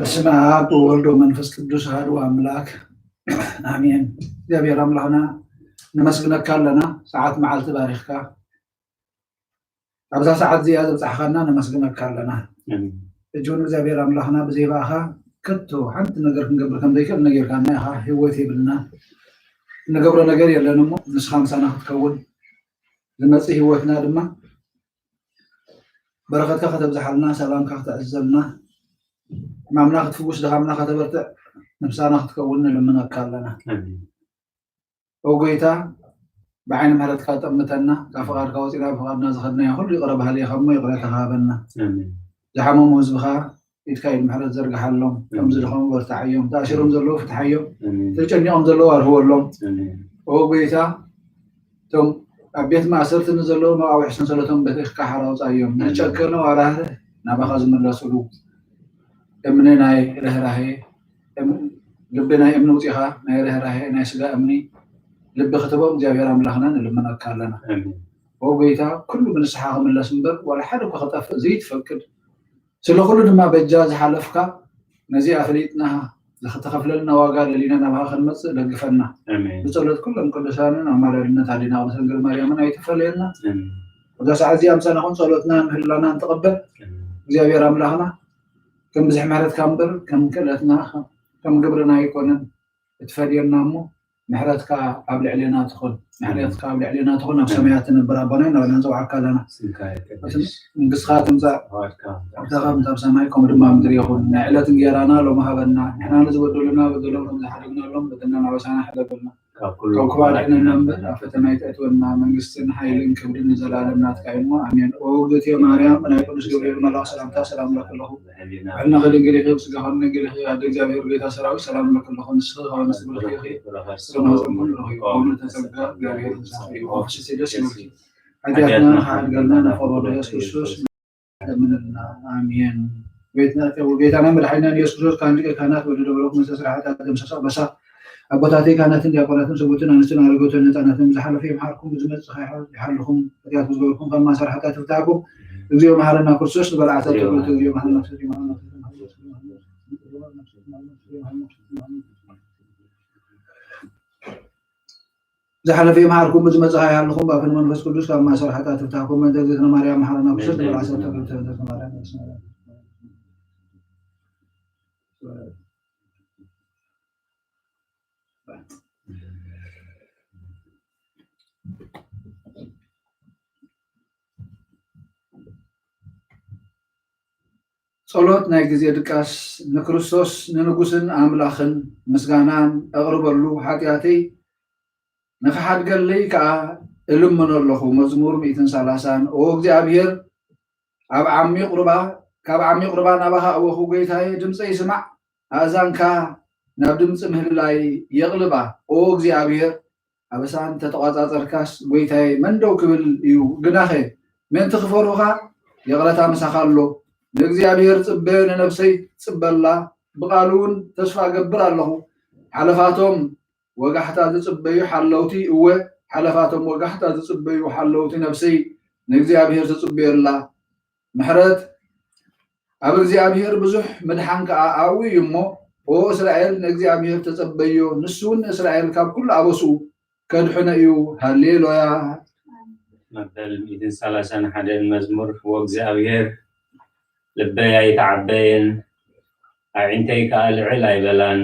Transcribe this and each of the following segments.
በስመ አብ ወወልድ ወመንፈስ ቅዱስ አሐዱ አምላክ አሜን። እግዚኣብሔር አምላክና ነመስግነካ ኣለና፣ ሰዓት መዓልቲ ባሪኽካ ኣብዛ ሰዓት እዚኣ ዘብጻሕኻና ነመስግነካ ኣለና። ሕጂ እውን እግዚኣብሔር ኣምላኽና ብዘይ ብኣኻ ከቶ ሓንቲ ነገር ክንገብር ከም ዘይክእል ነጊርካና ኢኻ። ህይወት የብልና፣ እንገብሮ ነገር የለን እሞ ንስኻ ምሳና ክትከውን ዝመጽእ ህይወትና ድማ በረኸትካ ከተብዝሓልና፣ ሰላምካ ከተዕዝዘልና፣ ሕማምና ክትፍውስ፣ ድኻምና ከተበርትዕ፣ ምሳና ክትከውን ንልምነካ ኣለና። ኦ ጎይታ፣ ብዓይኒ ምሕረትካ ጠምተና፣ ካብ ፍቓድካ ወፂና ብፍቓድና ዝኸድናዮ ኩሉ ይቕረ ባህሊ ኢኻ እሞ ይቕረ ተኻበና። ዝሓመሙ ህዝብኻ ኢድካ ኢድ ምሕረት ዘርግሓሎም፣ ከም ዝደኸሙ በርትዓዮም፣ ተኣሲሮም ዘለዉ ፍትሓዮም፣ ተጨኒቖም ዘለዉ ኣርህወሎም። ኦ ጎይታ፣ እቶም ኣብ ቤት ማእሰርቲ ንዘለዉ መቓውሒ ሰንሰለቶም በቲኽካ ሓራ ኣውፃዮም፣ ንዝጨከኑ ኣራህርህ ናባኻ ዝምለስሉ እምኒ ናይ ርህራሄ ልቢ ናይ እምኒ ውፂኻ ናይ ርህራሄ ናይ ስጋ እምኒ ልቢ ክትቦም እግዚኣብሔር ኣምላኽና ንልምነካ ኣለና። ኦ ጎይታ፣ ኩሉ ብንስሓ ክምለስ እምበር ዋላ ሓደ እኳ ክጠፍእ ዘይትፈቅድ፣ ስለ ኩሉ ድማ በጃ ዝሓለፍካ ነዚኣ ፈሊጥና ዝተኸፍለልና ዋጋ ደሊና ናባኻ ክንመፅእ ደግፈና። ብጸሎት ኩሎም ቅዱሳንን ኣማላድነት ኣዴና ቅድስት ድንግል ማርያምን ኣይትፈለየና። ኣብዛ ሰዓት እዚኣ ምሳና ኹን ጸሎትና ምህላና እንትቕበል እግዚኣብሔር ኣምላኽና ከም ብዝሒ ምሕረትካ እምበር ከም ክእለትና ከም ግብርና ኣይኮነን። እትፈድየና እሞ ምሕረትካ ኣብ ልዕሌና ትኹን፣ ምሕረትካ ኣብ ልዕሌና ትኹን፣ ኣብ ሰማያት ትነብር ኣቦና እናበልና ንጽውዓካ ኣለና። መንግስትካ ትምጻእ፣ ፍቃድካ ከምቲ ኣብ ሰማይ ከምኡ ድማ ኣብ ምድሪ ይኹን። ናይ ዕለት እንጌራና ሎሚ ሃበና፣ ንሕና ንዝበደሉና በደሎም ከም ዝሓደግናሎም በደልና ኣበሳና ሕለበልና። ካብ ኩሉ ካብ ክፉእ ኣድሕነና እምበር ኣብ ፈተና ኣይተእትወና። መንግስትን ሓይልን ክብርን ንዘለኣለም ናትካ እዩ እሞ ኣሜን። ኦ እግዝእትየ ማርያም፣ ብናይ ቅዱስ ገብርኤል መልኣኽ ሰላምታ ሰላም እብለኪ ኣለኹ። ብሕልናኺ ድንግል ኢኺ፣ ብስጋኺ እውን ድንግል ኢኺ። ኣደ እግዚኣብሔር፣ ጌታ ሰራዊት፣ ሰላም እብለኪ ኣለኹ። ንስኺ ካብ ኣንስቲ ብሩኽቲ ኢኺ፣ ፍረ ማህፀንኪ እውን ብሩኽ እዩ። ኦ ምልዕተ ጸጋ፣ እግዚኣብሔር ምሳኺ እዩ። ኦ ፍስሕቲ ደስ ይበልኪ፣ ሓጢኣትና ከሓድገልና፣ ናብ ፈቐዶ ኢየሱስ ክርስቶስ ለምንልና። ኣሜን። ጌታና መድሓኒና ኢየሱስ ክርስቶስ ካህን ሊቀ ካህናት ወልደ ደብረ ኩመ ስርዓት ደምሰሳ በሳ ኣቦታተይ ካህናትን ዲያቆናትን ሰቡትን ኣንስትን ኣረጋውትን ህፃናትን ዝሓለፈ ይምሓርኩም፣ ብዝመፅእ ይሓልኹም፣ ሓጢኣት ዝገበርኩም ካብ ማእሰር ሓጢኣት ይፍታሕኩም። እግዚኦ መሓረና ክርስቶስ ዝበልዓ ተብሎ። እግዚኦ መሓረና ክርስቶስ፣ መሓረና ክርስቶስ፣ መሓረና ክርስቶስ። ዝሓለፈ ይምሓርኩም፣ ብዝመጽእ ይሃልኹም፣ ብኣፍን መንፈስ ቅዱስ ካብ ማእሰር ሓጢኣት ይፍታሕኩም። በእንተ እግዝእትነ ማርያም መሓረና ክርስቶስ። ንበልዓ ሰብ ተብሎ። ተብሎ ማርያም። ጸሎት ናይ ግዜ ድቃስ። ንክርስቶስ ንንጉስን ኣምላኽን ምስጋናን እቕርበሉ፣ ሓጢኣተይ ንኽሓድገለይ ከኣ እልምኖ ኣለኹ። መዝሙር ሚእትን ሰላሳን። ኦ እግዚኣብሔር፣ ኣብ ዓሚቕ ሩባ፣ ካብ ዓሚቕ ሩባ ናባኻ ኣወኹ። ጐይታየ፣ ድምፀይ ስማዕ፣ ኣእዛንካ ናብ ድምፂ ምህልላይ የቕልባ። ኦ እግዚኣብሔር፣ ኣበሳ እንተተቋጻጸርካስ፣ ጐይታየ፣ መን ደው ክብል እዩ? ግናኸ ምእንቲ ክፈርሁኻ ይቕረታ ምሳኻ ኣሎ። ንእግዚኣብሔር ጽበዮ፣ ንነፍሰይ ጽበላ፣ ብቓሉ እውን ተስፋ እገብር ኣለኹ። ሓለፋቶም ወጋሕታ ዝጽበዩ ሓለውቲ፣ እወ፣ ሓለፋቶም ወጋሕታ ዝጽበዩ ሓለውቲ ነፍሰይ ንእግዚኣብሔር ትጽበዮ ኣላ። ምሕረት ኣብ እግዚኣብሔር ብዙሕ፣ ምድሓን ከኣ ኣብኡ እዩ እሞ፣ ኦ እስራኤል፣ ንእግዚኣብሔር ተጸበዮ፣ ንሱ እውን ንእስራኤል ካብ ኩሉ ኣበስኡ ከድሕኖ እዩ። ሃሌሉያ። መበል ሚእትን ሰላሳን ሓደን መዝሙር። ወእግዚኣብሔር ልበይ ኣይተዓበየን፣ ኣዒንተይ ከኣ ልዕል ኣይበላን፣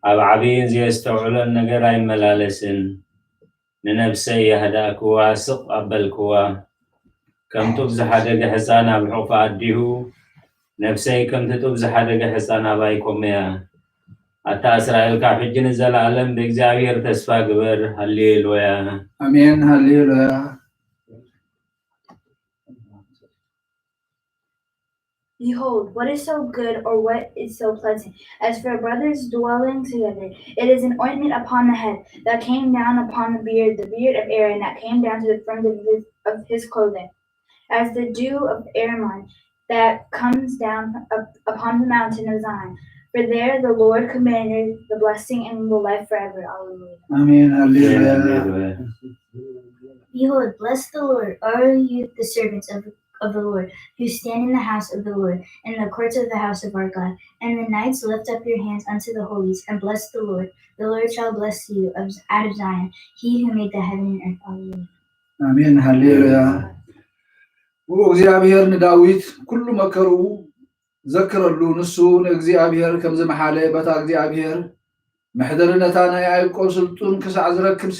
ኣብ ዓብይን ዘየስተውዕሎን ነገር ኣይመላለስን። ንነፍሰይ ኣህዳእክዋ፣ ስቕ ኣበልክዋ። ከም ጡብ ዝሓደገ ሕፃን ኣብ ሕቑፋ ኣዲሁ፣ ነፍሰይ ከምቲ ጡብ ዝሓደገ ሕፃን ኣባይ ኮመያ። ኣታ እስራኤል፣ ካብ ሕጂ ንዘለኣለም ብእግዚኣብሔር ተስፋ ግበር። ሃሌሉያ። ኣሜን። ሃሌሉያ። Behold, what is so good, or what is so pleasant, as for brothers dwelling together? It is an ointment upon the head that came down upon the beard, the beard of Aaron that came down to the fringe of his, of his clothing, as the dew of Hermon that comes down up, upon the mountain of Zion. For there the Lord commanded the blessing and the life forever. Alleluia. ኣሜን። ሃሌሉያ። Behold, bless the Lord, all you the servants of of the Lord, who stand in the house of the Lord, in the courts of the house of our God. And the knights, lift up your hands unto the holies, and bless the Lord. The Lord shall bless you of, out of Zion, he who made the heaven and earth. Alleluia. ኣሜን። ሃሌሉያ። ብኡ እግዚኣብሔር ንዳዊት ኩሉ መከርኡ ዘክረሉ፣ ንሱ ንእግዚኣብሔር ከም ዝመሓለ፣ በታ እግዚኣብሔር መሕደሪ ነታ ናይ ያዕቆብ ስልጡን ክሳዕ ዝረክብሲ፣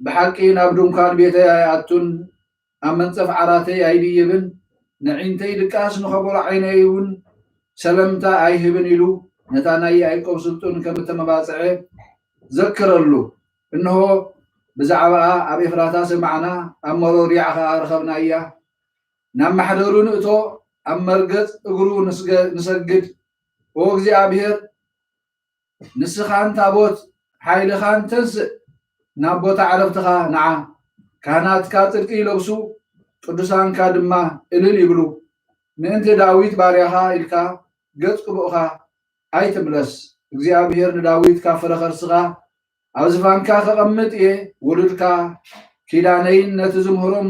ብሓቂ ናብ ድንኳን ቤተይ ኣይኣቱን፣ ኣብ መንጸፍ ዓራተይ ኣይድይብን፣ ንዒንተይ ድቃስ ንኸበሮ ዓይነይ እውን ሰለምታ ኣይህብን ኢሉ ነታ ናይ ያዕቆብ ስልጡን ከም እተመባጽዐ ዘክረሉ። እንሆ ብዛዕባኣ ኣብ ኤፍራታ ሰማዕና፣ ኣብ መሮርያ ኸኣ ረኸብናያ። ናብ ማሕደሩ ንእቶ፣ ኣብ መርገጽ እግሩ ንስገ- ንሰግድ። ኦ እግዚኣብሔር፣ ንስኻን ታቦት ሓይልኻን ተንስእ፣ ናብ ቦታ ዕረፍትኻ ንዓ። ካህናትካ ጽድቂ ይለብሱ፣ ቅዱሳንካ ድማ እልል ይብሉ። ምእንቲ ዳዊት ባርያኻ ኢልካ ገጽ ቅቡእኻ ኣይትምለስ። እግዚኣብሔር ንዳዊት ካብ ፍረ ከርስኻ ኣብ ዝፋንካ ከቐምጥ እየ። ውሉድካ ኪዳነይን ነቲ ዝምህሮም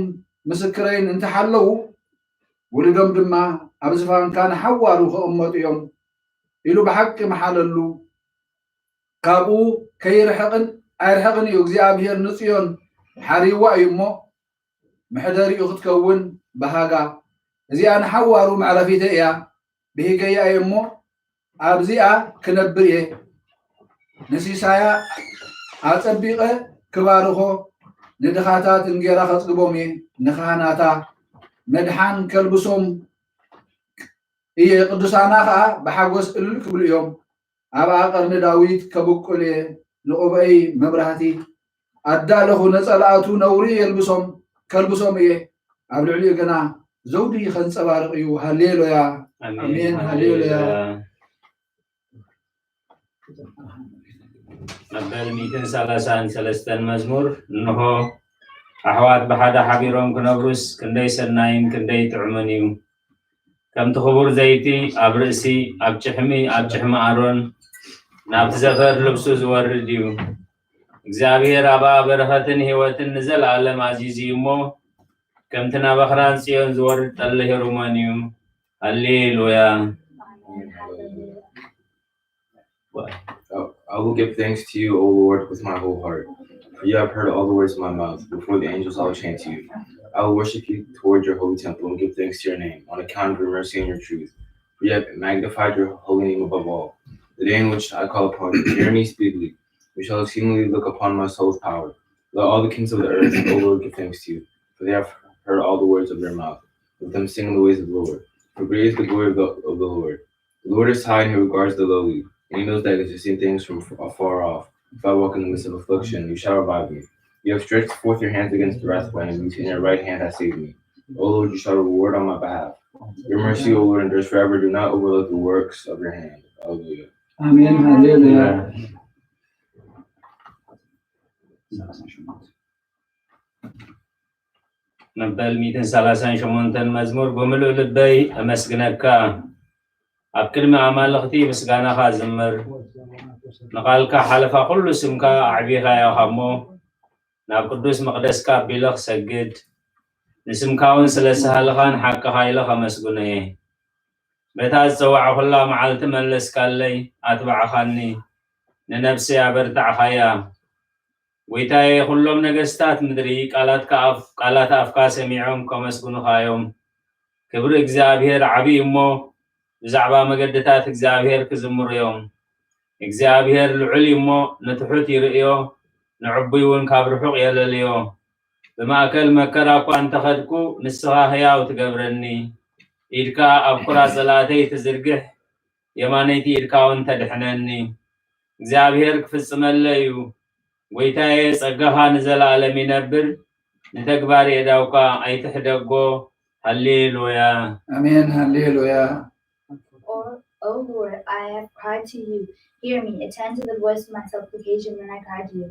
ምስክረይን እንተሓለዉ፣ ውሉዶም ድማ ኣብ ዝፋንካ ንሓዋሩ ክቕመጡ እዮም ኢሉ ብሓቂ መሓለሉ። ካብኡ ከይርሕቕን ኣይርሕቕን እዩ። እግዚኣብሔር ንጽዮን ሓሪዋ እዩ እሞ፣ መሕደሪኡ ክትከውን በሃጋ። እዚኣ ንሓዋሩ መዕረፊተይ እያ፣ ብሂገያ እየ እሞ፣ ኣብዚኣ ክነብር እየ። ንሲሳያ ኣጸቢቐ ክባርኾ፣ ንድኻታት እንጌራ ከጽግቦም እየ። ንኻህናታ መድሓን ከልብሶም እየ፣ ቅዱሳና ኸኣ ብሓጎስ እልል ክብሉ እዮም። ኣብኣ ቀርኒ ዳዊት ከብቁል እየ፣ ንቑብአይ መብራህቲ ኣዳለኹ፣ ነጸላእቱ ነውሪ የልብሶም ከልብሶም እየ፣ ኣብ ልዕሊኡ ግና ዘውዲ ከንጸባርቕ እዩ። ሃሌሉያ። ኣሜን። ሃሌሉያ። መበል ሚእትን ሰላሳን ሰለስተን መዝሙር። እንሆ ኣሕዋት ብሓደ ሓቢሮም ክነብሩስ ክንደይ ሰናይን ክንደይ ጥዑምን እዩ። ከምቲ ክቡር ዘይቲ ኣብ ርእሲ ኣብ ጭሕሚ ኣብ ጭሕሚ ኣሮን ናብቲ ዘፈር ልብሱ ዝወርድ እዩ። እግዚኣብሔር ኣብኣ በረኸትን ህይወትን ንዘለኣለም ኣዚዙ እዩ እሞ ከምቲ ናብ ኣኽራን ጽዮን ዝወርድ ጠሊ ሄሩሞን እዩ። ሃሌሉያ። I will give thanks to you, O Lord, with my whole heart, for you have heard all the words of my mouth. Before the angels I will chant to you. I will worship you toward your holy temple and give thanks to your name on account of your mercy and your truth. For you have magnified your holy name above all. The day in which I call upon you, hear me speedily. You shall exceedingly look upon my soul with power. Let all the kings of the earth, O Lord, give thanks to you, for they have heard all the words of your mouth. Let them sing in the ways of the Lord. For great is the glory of the, of the Lord. The Lord is high and he regards the lowly, and he knows that existing things from afar off. If I walk in the midst of affliction, you shall revive me. You have stretched forth your hands against the wrathful enemies, and your right hand has saved me. O Lord, you shall reward on my behalf. Your mercy, O Lord, endures forever. Do not overlook the works of your hand. Hallelujah. ኣሜን። ሃሌሉያ። መበል ሚእትን ሰላሳን ሸሞንተን መዝሙር። ብምሉእ ልበይ ኣመስግነካ፣ ኣብ ቅድሚ ኣማልኽቲ ምስጋናኻ ዝምር። ንቓልካ ሓለፋ ኩሉ ስምካ ኣዕቢኻዮ እሞ፣ ናብ ቅዱስ መቕደስካ ኣቢለ ክሰግድ፣ ንስምካ እውን ስለ ሳህልኻን ሓቅኻ ኢለ ከመስግኖ እየ። በታ ዝጸዋዕኹላ መዓልቲ መለስካለይ፣ ኣትባዕኻኒ፣ ንነብሰይ ኣበርታዕኻያ። ጎይታየ፣ ኩሎም ነገስታት ምድሪ ቃላትካ ኣፍ-፣ ቃላት ኣፍካ ሰሚዖም ከመስግኑኻ እዮም። ክብሪ እግዚኣብሔር ዓቢ እዩ እሞ፣ ብዛዕባ መገድታት እግዚኣብሔር ክዝምሩ እዮም። እግዚኣብሔር ልዑል እዩ እሞ፣ ንትሑት ይርእዮ፣ ንዕቡይ እውን ካብ ርሑቕ የለልዮ። ብማእከል መከራ እኳ እንተኸድኩ፣ ንስኻ ህያው ትገብረኒ። ኢድካ ኣብ ኩራ ጸላእተይ ትዝርግሕ፣ የማነይቲ ኢድካ እውን ተድሕነኒ። እግዚኣብሔር ክፍጽመለይ እዩ። ጎይታየ፣ ጸጋኻ ንዘለኣለም ይነብር። ንተግባር የእዳውካ ኣይትሕደጎ። ሃሌሉያ። ኣሜን። ሃሌሉያ። O, O Lord, I have cried to you. Hear me. Attend to the voice of my supplication when I cry to you.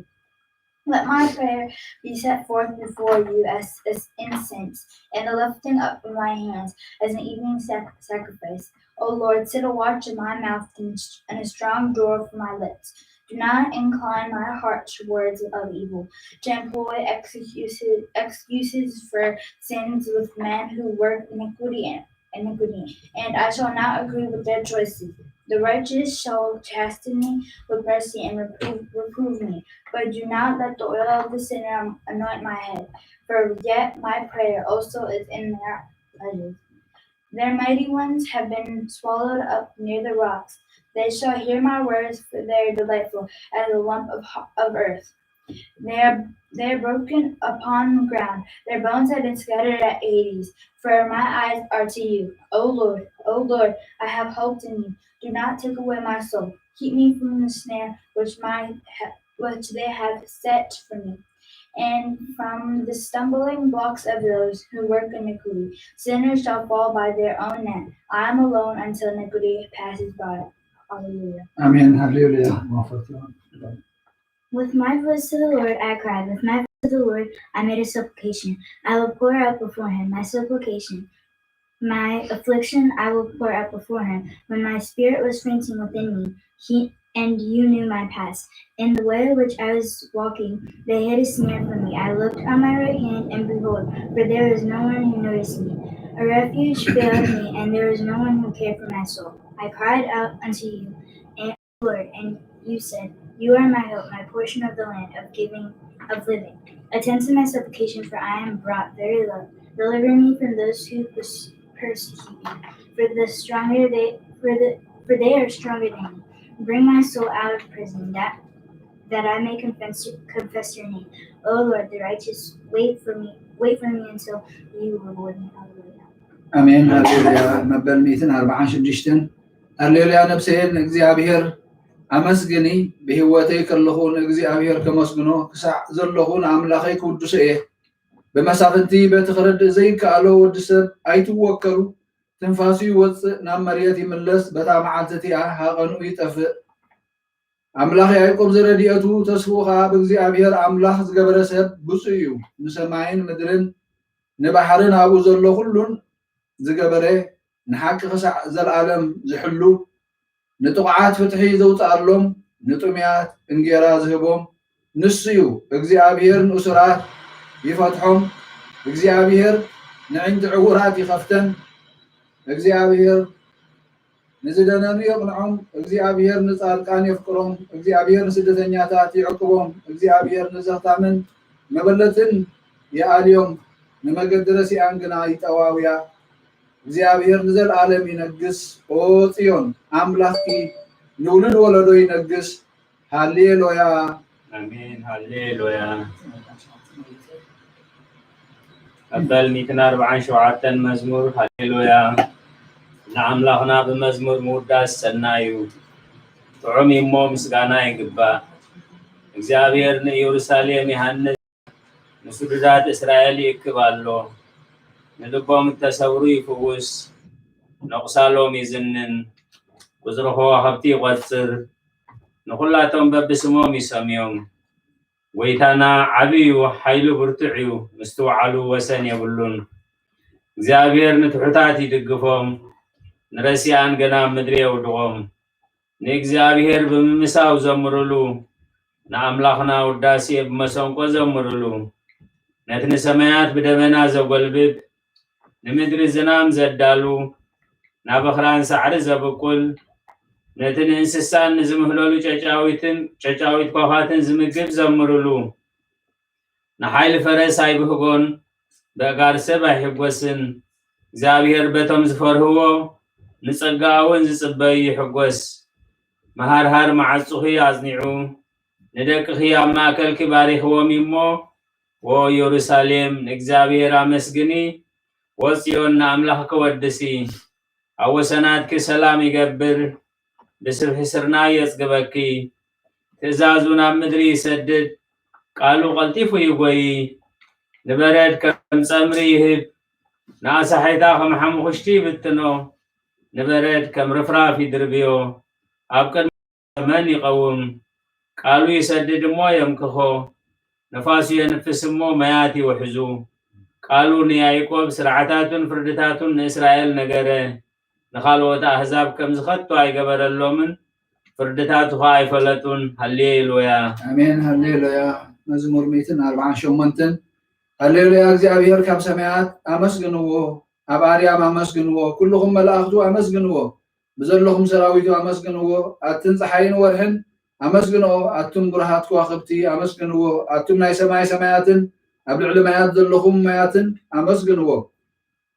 Let my prayer be set forth before you as, as incense, and the lifting up of my hands as an evening sac- sacrifice. O Lord, set a watch in my mouth and, and a strong door for my lips. Do not incline my heart towards of evil, to employ excuses, excuses for sins with men who work iniquity and iniquity, and I shall not agree with their choices. The righteous shall chasten me with mercy and reprove, reprove me, but do not let the oil of the sinner anoint my head, for yet my prayer also is in their pleasures. Their mighty ones have been swallowed up near the rocks. They shall hear my words, for they are delightful as a lump of, of earth. They are, they are broken upon the ground. Their bones have been scattered at Hades. For my eyes are to you, O Lord, O Lord, I have hoped in you. Do not take away my soul. Keep me from the snare which my which they have set for me, and from the stumbling blocks of those who work iniquity. Sinners shall fall by their own net. I am alone until iniquity passes by. Hallelujah. ኣሜን። ሃሌሉያ። With my voice to the Lord I cried. With my voice to the Lord I made a supplication. I will pour out before him my supplication. My affliction I will pour out before him. When my spirit was fainting within me, he and you knew my path. In the way which I was walking, they hid a snare for me. I looked on my right hand, and behold, for there was no one who noticed me. A refuge failed me, and there was no one who cared for my soul. I cried out unto you, and Lord, and you said, you are my help, my portion of the land of giving of living. Attend to my supplication, for I am brought very low. Deliver me from those who persecute me, for the stronger they for the for they are stronger than me. Bring my soul out of prison, that that I may confess confess your name. O Lord, the righteous wait for me wait for me until you reward me. Hallelujah. ኣሜን። ሃሌሉያ። መበል ሚእትን ኣርባዓን ሽዱሽተን። ሃሌሉያ ነብሰየ ንእግዚኣብሔር ኣመስግኒ፣ ብህይወተይ ከለኹ ንእግዚኣብሔር ከመስግኖ፣ ክሳዕ ዘለኹ ንኣምላኸይ ክውድሶ እየ። ብመሳፍንቲ በቲ ክረድእ ዘይከኣሎ ወዲ ሰብ ኣይትወከሉ። ትንፋሱ ይወፅእ ናብ መሬት ይምለስ፣ በታ መዓልቲ እቲኣ ሃቐንኡ ይጠፍእ። ኣምላኽ ያዕቆብ ዘረድኤቱ ተስፍኡ ኸዓ ብእግዚኣብሔር ኣምላኽ ዝገበረ ሰብ ብፁዕ እዩ። ንሰማይን ምድርን ንባሕርን ኣብኡ ዘሎ ኩሉን ዝገበረ ንሓቂ ክሳዕ ዘለኣለም ዝሕሉ ንጥቑዓት ፍትሒ ዘውፅኣሎም ንጥሙያት እንጌራ ዝህቦም ንሱ እዩ። እግዚኣብሔር ንእሱራት ይፈትሖም። እግዚኣብሔር ንዕንቲ ዕውራት ይኸፍተን። እግዚኣብሔር ንዝደነኑ የቕንዖም። እግዚኣብሔር ንፃድቃን የፍቅሮም። እግዚኣብሔር ንስደተኛታት ይዕቅቦም። እግዚኣብሔር ንዘኽታምን መበለትን ይኣልዮም፣ ንመገዲ ረሲኣን ግና ይጠዋውያ። እግዚኣብሔር ንዘለኣለም ይነግስ። ኦ ጽዮን ኣምላኽኪ ንውሉድ ወለዶ ይነግስ። ሃሌሉያ። ኣሜን ሃሌሉያ። መበል ሚእትን ኣርባዓን ሸውዓተን መዝሙር። ሃሌሉያ። ንኣምላኽና ብመዝሙር ምውዳስ ሰናይ እዩ፣ ጥዑም እዩ እሞ ምስጋና ይግባእ። እግዚኣብሔር ንኢየሩሳሌም ይሃንጽ፣ ንስዱዳት እስራኤል ይእክብ ኣሎ። ንልቦም እተሰብሩ ይፍውስ፣ ነቑሳሎም ይዝንን፣ ቁጽሪ ከዋኽብቲ ይቖጽር፣ ንኹላቶም በብስሞም ይሰምዮም። ጐይታና ዓቢ እዩ፣ ሓይሉ ብርቱዕ እዩ፣ ምስትውዓሉ ወሰን የብሉን። እግዚኣብሔር ንትሑታት ይድግፎም፣ ንረሲኣን ገና ኣብ ምድሪ የውድቖም። ንእግዚኣብሔር ብምምሳው ዘምርሉ፣ ንኣምላኽና ውዳሴ ብመሰንቆ ዘምርሉ። ነቲ ንሰማያት ብደበና ዘጎልብብ፣ ንምድሪ ዝናም ዘዳሉ፣ ናብ ኣኽራን ሳዕሪ ዘብቁል፣ ነቲ ንእንስሳን ንዝምህለሉ ጨጫዊትን ጨጫዊት ኳዃትን ዝምግብ ዘምርሉ። ንሓይሊ ፈረስ ኣይብህጎን፣ በእጋር ሰብ ኣይሕጎስን። እግዚኣብሔር በቶም ዝፈርህዎ ንጸጋኡ እውን ዝጽበዩ ይሕጎስ። መሃርሃር መዓጹኺ ኣጽኒዑ፣ ንደቅኺ ኣብ ማእከልኪ ባሪኽዎም እዩ እሞ፣ ዎ ኢየሩሳሌም ንእግዚኣብሔር ኣመስግኒ፣ ዎ ጽዮን ንኣምላኽኪ ወድሲ። ኣብ ወሰናትኪ ሰላም ይገብር፣ ብስብሒ ስርናይ የጽግበኪ። ትእዛዙ ናብ ምድሪ ይሰድድ፣ ቃሉ ቀልጢፉ ይጎዪ። ንበረድ ከም ጸምሪ ይህብ፣ ንኣሳሒታ ከም ሓሙኽሽቲ ይብትኖ። ንበረድ ከም ርፍራፍ ይድርብዮ፣ ኣብ ቅድሚ መን ይቐውም? ቃሉ ይሰድድ እሞ የምክኾ፣ ነፋሱ የንፍስ እሞ ማያት ይውሕዙ። ቃሉ ንያዕቆብ ስርዓታቱን ፍርድታቱን ንእስራኤል ነገረ። ንኻልኦት ኣህዛብ ከምዚ ኸቶ ኣይገበረሎምን፣ ፍርድታቱ ኸኣ ኣይፈለጡን። ሃሌሉያ። ኣሜን። ሃሌሉያ። መዝሙር ሚእትን ኣርባዓን ሸሞንተን። ሃሌሉያ፣ እግዚኣብሔር ካብ ሰማያት ኣመስግንዎ፣ ኣብ ኣርያም ኣመስግንዎ፣ ኩልኹም መላእኽቱ ኣመስግንዎ፣ ብዘለኹም ሰራዊቱ ኣመስግንዎ፣ ኣትን ጸሓይን ወርሕን ኣመስግንኦ፣ ኣቱም ብሩሃት ከዋኽብቲ ኣመስግንዎ፣ ኣቱም ናይ ሰማይ ሰማያትን ኣብ ልዕሊ ማያት ዘለኹም ማያትን ኣመስግንዎ።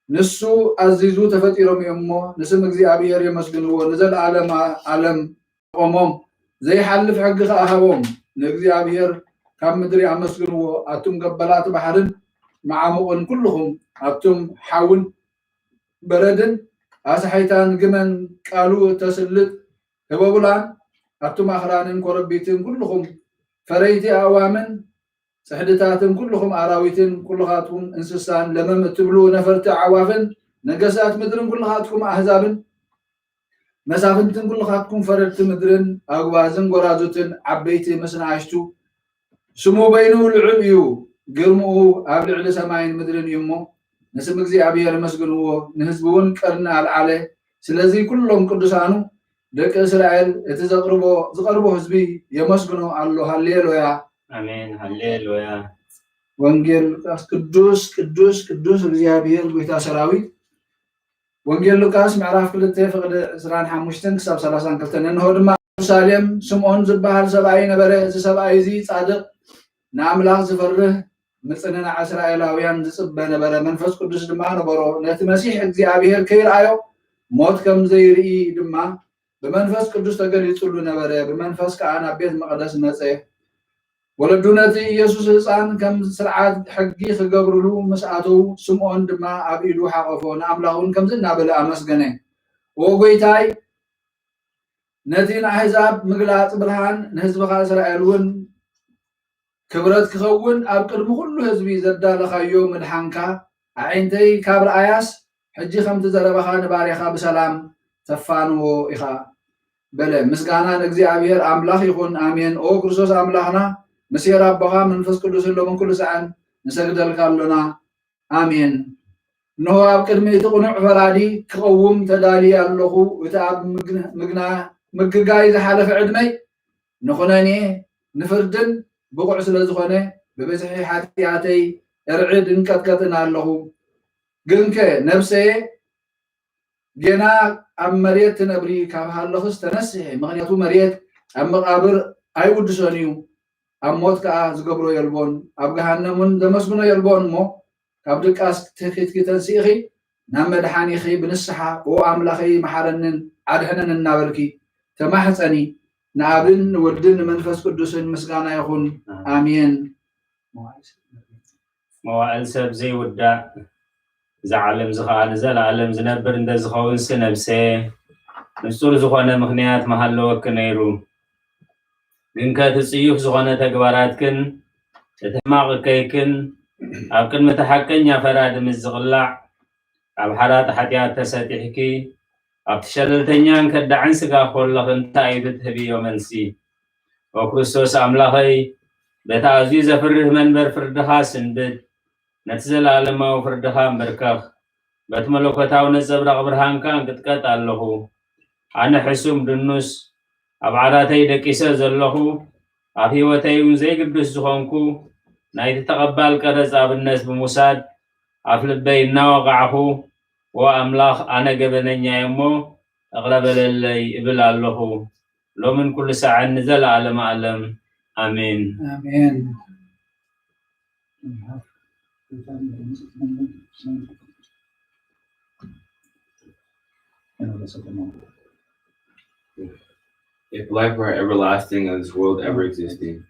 ንሱ ኣዚዙ ተፈጢሮም እዮም እሞ፣ ንስም እግዚኣብሔር የመስግንዎ፣ ንዘለዓለመ ዓለም ኣቖሞም፣ ዘይሓልፍ ሕጊ ኸኣ ሃቦም። ንእግዚኣብሔር ካብ ምድሪ ኣመስግንዎ፣ ኣቱም ገበላት ባሕርን መዓሙቕን ኩልኹም፣ ኣቱም ሓውን በረድን ኣስሓይታን ግመን ቃሉ እተስልጥ ህበቡላን፣ ኣቱም ኣኽራንን ኮረቢትን ኩልኹም፣ ፈረይቲ ኣእዋምን ጽሕድታትን ኩልኹም ኣራዊትን ኩልኻትኩም እንስሳን ለመም እትብሉ ነፈርቲ ኣዕዋፍን ነገስታት ምድርን ኩልኻትኩም ኣህዛብን መሳፍንትን ኩልኻትኩም ፈረድቲ ምድርን ኣጉባዝን ጎራዙትን ዓበይቲ ምስ ንኣሽቱ፣ ስሙ በይኑ ልዑል እዩ፣ ግርምኡ ኣብ ልዕሊ ሰማይን ምድርን እዩ እሞ፣ ንስም እግዚኣብሔር የመስግንዎ፣ ንህዝቡ እውን ቀርኒ ኣልዓለ። ስለዚ ኩሎም ቅዱሳኑ ደቂ እስራኤል እቲ ዘቕርቦ ዝቐርቦ ህዝቢ የመስግኖ ኣሎ። ሃሌሉያ። ኣሜን። ሃሌሉያ። ወንጌል ሉቃስ። ቅዱስ ቅዱስ ቅዱስ እግዚኣብሔር ጎይታ ሰራዊት። ወንጌል ሉቃስ ምዕራፍ ክልተ ፍቕዲ ዕስራን ሓሙሽተን ክሳብ ሰላሳን ክልተን። እንሆ ድማ ኣብ ኢየሩሳሌም ስምዖን ዝበሃል ሰብኣይ ነበረ። እዚ ሰብኣይ እዚ ጻድቕ፣ ንኣምላኽ ዝፈርህ፣ ምጽንናዕ እስራኤላውያን ዝጽበ ነበረ። መንፈስ ቅዱስ ድማ ነበሮ። ነቲ መሲሕ እግዚኣብሔር ከይረኣዮ ሞት ከም ዘይርኢ ድማ ብመንፈስ ቅዱስ ተገሊጹሉ ነበረ። ብመንፈስ ከኣ ናብ ቤት መቕደስ መጸ። ወለዱ ነቲ ኢየሱስ ህፃን ከም ስርዓት ሕጊ ክገብርሉ ምስ ኣተዉ፣ ስምዖን ድማ ኣብ ኢዱ ሓቐፎ፣ ንኣምላኽ እውን ከምዚ እናበለ ኣመስገነ። ኦ ጐይታይ፣ ነቲ ንኣህዛብ ምግላጽ ብርሃን፣ ንህዝብኻ እስራኤል እውን ክብረት ክኸውን ኣብ ቅድሚ ኩሉ ህዝቢ ዘዳለኻዮ ምድሓንካ ኣዒንተይ ካብ ረኣያስ፣ ሕጂ ከምቲ ዘረባኻ ንባርያኻ ብሰላም ተፋንዎ ኢኻ በለ። ምስጋና ንእግዚኣብሔር ኣምላኽ ይኹን፣ ኣሜን። ኦ ክርስቶስ ኣምላኽና፣ ምስ ኄር ኣቦኻ መንፈስ ቅዱስን ሎምን ኩሉ ሳዕን ንሰግደልካ ኣሎና፣ ኣሜን። እንሆ ኣብ ቅድሚ እቲ ቅኑዕ ፈራዲ ክቐውም ተዳልየ ኣለኹ። እቲ ኣብ ምግን-፣ ምግና-፣ ምግጋይ ዝሓለፈ ዕድመይ ንኹነኔ ንፍርድን ብቑዕ ስለ ዝኾነ፣ ብብዝሒ ሓጢኣተይ እርዕድ እንቀጥቀጥን ኣለኹ። ግንከ ነብሰየ ጌና ኣብ መሬት ትነብሪ ካብ ሃለኽስ ተነስሒ፣ ምኽንያቱ መሬት ኣብ መቓብር ኣይውድሶን እዩ፣ ኣብ ሞት ከኣ ዝገብሮ የልቦን፣ ኣብ ገሃነም እውን ዘመስግኖ የልቦን እሞ፣ ካብ ድቃስ ትኺትኪ ተንሲእኺ ናብ መድሓኒኺ ብንስሓ፣ "ኦ ኣምላኸይ፣ መሓረንን ኣድሕነን" እናበልኪ ተማሕጸኒ። ንኣብን ንወልድን ንመንፈስ ቅዱስን ምስጋና ይኹን። ኣሜን። መዋዕል ሰብ ዘይውዳእ፣ እዛ ዓለም እዚ ኸኣ ንዘለኣለም ዝነብር እንተ ዝኸውንሲ፣ ነብሰ፣ ንጹር ዝኾነ ምኽንያት ምሃለወኪ ነይሩ። ግንከ እቲ ጽዩፍ ዝኾነ ተግባራትክን እቲ ሕማቕ እከይክን ኣብ ቅድሚ እቲ ሓቀኛ ፈራዲ ምስ ዝቕላዕ፣ ኣብ ሓራት ሓጢኣት ተሰጢሕኪ፣ ኣብቲ ሸለልተኛን ከዳዕን ስጋ ኮለኽ እንታይ እዩ እቲ ትህብዮ መልሲ? ኦ ክርስቶስ ኣምላኸይ፣ በቲ ኣዝዩ ዘፍርህ መንበር ፍርድኻ ስንብድ፣ ነቲ ዘለኣለማዊ ፍርድኻ እምብርከኽ፣ በቲ መለኮታዊ ነጸብራቕ ብርሃንካ እንቅጥቀጥ ኣለኹ። ኣነ ሕሱም ድኑስ፣ ኣብ ዓራተይ ደቂሰ ዘለኹ፣ ኣብ ህይወተይ እውን ዘይግዱስ ዝኾንኩ፣ ናይቲ ተቐባል ቀረጽ ኣብነት ብምውሳድ፣ ኣፍ ልበይ እናወቓዕኹ፣ "ኦ ኣምላኽ፣ ኣነ ገበነኛ እየ እሞ፣ እቕረ በለለይ" እብል ኣለኹ። ሎምን ኩሉ ሳዕን ንዘለኣለመ ኣለም። ኣሜን። ኣሜን። If life were everlasting and this world ever existing.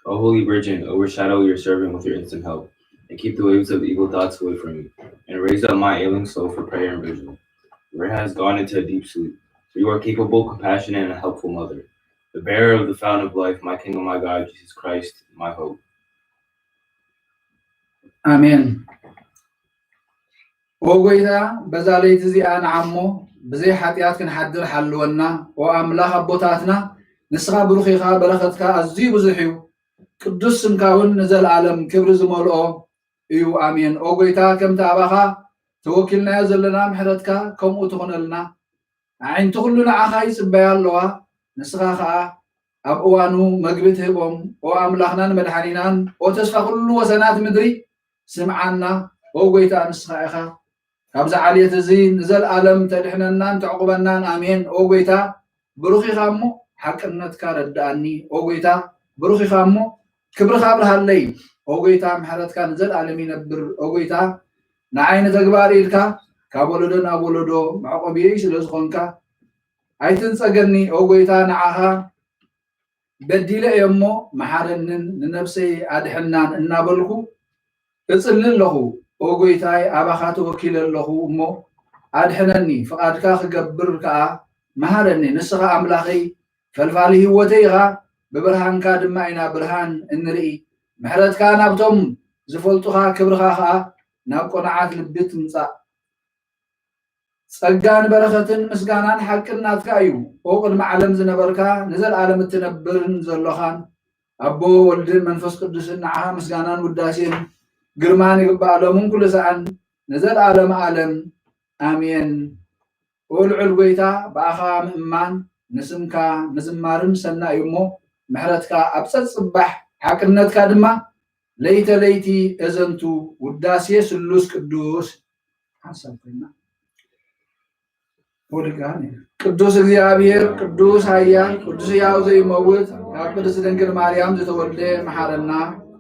O Holy Virgin, overshadow your servant with your instant help, and keep the waves of evil thoughts away from me, and raise up my ailing soul for prayer and vigil, for it has gone into a deep sleep. For you are capable, compassionate, and a helpful mother, the bearer of the fountain of life, my King and my God, Jesus Christ, my hope. ኣሜን። ኦ ጎይታ፣ በዛ ለይቲ እዚኣ ንዓሞ ብዘይ ሓጢኣት ክንሓድር ሓልወና። ኦ ኣምላኽ ኣቦታትና፣ ንስኻ ብሩኽ ኢኻ፣ በረኸትካ ኣዝዩ ብዙሕ እዩ። ቅዱስ ስምካ እውን ንዘለኣለም ክብሪ ዝመልኦ እዩ። ኣሜን። ኦ ጎይታ፣ ከምቲ ኣባኻ ተወኪልናዮ ዘለና ምሕረትካ ከምኡ ትኹነልና። ኣዒንቲ ኩሉ ንዓኻ ይጽበያ ኣለዋ። ንስኻ ኸኣ ኣብ እዋኑ መግቢ ትህቦም። ኦ ኣምላኽናን መድሓኒናን፣ ኦ ተስፋ ኩሉ ወሰናት ምድሪ፣ ስምዓና። ኦ ጎይታ፣ ንስኻ ኢኻ ካብዚ ዓሌት እዚ ንዘልኣለም ተድሕነናን ተዕቁበናን። ኣሜን። ኦ ጎይታ፣ ብሩኽ ኢኻ እሞ ሓቅነትካ ረድኣኒ። ኦ ጎይታ፣ ብሩኽ ኢኻ እሞ ክብርኻ ኣብርሃለይ። ኦ ጎይታ፣ ምሕረትካ ንዘልኣለም ይነብር። ኦ ጎይታ፣ ንዓይ ንተግባር ኢልካ ካብ ወለዶ ናብ ወለዶ መዕቆብየይ ስለ ዝኾንካ ኣይትንጸገኒ። ኦ ጎይታ፣ ንዓኻ በዲለ እየ እሞ መሓረንን ንነብሰይ ኣድሕናን እናበልኩ እጽሊ ኣለኹ። ኦ ጎይታይ፣ ኣባኻ ተወኪለ ኣለኹ እሞ ኣድሕነኒ፣ ፍቓድካ ክገብር ከኣ መሃረኒ። ንስኻ ኣምላኸይ፣ ፈልፋሊ ህይወተይ ኢኻ፣ ብብርሃንካ ድማ ኢና ብርሃን እንርኢ። ምሕረትካ ናብቶም ዝፈልጡኻ፣ ክብርኻ ኸኣ ናብ ቅኑዓት ልቢ ትምጻእ። ጸጋን በረኸትን ምስጋናን ሓቅን ናትካ እዩ። ኦ ቅድሚ ዓለም ዝነበርካ፣ ንዘለኣለም እትነብርን ዘሎኻን፣ ኣቦ ወልድን መንፈስ ቅዱስን፣ ንዓኻ ምስጋናን ውዳሴን ግርማን ይግባእ፣ ሎምን ኩሉ ሰዓን ንዘለኣለም ዓለም። ኣሜን። ኦ ልዑል ጎይታ፣ ብኣኻ ምእማን ንስምካ ምዝማርን ሰናይ እዩ እሞ፣ ምሕረትካ ኣብ ጸጽባሕ፣ ሓቅነትካ ድማ ለይተ ለይቲ እዘንቱ። ውዳሴ ስሉስ ቅዱስ ሓሳብ ኮይና ወድቃ። ቅዱስ እግዚኣብሔር፣ ቅዱስ ኃያል፣ ቅዱስ ሕያው ዘይመውት፣ ካብ ቅድስት ድንግል ማርያም ዝተወልደ መሓረና።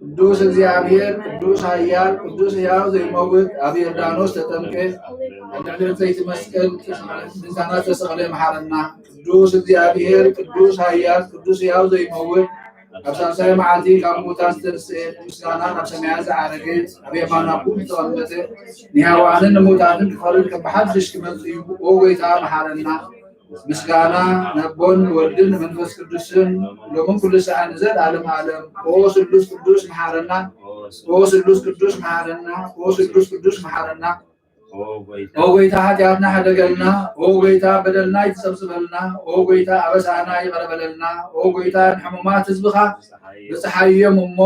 ቅዱስ እግዚኣብሔር፣ ቅዱስ ኃያል፣ ቅዱስ ሕያው ዘይመውት፣ ኣብ ዮርዳኖስ ተጠምቀ፣ ኣብ ልዕሊ ዕንጸይቲ መስቀል ምእንታና ተሰቕለ መሓረና። ቅዱስ እግዚኣብሔር፣ ቅዱስ ኃያል፣ ቅዱስ ሕያው ዘይመውት፣ ኣብ ሳልሳይ መዓልቲ ካብ ሙታን ዝተንስኤ፣ ብምስጋና ናብ ሰማያት ዝዓረገ፣ ኣብ የማን ኣቦኡ ዝተቐመጠ፣ ንሕያዋንን ንሙታንን ክፈርድ ከም ብሓድሽ ክመጽእ እዩ። ኦ ጎይታ መሓረና። ምስጋና ንኣቦን ንወልድን ንመንፈስ ቅዱስን ሎምን ኩሉ ሰዓት ንዘለዓለም ዓለም። ኦ ስሉስ ቅዱስ መሓረና። ኦ ስሉስ ቅዱስ መሓረና። ኦ ስሉስ ቅዱስ መሓረና። ኦ ጎይታ፣ ሓጢኣትና ሕደገልና። ኦ ጎይታ፣ በደልና ይትጸብጽበልና። ኦ ጎይታ፣ ኣበሳና ይቕረ በለልና። ኦ ጎይታ፣ ንሕሙማት ህዝብኻ ብጽሓዮም እሞ፣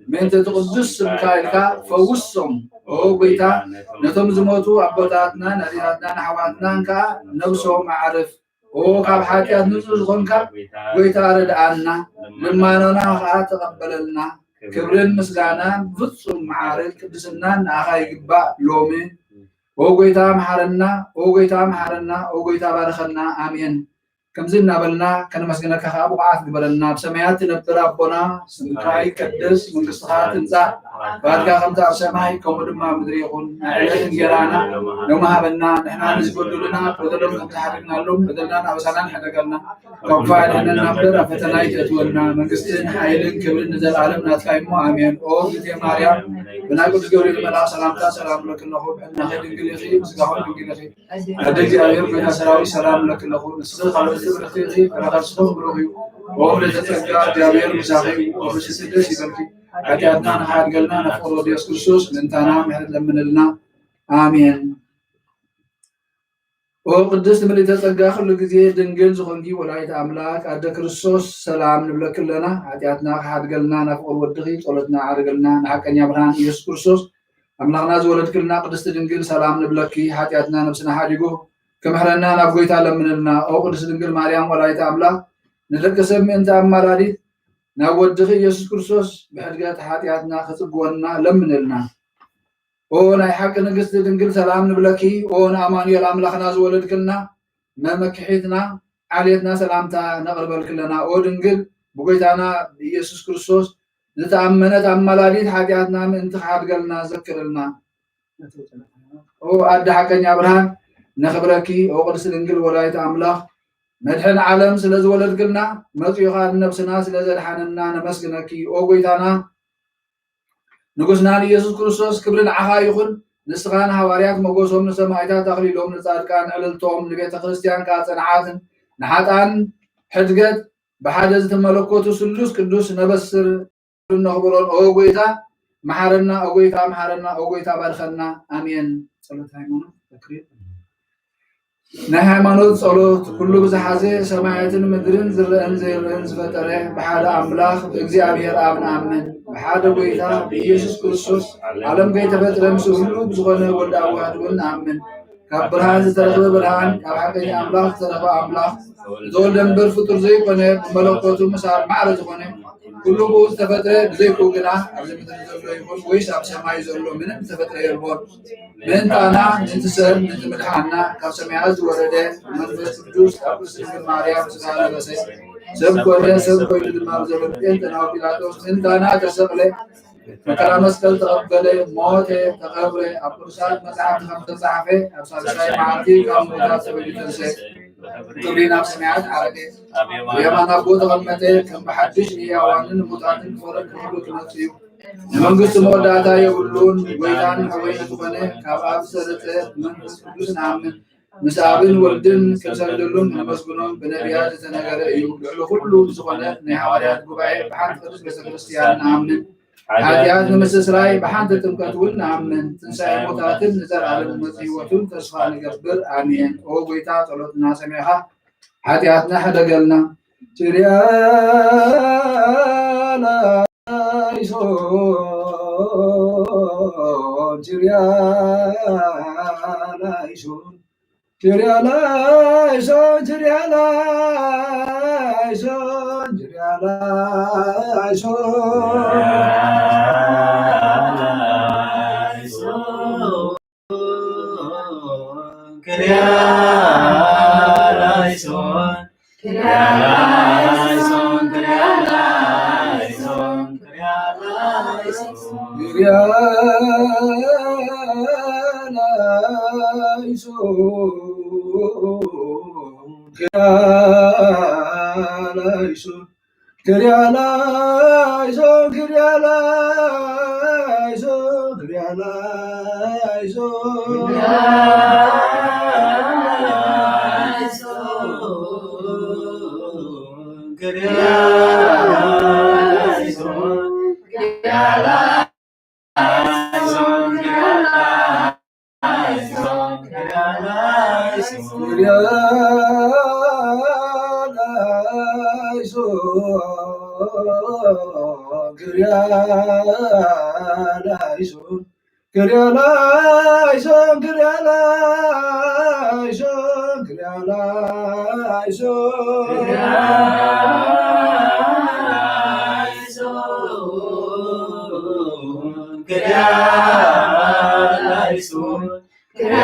ምእንቲ እቲ ቅዱስ ስምካ ኢልካ ፈውሶም። ኦ ጎይታ፣ ነቶም ዝሞቱ ኣቦታትናን ኣዴታትናን ኣሕዋትናን ከኣ ነብሶም ኣዕርፍ። ኦ ካብ ሓጢኣት ንጹህ ዝኾንካ ጎይታ፣ ርድኣና፣ ልማኖና ከኣ ተቐበለልና። ክብርን ምስጋናን ፍጹም መዓርግ ቅድስናን ንኣኻ ይግባእ ሎሚ። ኦ ጎይታ መሓረና፣ ኦ ጎይታ መሓረና፣ ኦ ጎይታ ባርኸና። ኣሜን። ከምዚ እናበልና ከነመስግነካ ከኣ ብቑዓት ግበረልና። ኣብ ሰማያት ትነብር ኣቦና፣ ስምካ ይቀደስ፣ መንግስትኻ ትምጻእ፣ ፍቓድካ ከምቲ ኣብ ሰማይ ከምኡ ድማ ኣብ ምድሪ ይኹን። ናይ ዕለት እንጀራና ሎሚ ሃበና፣ ንሕና ንዝበደሉና በደሎም ከም ዝሓደግናሎም በደልናን ኣበሳናን ሕደገልና፣ ካብ ክፉእ ኣድሕነና እምበር ኣብ ፈተና ኣይተእትወና። መንግስትን ሓይልን ክብርን ንዘለኣለም ናትካ እዩ እሞ ኣሜን። ኦ እግዝእትየ ማርያም፣ ብናይ ቅዱስ ገብርኤል መልኣክ ሰላምታ ሰላም እብለኪ ኣለኹ። ብሕልናኺ ድንግል ኢኺ፣ ብስጋኺ ድንግል ኢኺ። ኣደ እግዚኣብሔር ኮይና ሰራዊት ሰላም እብለኪ ኣለኹ። ንስኺ ካብ ኣንስቲ ብርኽቲ ኢኺ፣ ፍረ ከርስኺ እውን ብሩኽ እዩ። ኦ ምልዕተ ጸጋ፣ እግዚኣብሔር ምሳኺ እዩ። ኦ ብስስቲ ደስ ይበልኪ። ሓጢኣትና ንኽሓድገልና ናብ ፍቕሪ ወዲ የሱስ ክርስቶስ ምእንታና ምሕረት ለምንልና። ኣሜን። ኦ ቅድስት ምልዕተ ጸጋ፣ ኩሉ ግዜ ድንግል ዝኾንኪ ወላዲተ ኣምላክ ኣደ ክርስቶስ፣ ሰላም ንብለኪ ኣለና። ሓጢኣትና ክሓድገልና ናብ ፍቕሪ ወድኺ ጸሎትና ዓርገልና። ንሓቀኛ ብርሃን ኢየሱስ ክርስቶስ ኣምላኽና ዝወለድክልና ቅድስቲ ድንግል ሰላም ንብለኪ። ሓጢኣትና ነብስና ሓዲጉ ክምሕረና ናብ ጎይታ ለምንልና። ኦ ቅድስት ድንግል ማርያም ወላዲተ ኣምላክ፣ ንደቂ ሰብ ምእንቲ ኣማላዲት ናብ ወድኺ ኢየሱስ ክርስቶስ ብሕድገት ሓጢኣትና ክጽግወና ለምንልና። ኦ ናይ ሓቂ ንግስቲ ድንግል ሰላም ንብለኪ። ኦ ንኣማኑኤል ኣምላኽና ዝወለድክልና መመክሒትና ዓሌትና ሰላምታ ነቕርበልኪ ኣለና። ኦ ድንግል ብጎይታና ብኢየሱስ ክርስቶስ ዝተኣመነት ኣማላዲት ሓጢኣትና ምእንቲ ክሓድገልና ዘክርልና። ኦ ኣደ ሓቀኛ ብርሃን ነኽብረኪ። ኦ ቅድስቲ ድንግል ወላዲተ ኣምላኽ መድሕን ዓለም ስለ ዝወለድክልና መጺኡ ኸኣ ንነብስና ስለ ዘድሓነና ነመስግነኪ። ኦ ጎይታና ንጉስና ንኢየሱስ ክርስቶስ ክብሪ ንዓኻ ይኹን። ንስኻ ንሃዋርያት ሞገሶም፣ ንሰማዕታት ኣኽሊሎም፣ ንጻድቃን ዕልልቶም፣ ንቤተ ክርስቲያን ከኣ ጽንዓትን ንሓጥኣን ሕድገት ብሓደ ዝተመለኮቱ ስሉስ ቅዱስ ነበስር እነኽብሮን። ኦ ጎይታ መሓረና፣ ኦ ጎይታ መሓረና፣ ኦ ጎይታ ባርኸና። ኣሜን። ጸሎት ሃይማኖት ተክሊል። ናይ ሃይማኖት ጸሎት። ኩሉ ብዝሓዘ ሰማያትን ምድርን ዝረአን ዘይረአን ዝፈጠረ ብሓደ ኣምላኽ ብእግዚኣብሔር ኣብ ንኣምን። ብሓደ ጎይታ ብኢየሱስ ክርስቶስ ዓለም ከይተፈጥረ ምስ ኩሉ ብዝኾነ ወልድ ኣዋህድ እውን ንኣምን። ካብ ብርሃን ዝተረኽበ ብርሃን፣ ካብ ሓቀኛ ኣምላኽ ዝተረኽበ ኣምላኽ፣ ዝተወልደ እምበር ፍጡር ዘይኮነ፣ ብመለኮቱ ምስ ኣብ ማዕረ ዝኾነ፣ ኩሉ ብኡ ዝተፈጥረ፣ ብዘይ ብኡ ግና ኣብዚ ምድሪ ዘሎ ይኹን ወይስ ኣብ ሰማይ ዘሎ ምንም ዝተፈጥረ የልቦን። ምእንታና፣ ምእንቲ ሰብ፣ ምእንቲ ምድሓንና፣ ካብ ሰማያት ዝወረደ መንፈስ ቅዱስ ካብ ቅድስት ድንግል ማርያም ስጋ ለበሰ፣ ሰብ ኮነ፣ ሰብ ኮይኑ ድማ ብዘበን ጴንጠናዊ ጲላጦስ ምእንታና ተሰቕለ፣ መከራ መስቀል ተቐበለ፣ ሞተ፣ ተቐብረ፣ ኣብ ቅዱሳት መጻሕፍቲ ከም ዝተጻሕፈ ኣብ ሳልሳይ መዓልቲ ካብ ምዉታት ተወሊዱ ተንስአ፣ ክብሪ ናብ ሰማያት ዓረገ፣ ኣብ የማን ኣቦ ተቐመጠ፣ ከም ብሓድሽ ንሕያዋንን ንሙታንን ክፈርድ ንኹሉ ክመጽእ እዩ። ንመንግስቱ መወዳእታ የብሉን። ጎይታን ሓወይን ዝኾነ ካብ ኣብ ዝሰረጸ መንፈስ ቅዱስ ንኣምን። ምስ ኣብን ወልድን ክንሰግደሉን ከነመስግኖን ብነቢያት ዝተነገረ እዩ። ልዕሊ ኩሉ ብዝኾነ ናይ ሃዋርያት ጉባኤ ብሓንቲ ቅድስት ቤተ ክርስቲያን ንኣምን። ሓጢኣት ንምስስራይ ብሓንቲ ጥምቀት እውን ንኣምን። ትንሳኤ ሙታትን ንዘለዓለም መጽእ ህይወትን ተስፋ ንገብር። ኣሜን። ኦ ጎይታ ጸሎትና ሰሚዕኻ ሓጢኣትና ሕደገልና። ኪርያ ላይሶን፣ ኪርያ ላይሶን፣ ኪርያ ላይሶን፣ ኪርያ ላይሶን፣ ኪርያ ላይሶን። ኪርያ ላይሶን፣ ኪርያ ላይሶን፣ ኪርያ ላይሶን፣ ኪርያ ላይሶን። ኪርያ ላይሶን፣ ኪርያ ላይሶን። ኪርያ ላይሶን፣ ኪርያ ላይሶን፣ ኪርያ ላይሶን። ኪርያ ላይሶን፣ ኪርያ ላይሶን፣ ኪርያ ላይሶን። ኪርያ ላይሶን፣ ኪርያ ላይሶን፣ ኪርያ ላይሶን፣ ኪርያ ላይሶን፣ ኪርያ ላይሶን። ኪርያ ላይሶን፣ ኪርያ ላይሶን፣ ኪርያ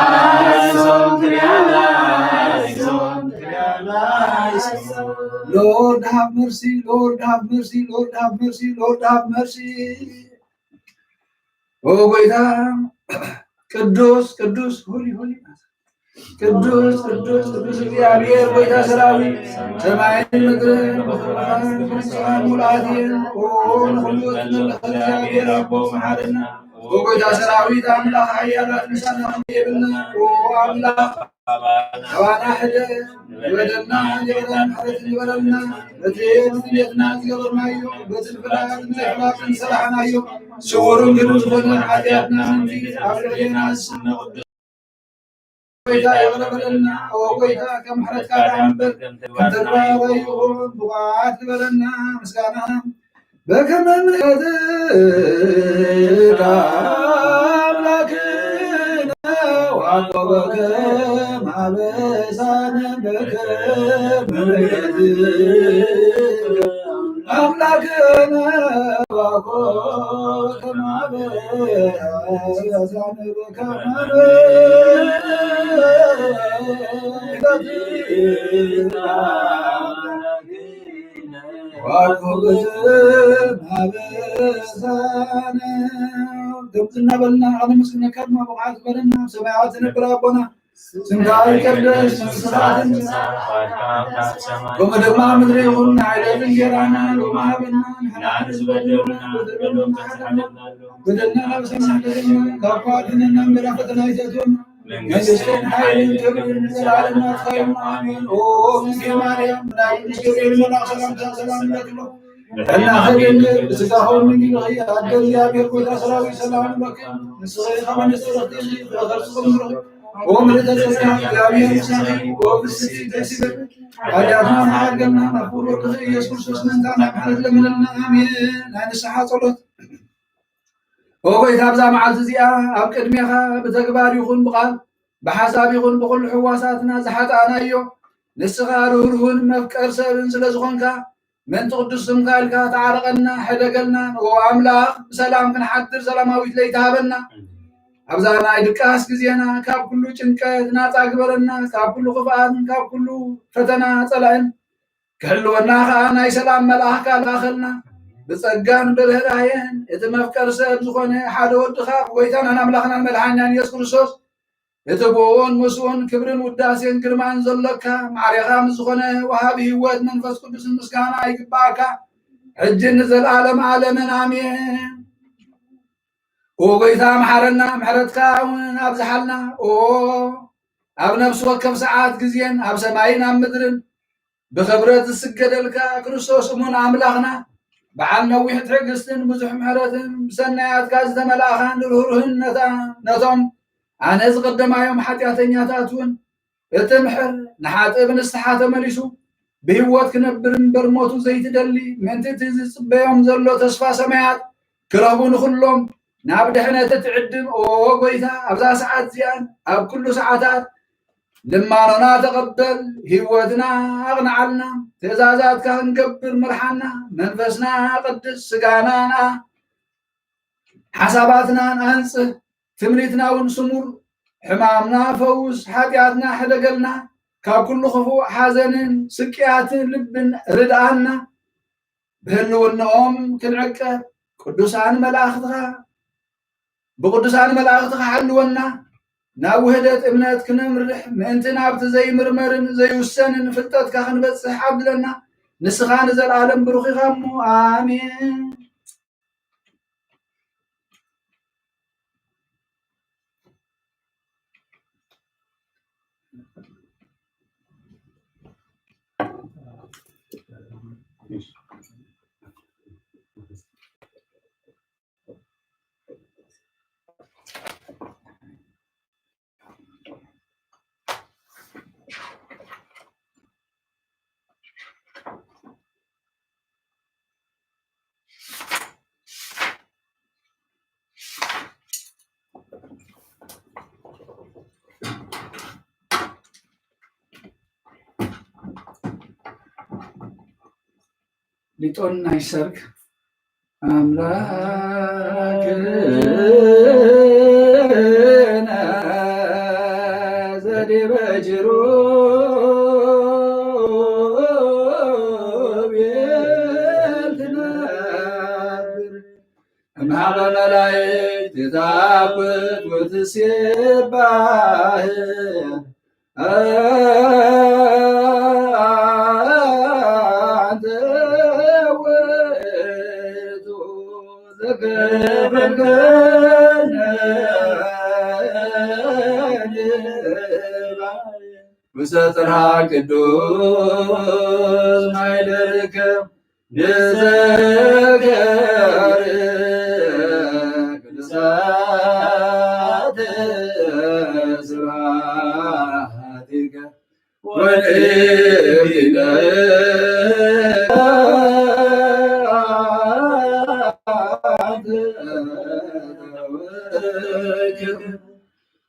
ላይሶን፣ ኪርያ ላይሶን፣ ኪርያ ላይሶን። Lord have mercy, Lord have mercy, Lord have mercy, Lord have mercy። ኦ ጎይታ ቅዱስ ቅዱስ፣ ሆሊ ሆሊ፣ ቅዱስ ቅዱስ ቅዱስ እግዚኣብሔር ጎይታ ሰራዊት፣ ሰማይን ምድርን ብኽብርኻን ብንስኻን ሙሉኣት እየን። ኦ ንኹሉ እትመልኽ እግዚኣብሔር ኣቦ መሓረና። ኦ ጎይታ ሰራዊት ኣምላኽ ሓያላት ምሳና ክንደይ የብልና። ኦ ኣምላኽ ኣባና ሕደግ፣ ንበደልና ይቕረ ምሕረት ንበረልና። በቲ ብድሌትና ዝገበርናዮ፣ በቲ ብፍላጥን ዘይፍላጥን ዝሰራሕናዮ፣ ስዉርን ግሉጽ ዝኾነ ሓጢኣትና ምእንቲ ኣብ ልዕሌና ዝስነ ቅዱስ ጎይታ ይቕረ በለልና። ኦ ጎይታ፣ ከም ምሕረትካ ደኣ እምበር ከም ተግባርና ይኹን፣ ብቑዓት ንበረልና። ምስጋና በከመ ምሕረትከ ኣምላክነ ወአኮበከ ማበሳነ በከመ ምሕረትከ ኣምላክነ ወአኮበከ ማበሳነ በከመ ምሕረትከ። ዋኩብን አበሳነ። ከምዚ እናበልና ኣነመስግነካ ድማ ብቕዓት በለና። ኣብ ሰማያት ዝነብር ኣቦና፣ ስምካ ይቀደስ፣ መንግስትኻ ትምጻእ፣ ከምኡ ድማ ምድሪ ይኹን። ናይ ዕለት እንጀራና ሎሚ ሃበና፣ ንሕና ንዝበደሉና፣ ንበደሎም ከም ዝሓለፍና፣ በደልና ናብ ሰማይ፣ ካብ ክፉእ ኣድሕነና፣ እምበር ኣብ ፈተና ኣይተእትወና፣ መንግስትን ሓይልን ክብርን ንዘለዓለም ናትካ እዩ። ኣሜን። ኦ እግዝእትየ ማርያም፣ ናይ ቅዱስ ገብርኤል መልኣክ ሰላምታ ሰላም ንብለኪ። ጥዕናኺ ድንግል፣ ብስጋኺ እውን ድንግል ኢኺ። ኣደ እግዚኣብሔር፣ ጎይታ ሰራዊት፣ ሰላም ንብለኪ። ንስኺ ካብ ኣንስቲ ተባረኽቲ ኢኺ፣ ፍረ ከርስኺ ብሩኽ እዩ። ኦ ምልዕተ ጸጋ፣ እግዚኣብሔር ምሳኺ፣ ኦ ብስቲ ደስ ይበል። ሓጢኣትና መሓርገና፣ ናብ ክቡር ወድኺ ኢየሱስ ክርስቶስ ምእንታና ምሕረት ለምነልና። ኣሜን። ናይ ንስሓ ጸሎት። ኦ ጎይታ፣ ኣብዛ መዓልቲ እዚኣ ኣብ ቅድሜኻ ብተግባር ይኹን ብቓል ብሓሳብ ይኹን ብኹሉ ሕዋሳትና ዝሓጣእናዮ፣ ንስኻ ርህሩህን መፍቀር ሰብን ስለ ዝኾንካ፣ ምእንቲ ቅዱስ ስምካ ኢልካ ተዓረቐና፣ ሕደገልና። ንኦ ኣምላኽ፣ ብሰላም ክንሓድር ሰላማዊት ለይቲ ሃበና። ኣብዛ ናይ ድቃስ ግዜና ካብ ኩሉ ጭንቀት ናጻ ግበረና፣ ካብ ኩሉ ክፍኣትን ካብ ኩሉ ፈተና ጸላእን። ክሕልወና ኸኣ ናይ ሰላም መልኣኽካ ልኣኸልና። ብጸጋን ብርህራሄን እቲ መፍቀር ሰብ ዝኾነ ሓደ ወድኻ፣ ጎይታናን ኣምላኽናን መድሓኒናን ኢየሱስ ክርስቶስ፣ እቲ ብኡን ምስኡን ክብርን ውዳሴን ግርማን ዘሎካ፣ ማዕሬኻ ምስ ዝኾነ ወሃቢ ህይወት መንፈስ ቅዱስን ምስጋና ይግባእካ፣ ሕጂ ንዘለኣለም ዓለምን ኣሜን። ኦ ጎይታ፣ መሓረና፣ ምሕረትካ እውን ኣብዝሓልና። ኦ ኣብ ነፍሲ ወከፍ ሰዓት ግዜን ኣብ ሰማይን ኣብ ምድርን ብኽብረት ዝስገደልካ ክርስቶስ እሙን ኣምላኽና፣ በዓል ነዊሕ ትዕግስትን ብዙሕ ምሕረትን፣ ብሰናያትካ ዝተመላእኻን ርህሩህን ነታ-፣ ነቶም ኣነ ዝቐደማዮም ሓጢኣተኛታት እውን እትምሕር፣ ንሓጥእ ብንስሓ ተመሊሱ ብህይወት ክነብር እምበር ሞቱ ዘይትደሊ፣ ምእንቲ እቲ ዝጽበዮም ዘሎ ተስፋ ሰማያት ክረኽቡ ንኹሎም ናብ ድሕነት እትዕድም፣ ኦ ጎይታ፣ ኣብዛ ሰዓት እዚኣን ኣብ ኩሉ ሰዓታት ልማኖና ተቐበል፣ ህይወትና ኣቕንዓልና፣ ትእዛዛትካ ክንገብር ምርሓና፣ መንፈስና ኣቐድስ፣ ስጋና ንኣ፣ ሓሳባትናን ኣንጽህ፣ ትምኒትና እውን ስሙር፣ ሕማምና ፈውስ፣ ሓጢኣትና ሕደገልና፣ ካብ ኩሉ ክፉእ ሓዘንን ስቅያትን ልብን ርድኣና። ብህልውናኦም ክንዕቀብ ቅዱሳን መላእኽትኻ፣ ብቅዱሳን መላእኽትኻ ሓልወና። ናብ ውህደት እምነት ክነምርሕ ምእንቲ ናብቲ ዘይምርመርን ዘይውሰንን ፍልጠትካ ክንበጽሕ ዓድለና። ንስኻ ንዘለኣለም ብሩኽ ኢኻ እሞ፣ ኣሜን። ሊጦን ናይ ሰርክ ኣምላክነ ዘዲበ ጅሩ ቤል ትነብር እምሃበ መላእክት ታብት ወትሴባህ። አንተ ውእቱ ዘገበርከነ ውስተ ጽርሐ ቅዱስ ማይደርከ ንዘከር ቅዱሳት ስብሐቲከ ወንእምነ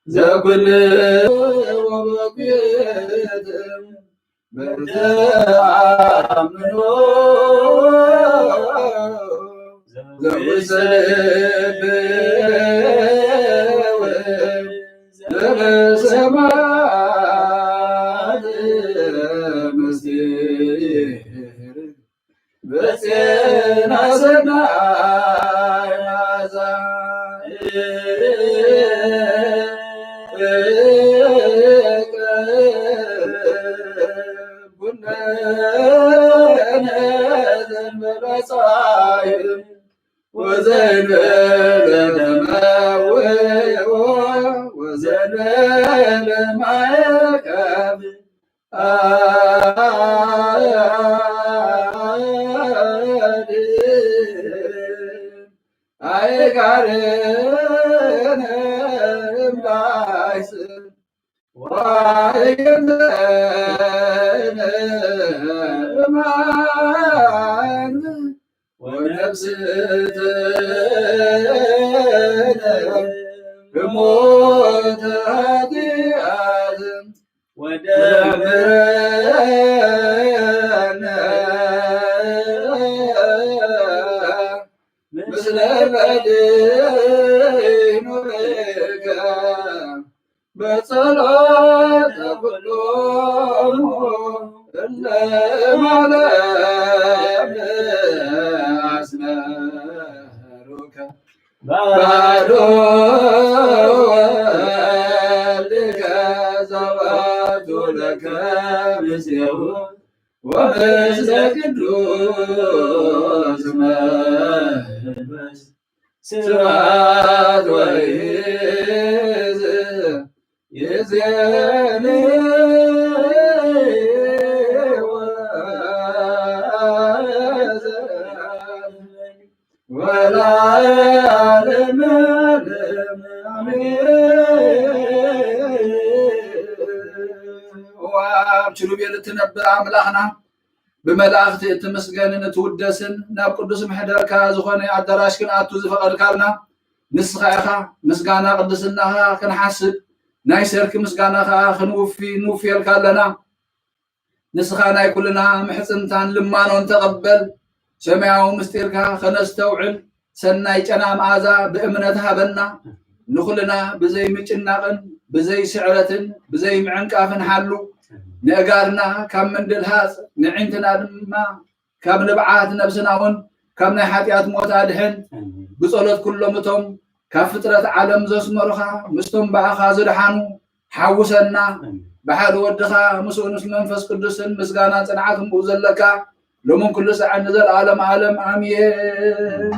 ዘኩል ወበኩት በተአምኖ ዘውሰልብ ዘበሰማት ምስጢር በጽና ሰናይ መዓዛ። ወዘንበለ መውኦ ወዘንበለ ማዕቀብ አይጋርነ እምባይስ ዋይገንዘነ እማን ወነፍስነ እሞተ ይኑረከ በጸሎተ ኩሎሙ እለ ማለም አስመሩከ ባዶ ወልድከ ዘባቱ ለከ ምስሌሁ ወምስለ ቅዱስ መንፈስ ስብሐት ወይዝ ይዜኒ ወዘ ወለዓለመ ዓለም አሜን። ወአብ ኪሩቤል እትነብር ኣምላኽና፣ ብመላእኽቲ እትምስገንን እትውደስን፣ ናብ ቅዱስ መሕደርካ ዝኾነ ኣዳራሽ ክንኣቱ ዝፈቐድካልና፣ ንስኻ ኢኻ። ምስጋና ቅድስናኻ ክንሓስብ፣ ናይ ሰርኪ ምስጋና ኸዓ ክንውፊ ንውፍየልካ ኣለና። ንስኻ ናይ ኩልና ምሕጽንታን ልማኖን ተቐበል። ሰማያዊ ምስጢርካ ከነስተውዕል ሰናይ ጨና መኣዛ ብእምነት ሃበና። ንኹልና ብዘይ ምጭናቕን ብዘይ ስዕረትን ብዘይ ምዕንቃፍን ሓሉ። ንእጋርና ካብ ምንድልሃጽ፣ ንዒንትና ድማ ካብ ንብዓት፣ ነብስና እውን ካብ ናይ ሓጢኣት ሞት ኣድሕን። ብጸሎት ኩሎም እቶም ካብ ፍጥረት ዓለም ዘስመሩኻ ምስቶም ብኣኻ ዝደሓኑ ሓውሰና። ብሓደ ወድኻ ምስኡ ምስ መንፈስ ቅዱስን ምስጋናን ጽንዓትን ብኡ ዘለካ ሎምን ኩሉ ሰዓት ንዘለዓለም ዓለም ኣሜን።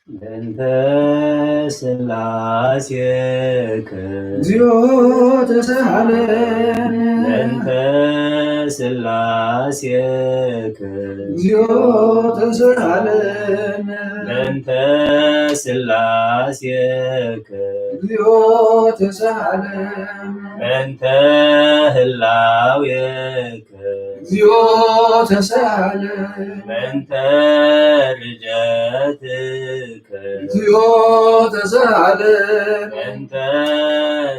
በእንተ ስላሴከ እግዚኦ ተሳሃለነ። በእንተ ስላሴከ እግዚኦ ተሳሃለነ። በእንተ ስላሴከ እግዚኦ ተሳሃለነ። በእንተ ህላዌከ እግዚኦ ተሳሃለነ። በእንተ ርደትከ እግዚኦ ተሳሃለነ። በእንተ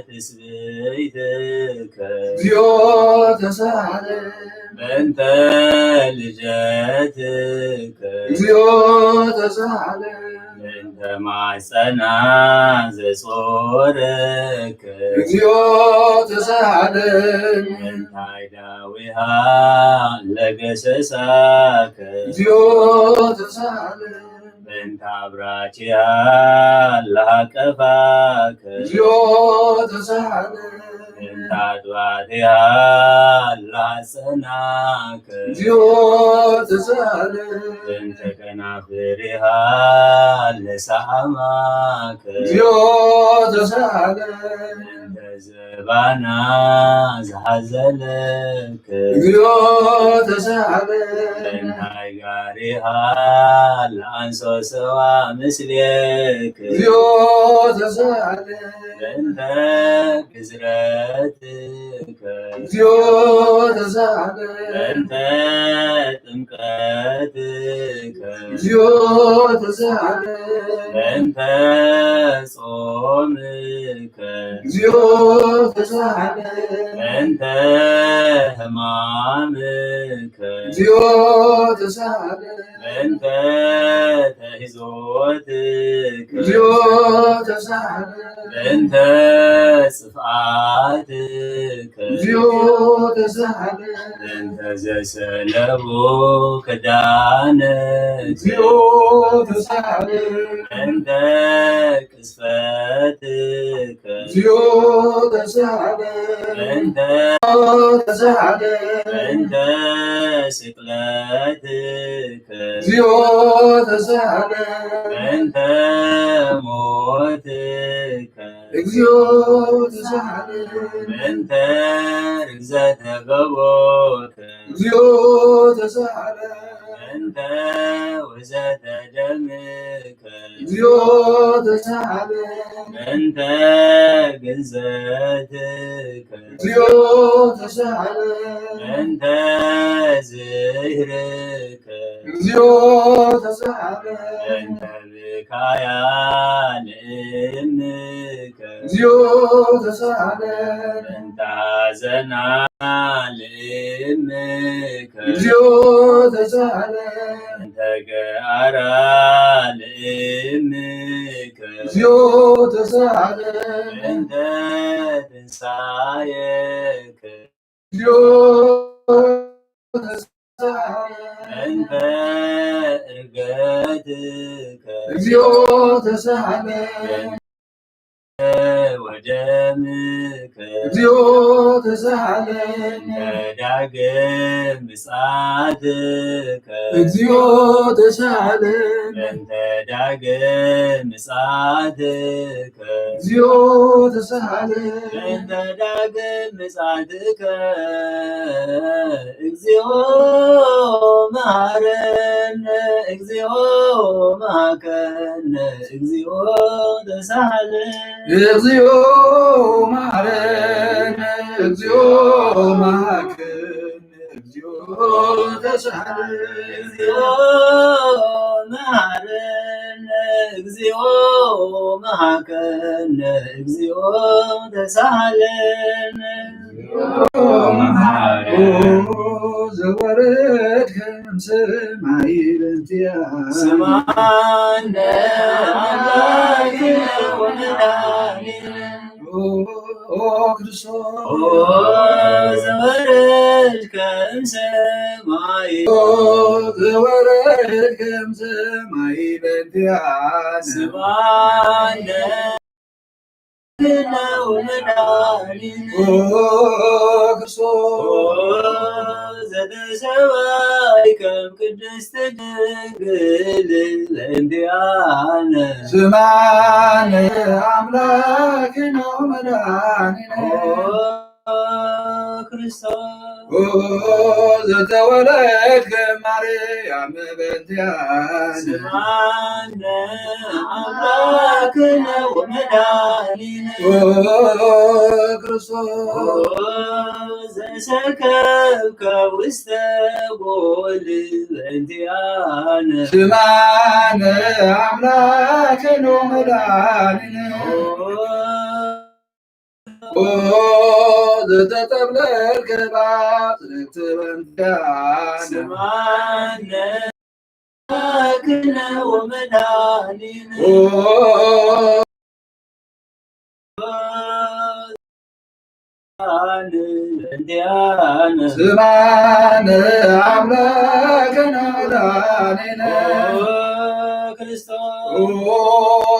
ትስብእትከ እግዚኦ ተሳሃለነ። በእንተ ልደትከ እግዚኦ ተሳሃለነ። በእንተ ማሕፀና ዘጾረከ እግዚኦ ተሳሃለነ። በእንተ ዳዊሃ ለገሰሳከ እግዚኦ ተሳሃለነ። በእንተ አብራኪሃ ለሃቀፋከ እግዚኦ ተሳሃለነ። በእንተ አጥባቲሃ ለሃጸናከ እግዚኦ ተሳሃለነ። በእንተ ከናፍሪሃ ለሰአማከ እግዚኦ ተሳሃለነ። በእንተ ዘባና ዝሃዘለከ እግዚኦ ተሳሃለነ። በእንተ ጋሪሃ ለአንሶ ሰዋ ምስሌከ እግዚኦ ተሳሃለነ። በእንተ ግዝረትከ እግዚኦ ተሳሃለነ። በእንተ ጥምቀትከ እግዚኦ ተሳሃለነ። በእንተ ጾምከ እግዚኦ ተሳሃለነ። በእንተ ሕማምከ እግዚኦ ተሳሃለነ። በእንተ ተሂዞትከ እግዚኦ ተሳሃለነ። በእንተ ጽፍኣትከ እግዚኦ ተሳሃለነ። በእንተ ዘሰለቡ ክዳንከ እግዚኦ ተሳሃለነ። በእንተ ቅስፈትከ እግዚኦ ተሳሃለነ። በእንተ ተሳሃለነ። በእንተ ስቅለትከ እግዚኦ ተሳሃለነ። በእንተ ሞትከ እግዚኦ ተሳሃለነ። በእንተ ርግዘተ ገቦከ እግዚኦ ተሳሃለነ። በእንተ ውሕዘተ ደምከ እግዚኦ ተሳሃለነ። በእንተ ግንዘትከ እግዚኦ ተሳሃለነ። በእንተ ዝህርከ እግዚኦ እግዚኦ ተሳሃለ። እንተ ብካያ ለእምከ። እግዚኦ ተሳሃለ። እንተ ሐዘና ለእምከ። እግዚኦ ተሳሃለ። እንተ ገኣራ ለእምከ። እግዚኦ ተሳሃለ። እንተ ትንሳኤከ። እግዚኦ ተሳሃለ። እንተ እርገትከ። እግዚኦ ተሳሃለ። ወደምከ። እግዚኦ ተሳሃለ። እንተ ዳግም ምጽኣትከ። እግዚኦ ተሳሃለ። እንተ ዳግም ምጽኣትከ። እግዚኦ ተሳሃለ። እንተ ዳግም ምጽኣትከ። እግዚኦ መሃረነ፣ እግዚኦ መሃከነ፣ እግዚኦ ተሳሃለ። እግዚኦ መሃረነ፣ እግዚኦ መሃከነ፣ እግዚኦ ተሳሃለ። እግዚኦ መሃረነ፣ እግዚኦ መሃከነ፣ እግዚኦ ተሳሃለነ። መሃረነ። ኦ ዘወረድከ እምሰማይ በእንቲኣነ። ስምዓነ ኣምላክነ ወመድኃኒነ። ኦ፣ ኦ ክርስቶስ። ኦ ዘወረድከ እምሰማይ። ኦ ዘወረድከ እምሰማይ በእንቲኣነ። ስምዓነ ወመድኃኒነ። ኦ ክርስቶስ። ኦ ዘተሰባይ ከም ቅድስት ድንግል በእንቲኣነ። ስምዓነ ኣምላክነ ወመድኃኒነ። ኦ ክርስቶስ። ኦ ዘተወለድከ ማርያም በእንቲኣነ። ስምዓነ ኣምላክነ ወመድኃኒነ። ኦ ክርስቶስ። ኦ ዘሰከብከ ውስተ ጎል በእንቲኣነ። ስምዓነ ኣምላክነ ወመድኃኒነ። ኦ ኦ ዘተጠብለልከ ባጽልክት በእንቲኣነ። ስምዓነ ኣምላክነ ወመድኃኒነ። ኦ በእንቲኣነ። ስምዓነ ኣምላክነ ወመድኃኒነ። ኦ ክርስቶስ። ኦ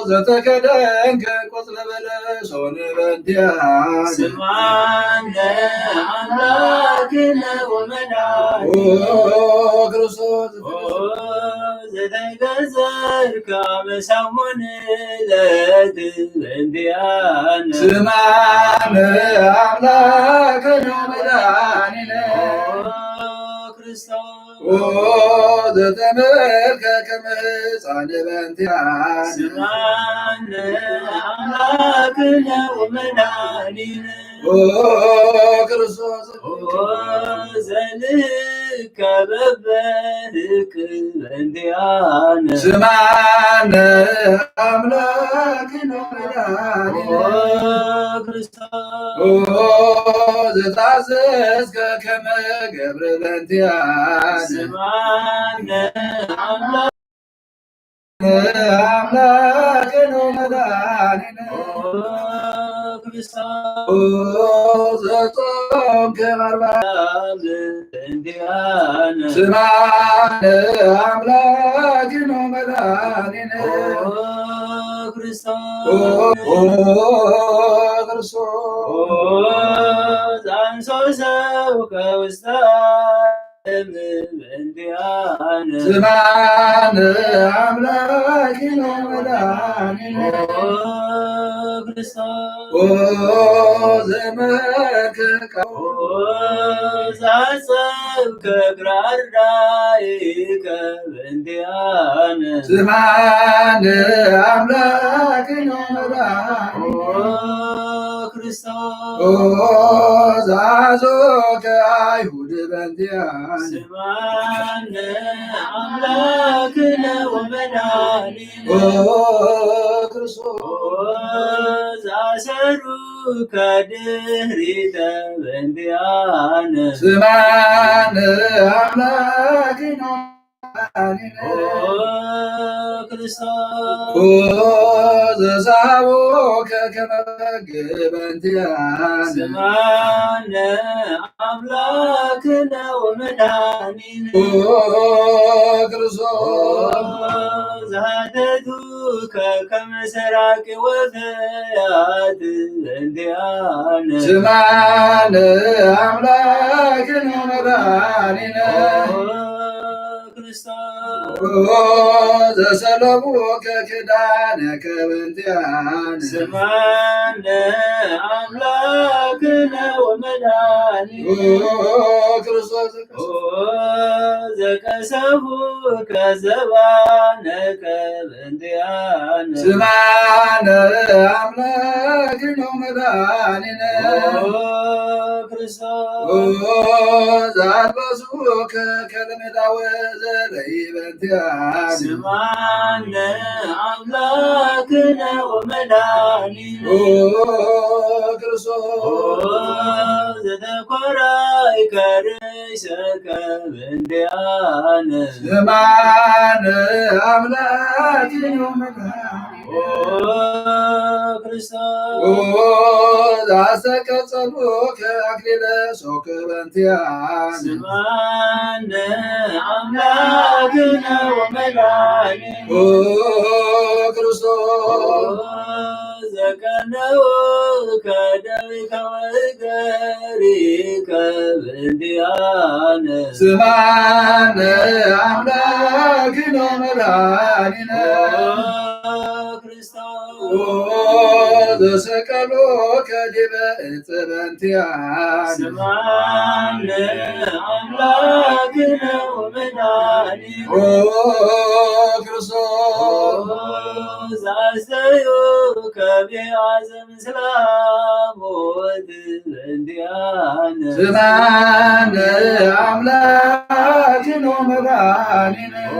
ዘተከደንከ ቆጽለ በለሶን በእንቲኣነ። ስምዓነ ኣምላክነ ወመድኃኒነ። ኦ ክርስቶስ። ኦ ዘተገዘርከ መሳሙን ዕለት በእንቲኣነ። ስምዓነ ኣምላክነ ወመድኃኒነ። ኦ ክርስቶስ። ኦ ዘተመልከ ከመ ሕፃን በእንቲኣነ። ስምዓነ ኣምላክነ ወመድኃኒነ። ኦ ክርስቶስ። ኦ ዘልከ በበህቅ በእንቲኣነ። ስምዓነ ኣምላክነ ወመድኃኒነ። ኦ ክርስቶስ። ኦ ዘታዘዝከ ከመ ገብር በእንቲኣነ። ስምዓነ ኣምላክ ኣምላክነ ወመድኃኒነ። ኦ ክርስቶስ። ኦ ዘጾምከ በእንቲኣነ። ስምዓነ ኣምላክነ ወመድኃኒነ። ኦ ክርስቶስ። ኦ፣ ኦ ክርስቶስ። ኦ ዘአንሶ ሰብከ ውስተ ዓለም በእንቲኣነ። ስምዓነ ኣምላክነ ወመድኃኒነ። ኦ ክርስቶስ። ኦ ዘመልከ ኦ ዘአሰብከ እግረ አርዳኢከ በእንቲአነ። ስምዓነ አምላክነ ወመድኃኒነ። ኦ ክርስቶስ። ዛዞከ አይሁድ በንቲያነ። ስማነ አምላክነ ወመድኃኒነ። ኦ ክርስቶስ። ዛሰሩከ ድህሪተ በንቲያነ። ስማነ አምላክነ ኦ ክርስቶስ። ኦ ዘሳቦከ ከመ በግ በንቲያነ። ስማነ አምላክነ ወመድኃኒነ። ኦ ክርስቶስ። ኦ ዘኃጢአቱከ ከመ ሠራቂ ወፈያት በንቲያነ። ስማነ አምላክነ ወመድኃኒነ። ኦ ክርስቶስ። ኦ ዘሰለቡከ ኪዳነከ በንቲያነ። ስማነ አምላክነ ወመድኃኒነ። ኦ ክርስቶስ። ኦ ዘቀሰፉከ ዘባነከ በንቲያነ። ስማነ አምላክነ ወመድኃኒነ። ኦ ክርስቶስ። ኦ ዘአልበሱከ ከልሜዳ ወዘለይ በንቲያነ። ስማነ አምላክነ ወመድኃኒነ። ኦ ክርስቶስ። ኦ ዘተኮራይከ ርእሰከ በንቲያነ። ስማነ አምላክነ ወመድኃኒነ። ኦ ክርስቶስ። ኦ ዘአስተቀጸሉከ አክሊለ ሶከ በንቲያነ። ስማነ አምላክነ ወመድኃኒነ። ኦ ክርስቶስ። ኦ ዘቀነውከ ደዊከ ወእገሪከ በንቲያነ። ስማነ አምላክነ ወመድኃኒነ። ኦ ክርስቶስ። ኦ ዘሰቀሉከ ዲበ ዕፀ በንቲያነ። ስማነ አምላክነ ወመድኃኒነ። ኦ ክርስቶስ። ኦ ዘአስተዩከ ቢአዘ ምስለ ሞት በንቲያነ። ስማነ አምላክነ ወመድኃኒነ። ኦ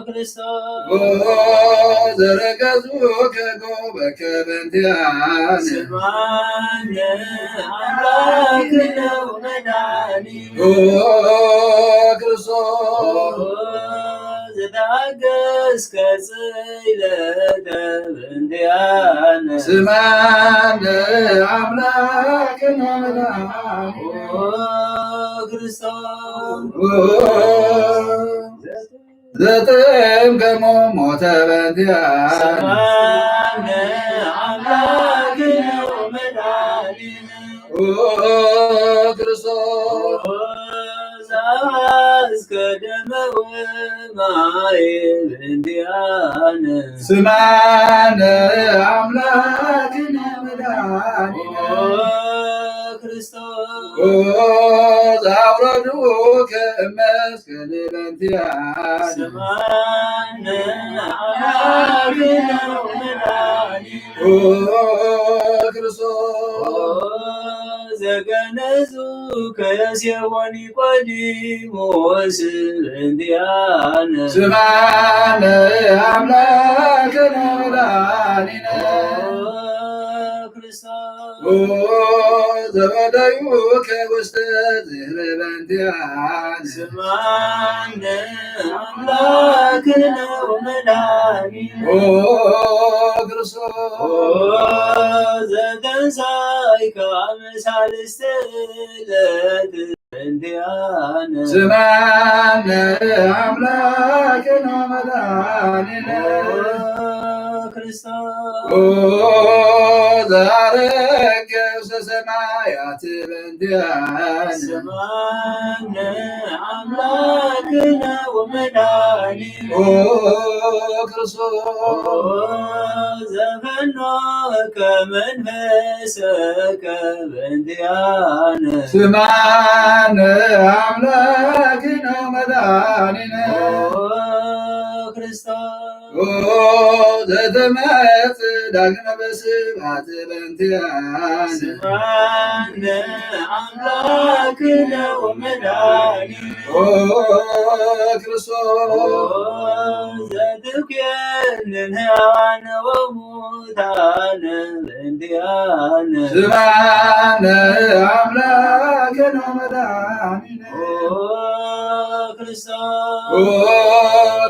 ክርስቶስ። ኦ ዘረገጹከ ጎበከ በንቲያነ። ስማነ አምላክነ ወመድኃኒነ። ኦ ክርስቶስ። ኦ ዘተአገስከ ስእለተ በንቲያነ። ስማነ አምላክነ ወመድኃኒነ። ኦ ክርስቶስ። ኦ ዘጥዕምከ ሞተ በንቲያነ። ስማነ አምላክነ ወመድኃኒነ። ኦ ክርስቶስ። ኦ ዘአፍሰስከ ደመ ወማየ በንቲያነ። ስማነ አምላክነ ወመድኃኒነ። ኦ ክርስቶስ። ኦ ዘአውረዱከ እመ በንቲያነ። ስማነ አምላክነ ወመድኃኒነ። ኦ ክርስቶስ። ኦ ዘገነዙከ ዮሴፍ ወኒቆዲሞስ በንቲያነ። ስማነ አምላክነ ወመድኃኒነ። ኦ ክርስቶስ። ኦ ዘበደዩከ ውስተ ዝህረ በንቲያነ። ስማነ አምላክነ ወመድኃኒነ። ኦ ክርስቶስ። ኦ ዘተንሳይከ አመ ሳልስተ ዕለት በንቲያነ። ስማነ አምላክነ ወመድኃኒነ። ኦ ክርስቶስ። ኦ ዘዐረገ ውስተ ሰማያት በንቲያነ። ስማነ አምላክነ ወመድኃኒነ። ኦ ክርስቶስ። ኦ ዘፈኖከ መንፈሰከ በንቲያነ። ስማነ አምላክነ ወመድኃኒነ። ኦ ክርስቶስ። ዘተመጽእ ዳግመ በስብሐት በእንቲአነ። ስብሐት ለአምላክነ ወመድኃኒነ። ኦ ክርስቶስ። ዘትኩየንን ሕያዋን ወሙታን በእንቲአነ። ስብሐት ለአምላክነ ወመድኃኒነ። ኦ ክርስቶስ። ኦ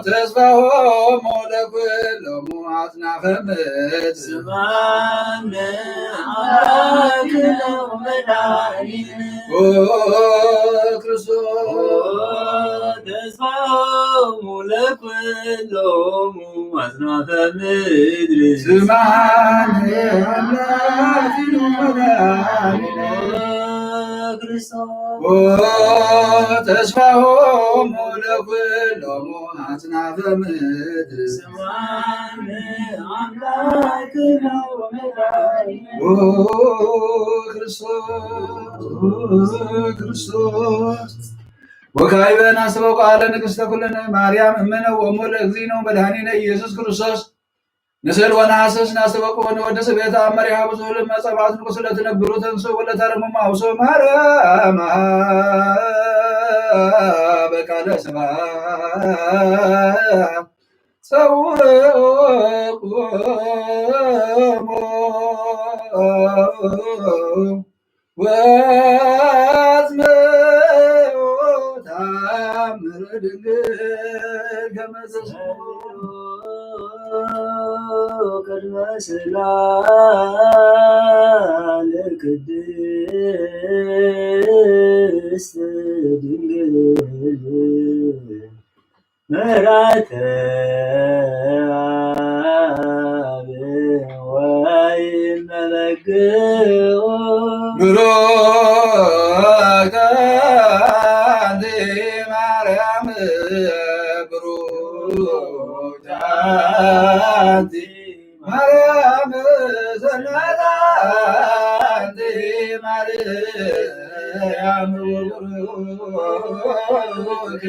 ተስፋሆሙ ለኩሎሙ አጽናፈ ምድር። ስብሐት ለአምላክነ ወመድኃኒነ። ኦ ክርስቶስ። ኦ ተስፋሆሙ ለኩሎሙ አጽናፈ ምድር። ስብሐት ለአምላክነ ወመድኃኒነ። ኦ ክርስቶስ። ኦ ተስፋሆሙ ለኩሎሙ አጽናፈ ምድር። ስብሐት ለአምላክነ ወመድኃኒነ። ኦ ክርስቶስ፣ ኦ ክርስቶስ። ወካዕበ ናስተበቁ አለ ንግሥተ ኩልነ ማርያም እምነ ወእሙ ለእግዚእነ ወመድኃኒነ ኢየሱስ ክርስቶስ። ንስእል ወነሐስስ ናስተበቁ ወንወድስ ቤተ አመሪሃ ብዙ ለመጸባት ንቁስ ለትነብሩ ተንሱ ወለተረሙ ማውሶ ማርያም በቃለ ስብሐት ጸውዕኩሙ ወአጽምዑ ተአምረ ድንግል ከመ ተስምዑ ቅድመ ስእላ ለቅድስት ድንግል ምሕረተ አብ ወይመበግኡ። ብሩክተ አንቲ ማርያም፣ ብሩክተ አንቲ ማርያም፣ ሰናይተ አንቲ ማርያም፣ ብሩክ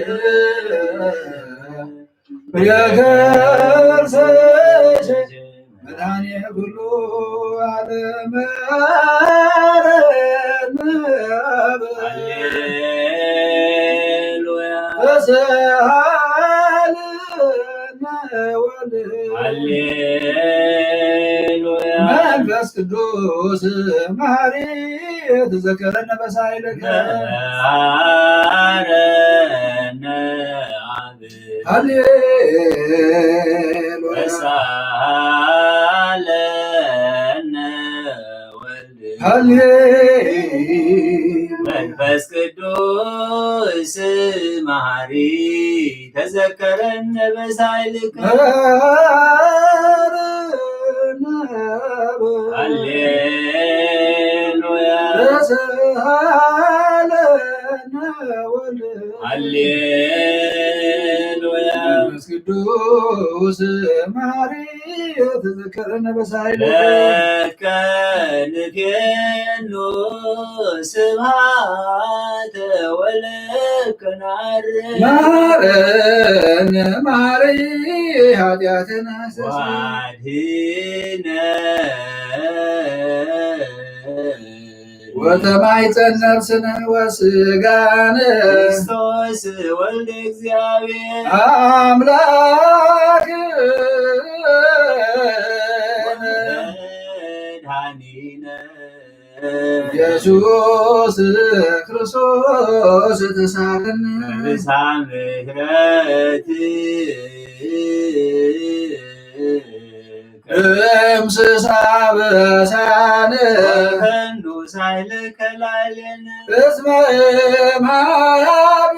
የከርሰሽ መድኃኔ ኩሉ ዓለም። ሃሌሉያ። ተሰሃለነ ወልድ። ሃሌሉያ። መንፈስ ቅዱስ መሐሪ ተዘከረነ በሳይለከ። መሐረነ አብ። ሃሌሉያ። ተሳሃለነ ወልድ። ሃሌ። መንፈስ ቅዱስ መሐሪ ተዘከረነ በሳይልከ። መሐረነ። ሃሌሉያ። ተሳሃለነ ወልድ። ሃሌሉያ። መንፈስ ቅዱስ መሐሪ ተዘከረነ በሳይለ። ለከ ንፌኑ ስብሐተ ወለከ ነዐርግ። መሐረነ መሐሪ ኃጢአተነ። ዋድነ። ወተማይፀን ነፍስነ ወስጋነ። ክርስቶስ ወልደ እግዚአብሔር። አምላክ። ወመድኃኒነ። ኢየሱስ ክርስቶስ ተሳለነ። ብዝኃ ምሕረት። እምስሳ በሳነ። ወፈኑ ሳይለከ ላዕሌነ። እስመ እምሃብ።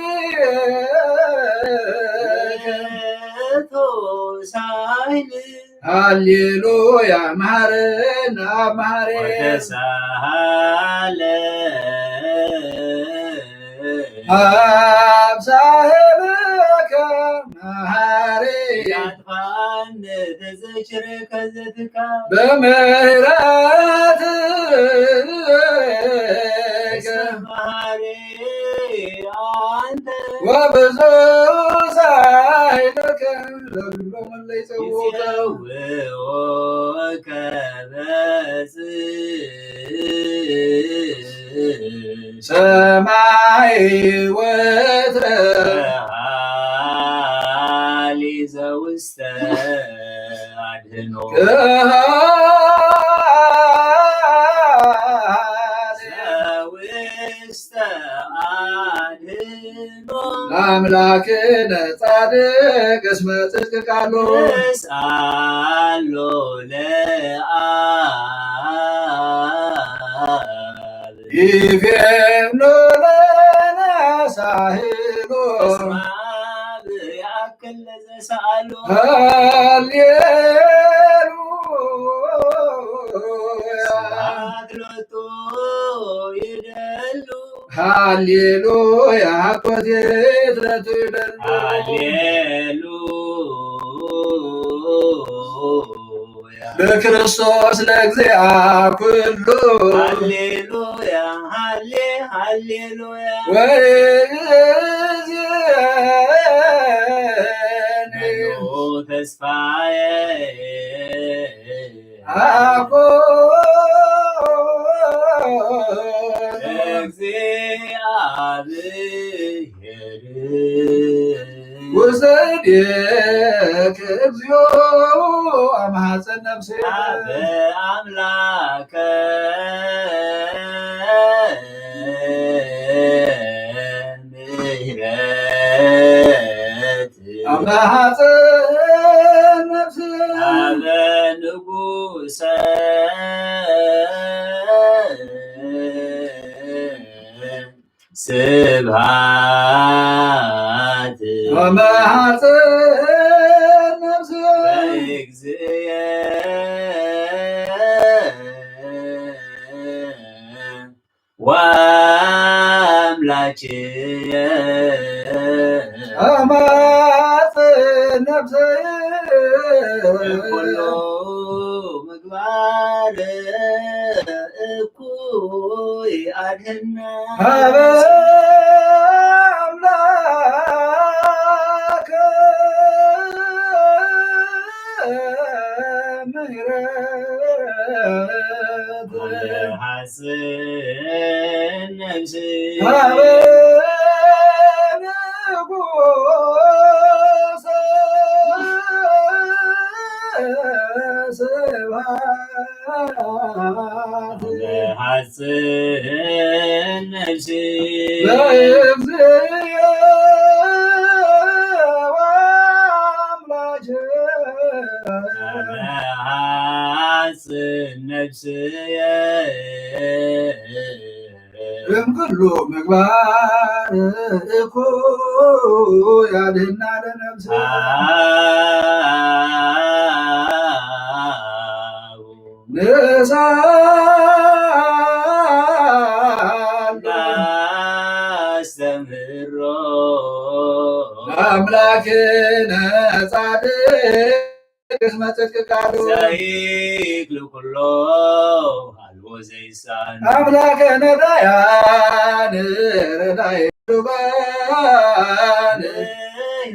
ሳይል። ሃሌሉያ። መሐረነ አብ መሐሪ። ወተሳሃለ። አብ ሳህልከ መሐሪ። ያጥፋን ተዘክረ ከዘትካ። በምህረት። እስመ መሐሪ አንተ። ወብዙ ሳይልከ። ለግሎም ለይጸውከ ይጸውከ በጽ ሰማይ ወትረ ዓሊ ዘውስተ ኣድህኖ ዘውስተ ኣድህኖ ለአምላክነ ጻድቅ እስመ ጽድቅ ቃሉ እስአሎ ለአብ ይፌኖ ለነ ሳህሎ እስመ አብ ያክል ለዘሰአሎ ሃሌሉያ ስብሐት ሎቱ ይደሉ ሃሌሉያ ኮቴት ለቱ ይደሉ ሃሌሉያ ለክርስቶስ ለእግዚአ ኩሉ ሃሌሉያ ሃሌ ሃሌሉያ ወይእዜኒ ተስፋዬ አኮ እግዚአብሔር ውሰዴከ እግዚኦ አምሐፀን ነፍሴ አበ አምላከ ምሕረት አምሐፀን ነፍሴ አበ ንጉሰ ስብሐት አምሐፀን ነፍሴ በእግዚእ ወአምላክየ አምሐፀን ነፍሴ ኩሉ ምግባር እኩይ አድህና ሀበ አምላክ ምሕረት ሐፅን ነፍስ ሀበ ንጉሰ ስብሐት ሐፅን ነፍስ ለእግዚእ ወአምላክ ሐፅን ነፍስየ እምኩሉ ምግባር እኩይ አድህና ለነፍስየ ንሳል አስተምህሮ አምላክነ ጻድቅ እስመ ጽድቅ ቃሉ ዘይክል ኩሎ አልቦ ዘይሳን አምላክነ ዳያን ረዳይ ዱባን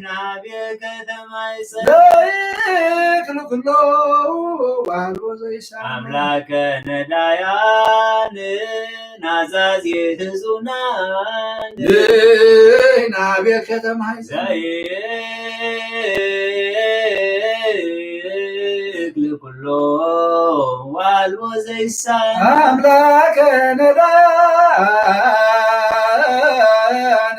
ናቤከ ተማይፀን ዘይክል ኩሎ ዋልቦ ዘይሳን አምላከ ነዳያን ናዛዝ የህዙናን ናቤከ ተማይፀን ዘይክል ኩሎ ዋልቦ ዘይሳን አምላከ ነዳያን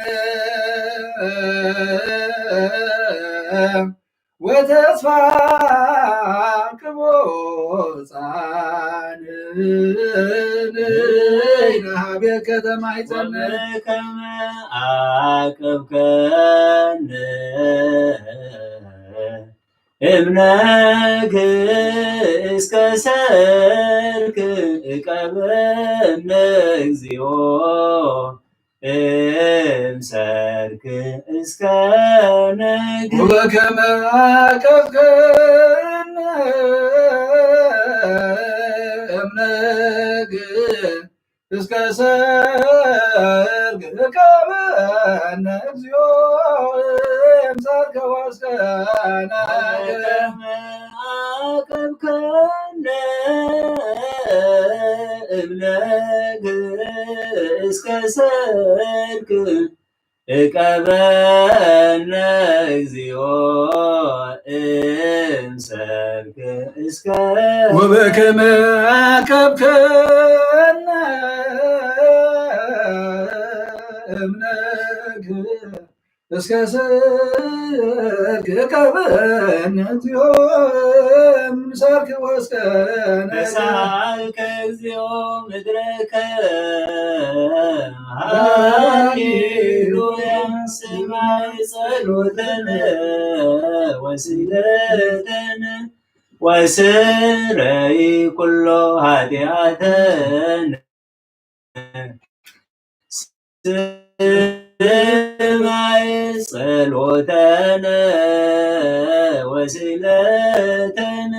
ወተስፋ ቅቦፃን ናቤከ ተማይፀን ከመ አቅብከን እምነክ እስከ ሰርክ እቀበነ እግዚኦ እምሰርክ እስከ ነግ ወበከመ አቀብከነ እምነግ እስከ ሰርክ እቀበነ እግዚኦ እምሰርክ ወስከነ አቀብከነ እብለግ እስከ ሰርክ እቀበነ እግዚኦ እምሰርክ እስከ ወበከመ አቀብከነ እምነክ እስከ ሰርክ እቀበነ እግዚኦ እምሰርክ ወስከነ በሳልከ እግዚኦ ምድረከ ሃሌሉያ ስማዕ ጸሎተነ ወስግደተነ ወስረይ ኩሎ ኃጢአተነ ስማዕ ጸሎተነ ወስግደተነ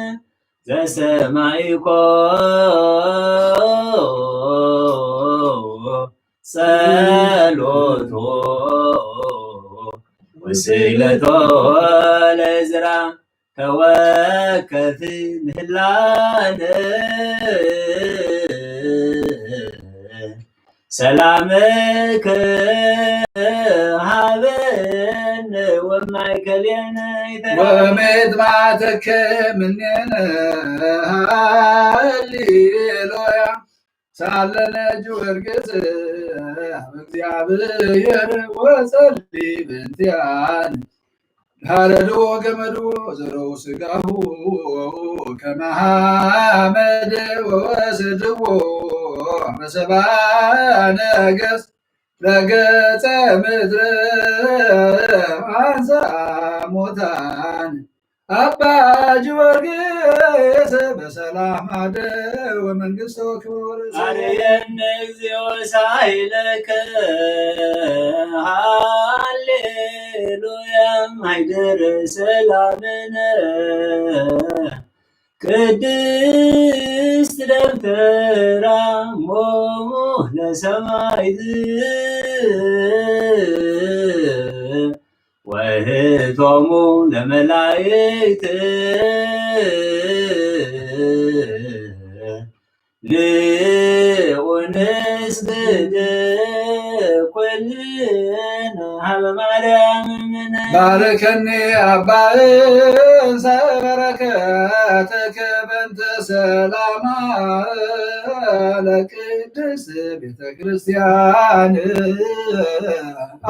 ዘሰማዕኮ ጸሎቶ ወስግደቶ ለዕዝራ ተወከፍ ምህላነ ሰላምክ ሃበነ ወማእከሌነ ወምጥማትክ ምኔነ ሃሌሉያ ሳለነ ጊዮርጊስ ኣብ እግዚኣብሔር ወጸሊ በእንቲአነ ሐረዶ ገመዶ ዘረው ስጋሁ ከመ ሐመድ ወወሰድዎ በሰባ ነገስ ረገጸ ምድር አንሳ ሞታን አባ ጊዮርጊስ በሰላም አደ ወመንግስቶ ክብር አርየነ እግዚኦ ሳይለከ ሃሌሉያ ማይደር ሰላምነ ቅድስት ደብተራ ሞሙ ለሰማይት ወህቶሙ ለመላእክት ንኡንስግድ ኩልነ ሀበ ማርያም እምነ ባርከኒ አባ እንሰ በረከትከ በእንተ ሰላማ ለቅድስት ቤተ ክርስቲያን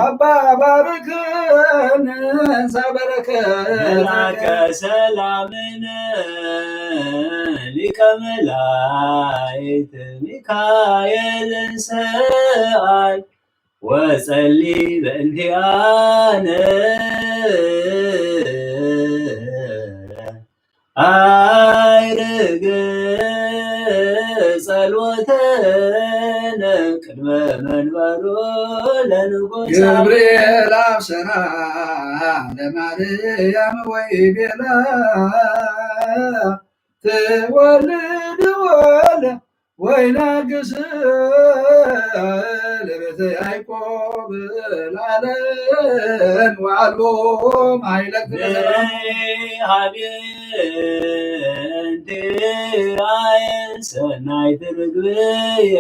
አባ ባርክን እንሰ በረከትከ መላከ ሰላምን ሊቀ መላእክት ሚካኤልን ሰአል ወጸሊ በእንቲአነ አይርግ ጸሎተነ ቅድመ መንበሩ ለንጉሥ ገብርኤል አብሰራ ለማርያም ወይ ቤላ ትወልድ ወለ ወይነግስ ለቤተ ያዕቆብ ለዓለም ወአልቦ ማይለቅ ሀቤንቲ አየ ሰናይት ርግብየ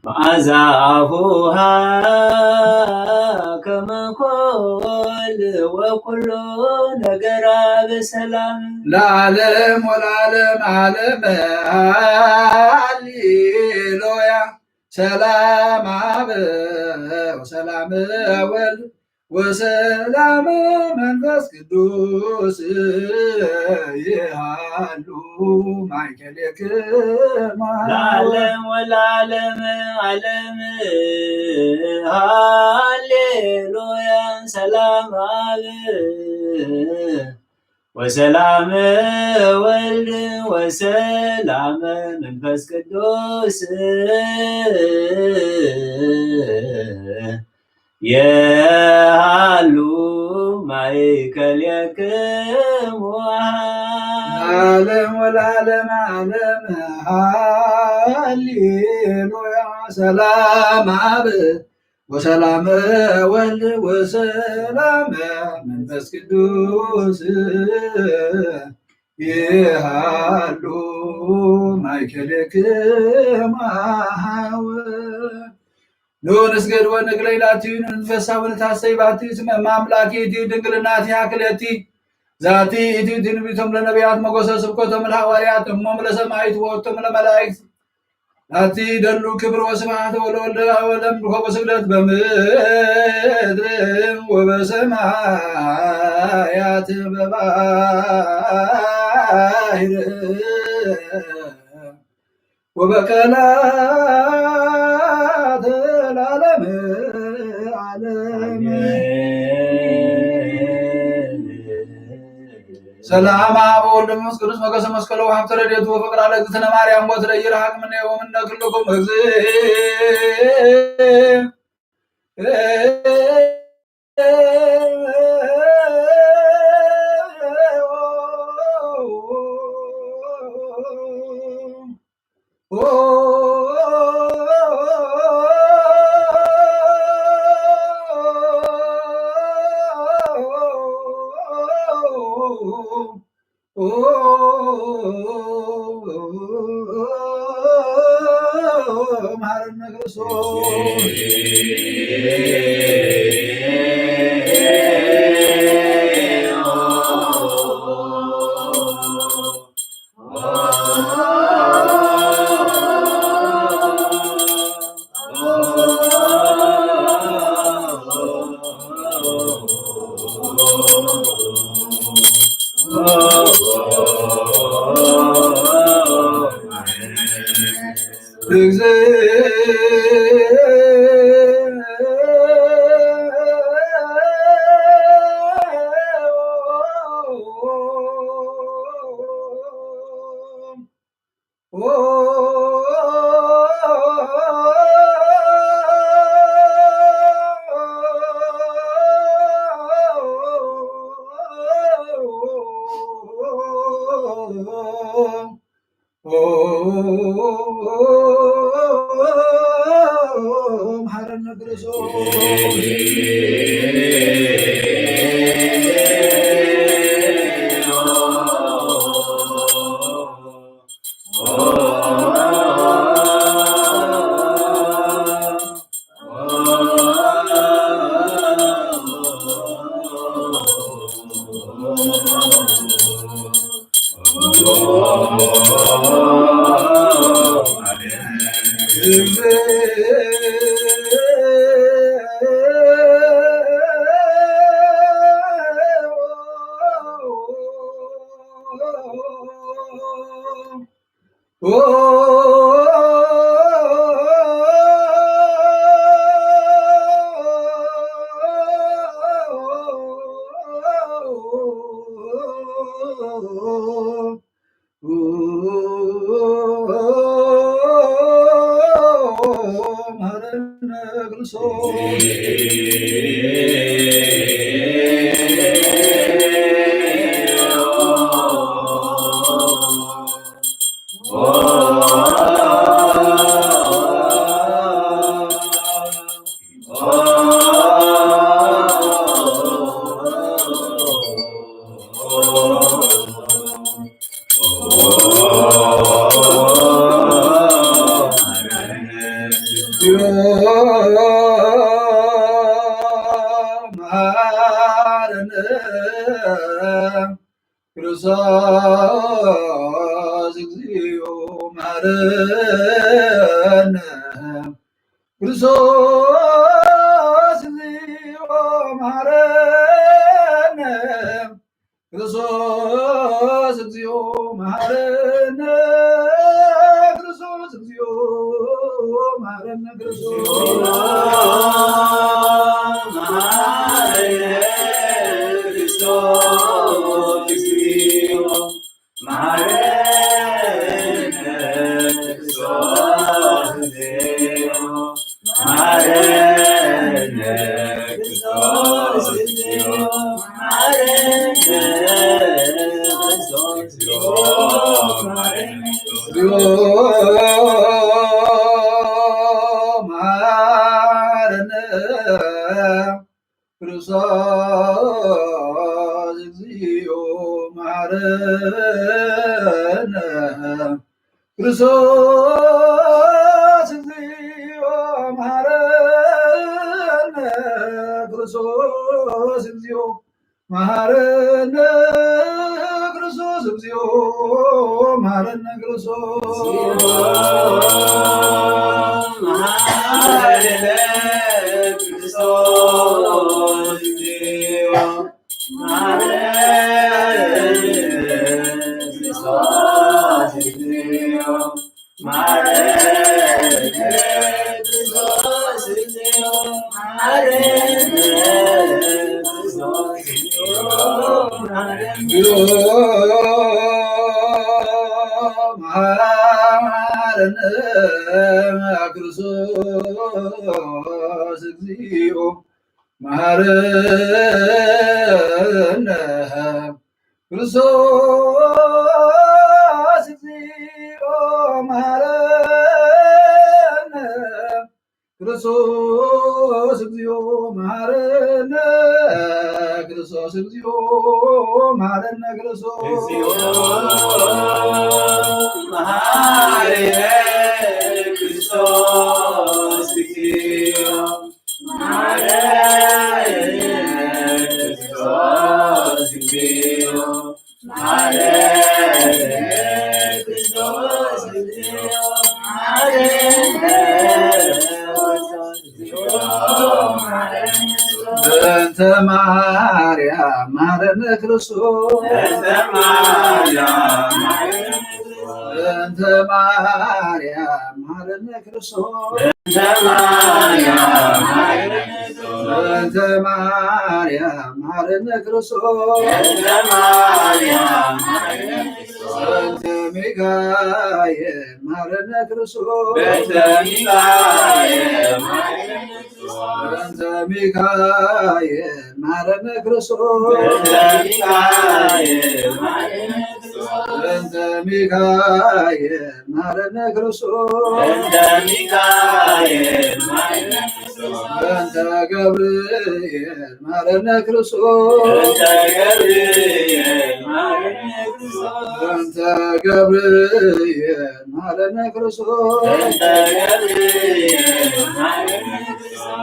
መዓዛ አፉሃ ከመ ኮል ወኩሉ ነገራ በሰላም ለዓለም ወለዓለም ዓለም ሃሌሉያ። ሰላም አብ ወሰላም ወልድ ወሰላም መንፈስ ቅዱስ ይሃሉ ማእከሌክማ ለዓለም ወለዓለም ዓለም ሃሌሉያ። ሰላም አብ ወሰላም ወልድ ወሰላም መንፈስ ቅዱስ የሃሉ ማእከሌክሙ ለዓለም ለዓለመ ዓለም። ሃሌሉያ። ሰላም አብ ወሰላም ወልድ ወሰላም መንፈስ ቅዱስ ይሃሉ ማእከሌክማ። ኑ ንስገድ ወንግለይ ላቲ ንንፈሳ ወንታሰይ ባቲ እስመ እመ አምላኪ እቲ ድንግልናቲሃ ክልኤቲ ዛቲ እቲ ትንቢቶም ለነቢያት ሞገሰ ስብከቶም ለሐዋርያት እሞም ለሰማዕት ወወቶም ለመላእክት ላቲ ደሉ ክብር ወስብሐት ወለወልድ ወለመንፈስ ቅዱስ ስግደት በምድር ወበሰማያት በባሕር ወበከላት ለዓለመ ዓለም። ሰላም አብ ወወልድ ወመንፈስ ቅዱስ ሞገሰ መስቀሉ ወሀብተ ረድኤቱ ወፍቅራ ለእግዝእትነ ማርያም ወትረ ይርሐቅ እምኔሁ ወእምነ ኩልክሙ እግዚእ። መሐረነ ክርስቶስ። መሐረነ ክርስቶስ። መሐረነ ክርስቶስ። መሐረነ ክርስቶስ እግዚኦ መሐረነ። ክርስቶስ እግዚኦ መሐረነ። ክርስቶስ እግዚኦ መሐረነ። ክርስቶስ እግዚኦ መሐረነ። ክርስቶስ መሐረነ። ክርስቶስ እግዚኦ መሐረነ። ክርስቶስ እግዚኦ መሐረነ። ክርስቶስ እግዚኦ መሐረነ። ክርስቶስ እግዚኦ መሐረነ ክርስቶስ እግዚኦ መሐረነ። ክርስቶስ እግዚኦ መሐረነ። ክርስቶስ እግዚኦ መሐረነ። ክርስቶስ እግዚኦ መሐረነ። ክርስቶስ መሐረነ። ክርስቶስ እግዚኦ መሐረነ ክርስቶስ እግዚኦ መሐረነ። ክርስቶስ እግዚኦ መሐረነ። ክርስቶስ እግዚኦ መሐረነ። ክርስቶስ እግዚኦ መሐረነ። ክርስቶስ እግዚኦ መሐረነ። ክርስቶስ እግዚኦ በእንተ ማርያም መሐረነ ክርስቶስ። በእንተ ማርያም መሐረነ ክርስቶስ። በእንተ ማርያም መሐረነ ክርስቶስ። በእንተ ሚካኤል መሐረነ ክርስቶስ። በእንተ ሚካኤል መሐረነ ክርስቶስ። በእንተ ሚካኤል መሐረነ ክርስቶስ። በእንተ ገብርኤል መሐረነ ክርስቶስ። በእንተ ገብርኤል መሐረነ ክርስቶስ።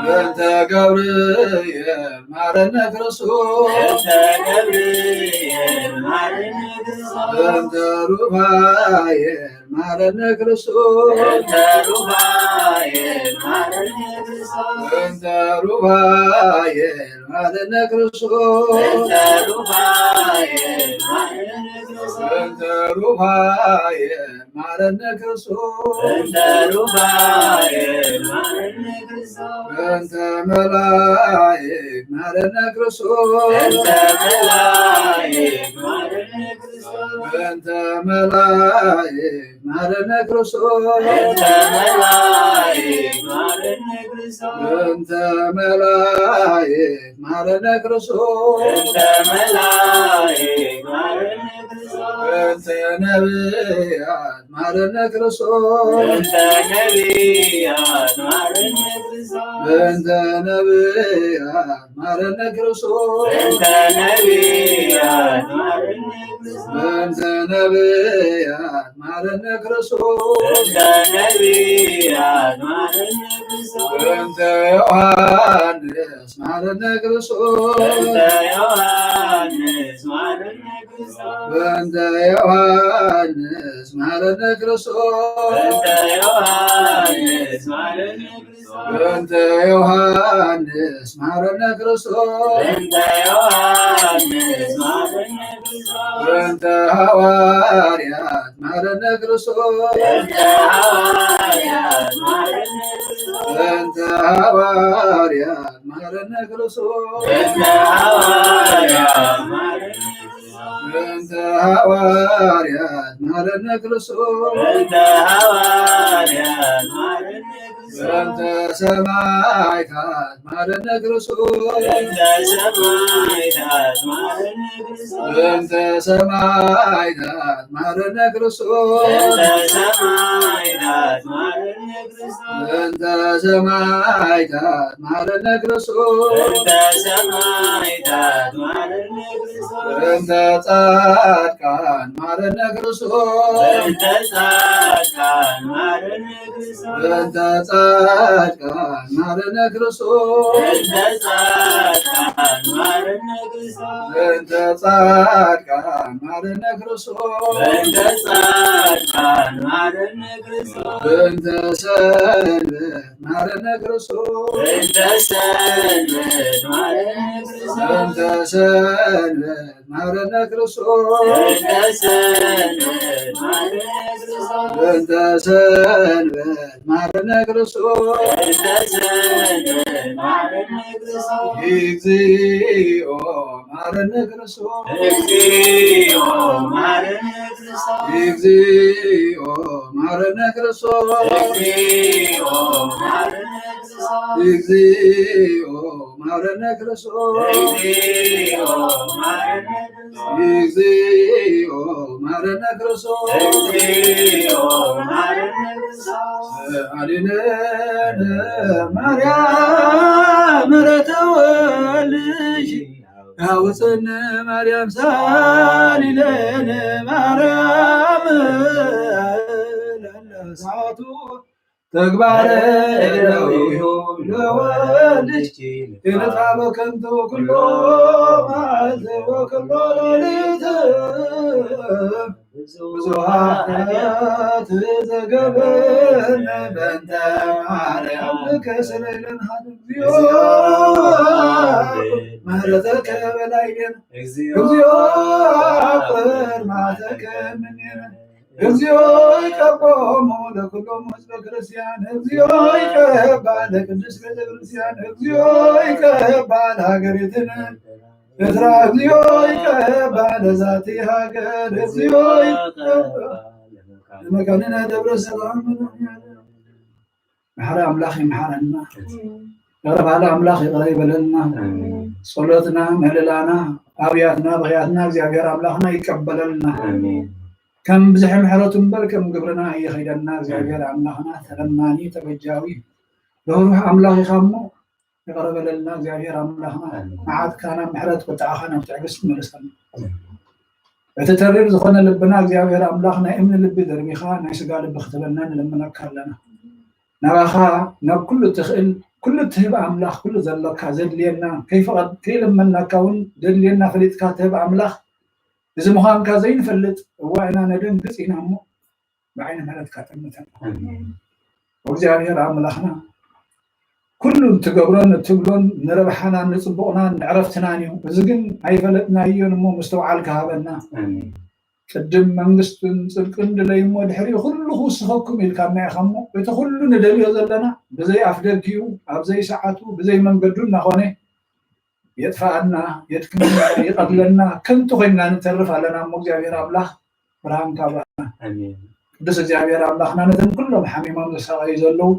በእንተ ገብርኤል መሐረነ ክርስቶስ። በእንተ ሩፋኤል መሐረነ ክርስቶስ። በእንተ ሩፋኤል መሐረነ ክርስቶስ። በእንተ ሩፋኤል መሐረነ ክርስቶስ። በእንተ መላእክት መሐረነ ክርስቶስ። በእንተ መላእክት መሐረነ ክርስቶስ። በእንተ መላእክት መሐረነ ክርስቶስ። በእንተ ነቢያት መሐረነ ክርስቶስ። በእንተ ነቢያት መሐረነ ክርስቶስ። በእንተ ነቢያት መሐረነ ክርስቶስ። በእንተ ነቢያት መሐረነ ክርስቶስ። በእንተ ነቢያት መሐረነ ክርስቶስ። በእንተ ዮሐንስ መሐረነ ክርስቶስ። በእንተ ዮሐንስ መሐረነ ክርስቶስ። በእንተ ዮሐንስ መሐረነ ክርስቶስ። በእንተ ዮሐንስ መሐረነ ክርስቶስ። በእንተ ዮሐንስ መሐረነ ክርስቶስ። በእንተ ዮሐንስ መሐረነ ክርስቶስ። በእንተ ሐዋርያት መሐረነ ክርስቶስ። በእንተ ሐዋርያት መሐረነ ክርስቶስ። በእንተ ሐዋርያት መሐረነ ክርስቶስ። በእንተ ሐዋርያት መሐረነ ክርስቶስ። በእንተ ሐዋርያት መሐረነ ክርስቶስ። በእንተ ሐዋርያት መሐረነ ክርስቶስ። በእንተ ሰማዕታት ማረነ ክርስቶስ። በእንተ ሰማዕታት ማረነ ክርስቶስ። በእንተ ሰማዕታት ማረነ ክርስቶስ። በእንተ ሰማዕታት ማረነ ክርስቶስ። በእንተ ሰማዕታት ማረነ ክርስቶስ። በእንተ ሰማዕታት ማረነ ክርስቶስ። በእንተ ጻድቃን ማረነ ክርስቶስ። በእንተ ጻድቃን ማረነ ክርስቶስ። በእንተ ጻድቃን ማረነ ክርስቶስ። በእንተ ጻድቃን ማረነ ክርስቶስ። በእንተ ጻድቃን ማረነ ክርስቶስ። በእንተ ጻድቃን ማረነ ክርስቶስ። በእንተ ሰንበት ማረነ ክርስቶስ። በእንተ ሰንበት ማረነ ክርስቶስ። በእንተ ሰንበት ማረነ ክርስቶስ። በእንተ ሰንበት ማረነ ክርስቶስ። በእንተ ሰንበት ማረነ ክርስቶስ። በእንተ ሰንበት ማረነ ክርስቶስ። እግዚኦ ማረነ ክርስቶስ። እግዚኦ ማረነ ክርስቶስ። እግዚኦ ማረነ ክርስቶስ። እግዚኦ ማረነ ክርስቶስ። እግዚኦ ማረነ ክርስቶስ። እግዚኦ ማረነ ክርስቶስ። እግዚኦ ማረነ ክርስቶስ። እግዚኦ ማረነ ክርስቶስ። ሰአሊ ለነ ማርያም ምሕረተ ወልድኪ፣ አውፅን ማርያም ሰአሊ ለነ ማርያም ለነ ሰዓቱ ተግባረ እደዊሁ ለወልድኪ ይልጣ በከንቱ ኩሎ መዓልቲ ወኩሎ ሌሊት ብዙኃት ዘገበነ በእንተ ማርያም ከስለለን እግዚኦ ምሕረተከ በላይን እግዚኦ ቅድማተከ ምኔነ እግዚኦ ይቀቦሙ ለኩሎም ህዝበ ክርስቲያን፣ እግዚኦ ይቀባ ለቅድስት ቤተ ክርስቲያን፣ እግዚኦ ይቀባ ለሀገሪትነ ኤርትራ፣ እግዚኦ ይቀባ ለዛቲ ሀገር፣ እግዚኦ ይቀባ ለመካንነ ደብረ ሰላም። መሐሪ ኣምላኽ ይምሓረና። ይቕረ ባለ ኣምላኽ ይቕረ ይበለልና። ጸሎትና፣ ምህልላና፣ ኣብያትና፣ ብኽያትና እግዚኣብሔር ኣምላኽና ይቀበለልና። ከም ብዝሒ ምሕረቱ እምበር ከም ግብርና እየኸይደና እግዚኣብሔር ኣምላኽና ተለማኒ ተበጃዊ ርህሩህ ኣምላኽ ኢኻ እሞ ይቕረ በለልና እግዚኣብሔር ኣምላኽና። መዓትካ ናብ ምሕረት፣ ቁጥዓኻ ናብ ትዕግስቲ መልሰልና። እቲ ተሪር ዝኾነ ልብና እግዚኣብሔር ኣምላኽ ናይ እምኒ ልቢ ደርቢኻ ናይ ስጋ ልቢ ክትበና ንልምነካ ኣለና። ናባኻ ናብ ኩሉ ትኽእል ኩሉ ትህብ ኣምላኽ ኩሉ ዘሎካ ዘድልየና ከይፈቐድ ከይልመናካ እውን ዘድልየና ፈሊጥካ ትህብ ኣምላኽ እዚ ምዃንካ ዘይንፈልጥ እዋ ኢና ነደንግጽ ኢና እሞ ብዓይኒ ምሕረትካ ጠምተና። እግዚኣብሔር ኣምላኽና ኩሉ እትገብሮን እትብሎን ንረብሓናን ንጽቡቕናን ንዕረፍትናን እዩ። እዚ ግን ኣይፈለጥናዮን እሞ ምስትውዓል ክሃበና። ቅድም መንግስትን ጽድቅን ድለዩ እሞ ድሕሪኡ ኩሉ ክውስኸኩም ኢልካና ኢኻ እሞ እቲ ኩሉ ንደልዮ ዘለና ብዘይ ኣፍደጊኡ ኣብ ዘይሰዓቱ ብዘይ መንገዱ እናኾነ የጥፍኣና፣ የድክመና፣ ይቐትለና፣ ከንቱ ኮይንና ንተርፍ ኣለና እሞ እግዚኣብሔር ኣምላኽ ብርሃንካ ኣብርሃና። ኣሜን። ቅዱስ እግዚኣብሔር ኣምላኽና ነቶም ኩሎም ሓሚሞም ዝሳቐዩ ዘለዉ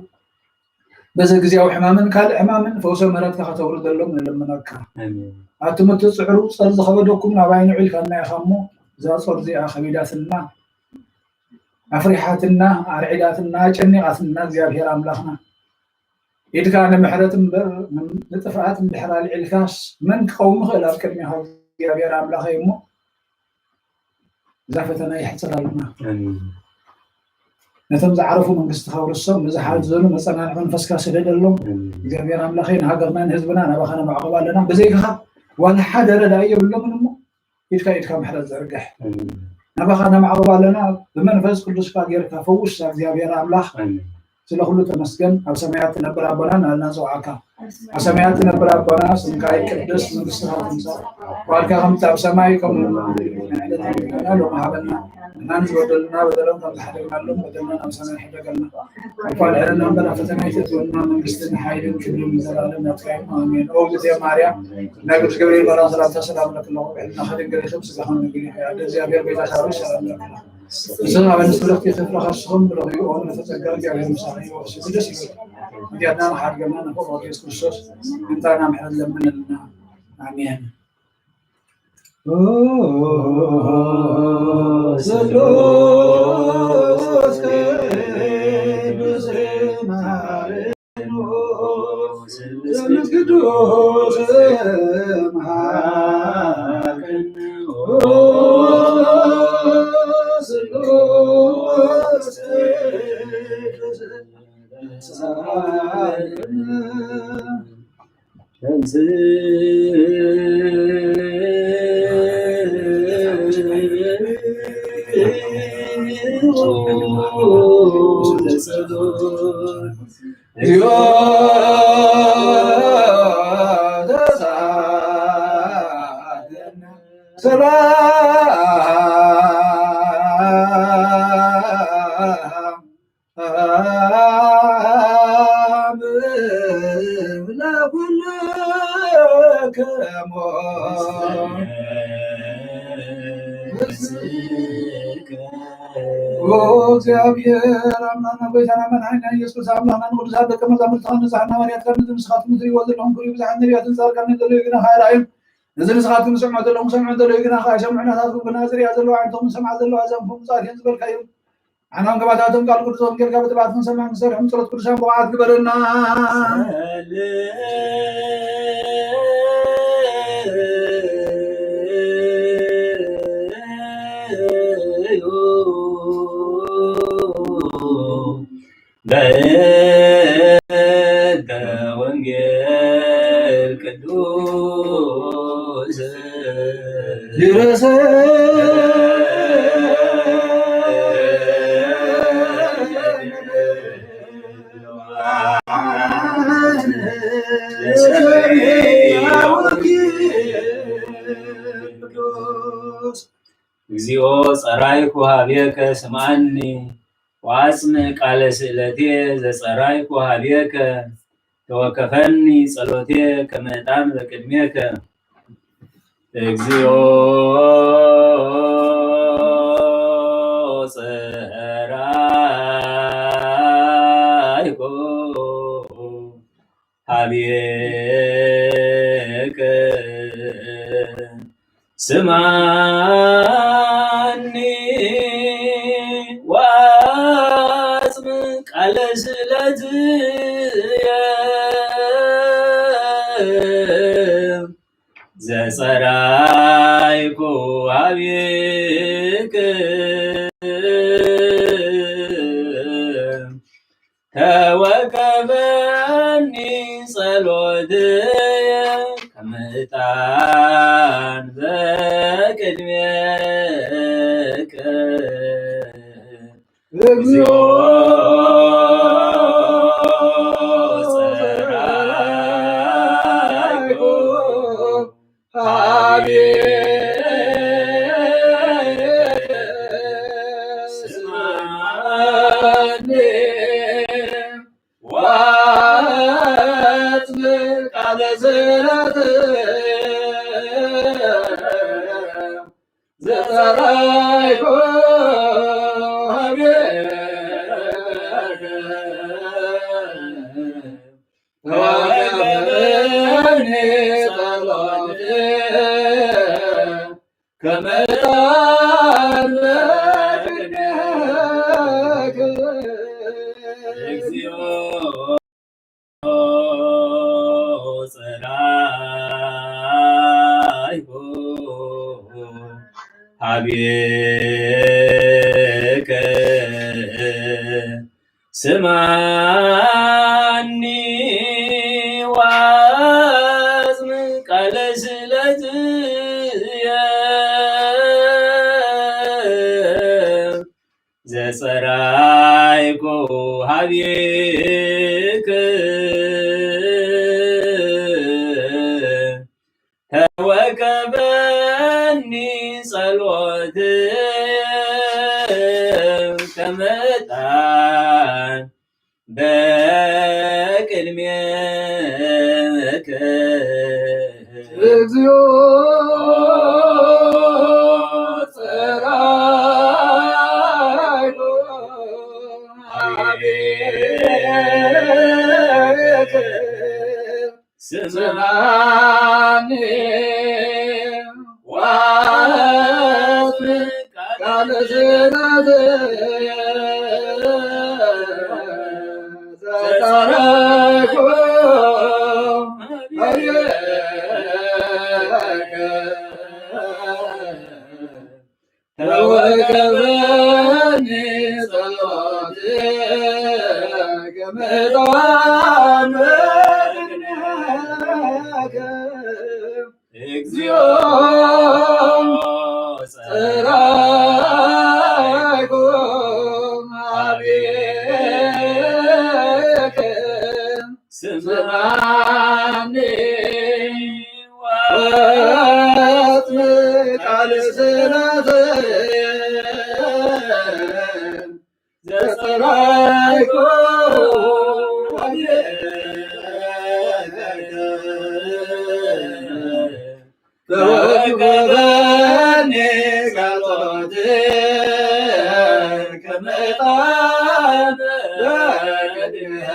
በዚ ግዜያዊ ሕማምን ካልእ ሕማምን ፈውሰ ምሕረትካ ከተውርደሎም ንልምነካ። ኣሜን። ኣቱም እትጽዕሩ ጸር ዝኸበደኩም ናባይ ንዑ ኢልካና ኢኻ እሞ እዛ ጾር እዚኣ ከቢዳትና፣ ኣፍሪሓትና፣ ኣርዒዳትና፣ ኣጨኒቓትና እግዚኣብሔር ኣምላኽና ኢድካ ንምሕረት እምበር ንጥፍኣት እንድሕር ኣልዒልካስ መን ክቐውም ይኽእል ኣብ ቅድሚኻ እግዚኣብሔር ኣምላኸይ እሞ እዛ ፈተና የሕፅረልና። ኣሜን። ነቶም ዝዓረፉ መንግስትኻ ውርሶም፣ ንዝሓዘኑ መፀናንዒ መንፈስካ ስደደሎም። ኣሜን። እግዚኣብሔር ኣምላኸይ ንሃገርና ንህዝብና ናባኻ ነማዕቑብ ኣለና። ብዘይካኻ ዋላ ሓደ ረዳኢ የብሎምን እሞ ኢድካ ኢድካ ምሕረት ዘርግሕ። ኣሜን። ናባኻ ነማዕቑብ ኣለና። ብመንፈስ ቅዱስካ ጌርካ ፈውስ እግዚኣብሔር ኣምላኽ። ኣሜን። ስለ ኩሉ ተመስገን። ኣብ ሰማያት ትነብር ኣቦና እናበልና ንጽውዓካ። ኣብ ሰማያት ትነብር ኣቦና ስምካ ይቀደስ፣ መንግስትኻ ትምጻእ፣ ፍቓድካ ከምቲ ኣብ ሰማይ ከምኡ እውን ኣብ ምድሪ። ዕለታዊ እንጀራና ሎሚ ሃበና። ንሕና ንዝበደሉና በደሎም ከም ዝሓደግናሎም በደልና ናብ ሰማይ ሕደገልና። ኣይፋልዐና እምበር ኣብ ፈተና ኣይተእትወና፣ መንግስትን ሓይልን ክብርን ንዘለኣለም ናትካ እዩ። ኣሜን። ኦ እግዝእትየ ማርያም፣ ናይ ቅዱስ ገብርኤል መልኣክ ሰላምታ ሰላም እለኪ ኣለኹ፣ ብሕልናኺ ድንግል ኢኺ፣ ብስጋኺ ድንግል ኢኺ። ኣደ እግዚኣብሔር፣ ጎይታሽ ኣርሽ ሰላም እለኪ። ንስኺ ኣብ ኣንስቲ ብርኽቲ ክፍረ ከርስኽን ብሩኽ እዩ፣ ኦ ፍረ ጸጋ እግዚኣብሔር ምሳኺ እዩ። ደስ ይበል። እዚኣና መሓርገና ንፍቕሮ ኢየሱስ ክርስቶስ ምንታና ምሕረት ለምነልና። ኣሜን። ስሉስ ቅዱስ መሐረነ። ስሉስ ቅዱስ እግዚኣብሔር ኣምላኽና ጎይታና መድሓኒና ኢየሱስ ክርስቶስ ኣምላኽና ንቅዱሳት ደቀ መዛሙርትኻ ንብዙሓት ሃዋርያትካ ንስኻትኩም እትርእይዎ ዘለኹም ክብሪ ብዙሓት ነቢያትን ጻድቃንን ዘለዉ ግና ከኣ ርኣዮም። ነዚ ንስኻትኩም ትሰምዑ ዘለኹም ክሰምዑ ዘለዉ ግና ከኣ ይሰምዑ። ናታትኩም ግና ዝርእያ ዘለዋ ኣዒንትኹም ዝሰምዓ ዘለዋ ኣእዛንኩም ብጻት እየን ዝበልካዮም። ኣናን ገባታቶም ቃል ቅዱስ ወንጌል ካብ ትብዓት ክንሰማዕ ክንሰርሕን ጸሎት ቅዱሳን ብቑዓት ግበረና። በእንተ ወንጌል ቅዱስ ድረሰ እግዚኦ ጸራይኩ ሀቤከ ስምዓኒ፣ ወአጽምዕ ቃለ ስእለትየ ዘጸራይኩ ሀቤከ፣ ተወከፈኒ ጸሎትየ ከመ ዕጣን በቅድሜከ። እግዚኦ ጸራይኩ ሀቤከ ስምዓኒ ወአጽምዕ ቃለ ስእለትየ ዘጸራይኩ ሀቤከ ተወከፈኒ ጸሎትየ ከመ ዕጣን በቅድሜከ። እግዚኦ ጸራይኩ ሀቤከ ስምዓኒ ወአጽምዕ ቃለ ስእለትየ ዘጸራይኩ ሀቤከ ተወከፈኒ ጸሎትየ ከመ ዕጣን በቅድሜከ። እግዚኦ ጸራይኩ ሀቤከ ስምዓኒ ወአጽምዕ ቃለ ስእለትየ ዘጸራይኩ ሀቤከ ተወከፈኒ ጸሎትየ ከመ ዕጣን በቅድሜከ። እግዚኦ ጸራይኩ ሀቤከ ስማኒ ወአጽምዕ ቃለ ስእለትየ ዘጸረይኩ ሀቤከ። ተወከፈኒ ጸሎትየ ከመ ዕጣን በቅድሜከ። እግዚኦ ጸራይኩ ሀቤከ። ስምዓኒ ወአጽምዕ ቃለ ስእለትየ ዘጸራይኩ ተወከፈኒ ጸሎትየ ከመ ዕጣን በቅድሜከ።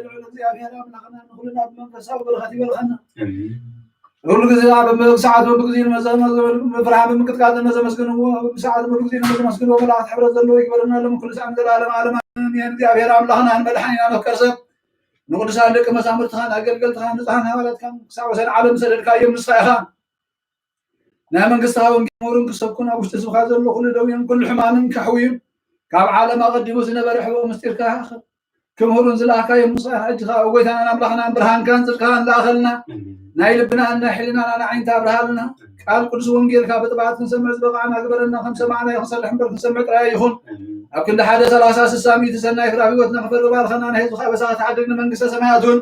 ልዑል እግዚኣብሔር ኣምላኽና ንኹልና ብመንፈሳዊ በረኸት ይባርኸና። ኣሜን። ኩሉ ግዜ ኣብ ሰዓት በብግዜ ንመዘ-፣ መዘ-፣ ምፍራህ ብምቅጥቃጥ ነዘመስግንዎ፣ በብሰዓት በብግዜ ነዘመስግንዎ፣ መላእክት ሕብረት ዘለዎ ይግበረና፣ ሎም ኩሉ ሰዓት ዘላለም ዓለም ኣሜን። እግዚኣብሔር ኣምላኽና ንመድሓኒና መፍቀር ሰብ፣ ንቅዱሳን ደቂ መዛሙርትኻን ኣገልገልትኻን ንጹሓን ሃዋርያትካን ክሳብ ወሰን ዓለም ዝሰደድካዮም ንስኻ ኢኻ። ናይ መንግስትኻ ወንጌል ምሁርን ክሰብኩን ኣብ ውሽጢ ህዝብኻ ዘሎ ኩሉ ደዌን ኩሉ ሕማምን ከሕውዩን ካብ ዓለም ኣቐዲሙ ዝነበረ ሕቡእ ምስጢርካ ክምህሩን ዝለኣኻዮም ንስኻ ኢኻ። ሕጂ ኸኣ ጎይታናን ኣምላኽናን ብርሃንካን ጽድቅኻን ለኣኸልና። ኣሜን። ናይ ልብናን ናይ ሕልናናን ኣዒንቲ ኣብርሃልና። ኣሜን። ቃል ቅዱስ ወንጌልካ ብጥብዓት ክንሰምዕ ዝበቓዕና ግበረና። ከም ሰማዕናዮ ክንሰርሕ እምበር ክንሰምዕ ጥራይ ኣይኹን። ኣሜን። ኣብ ክንዲ ሓደ ሰላሳ ስሳ ሚእቲ ሰናይ ፍረ ኣብ ህይወትና ክፈሪ ባርኸና። ናይ ህዝብኻ ኣበሳኻ ተሓድግ ንመንግስተ ሰማያት እውን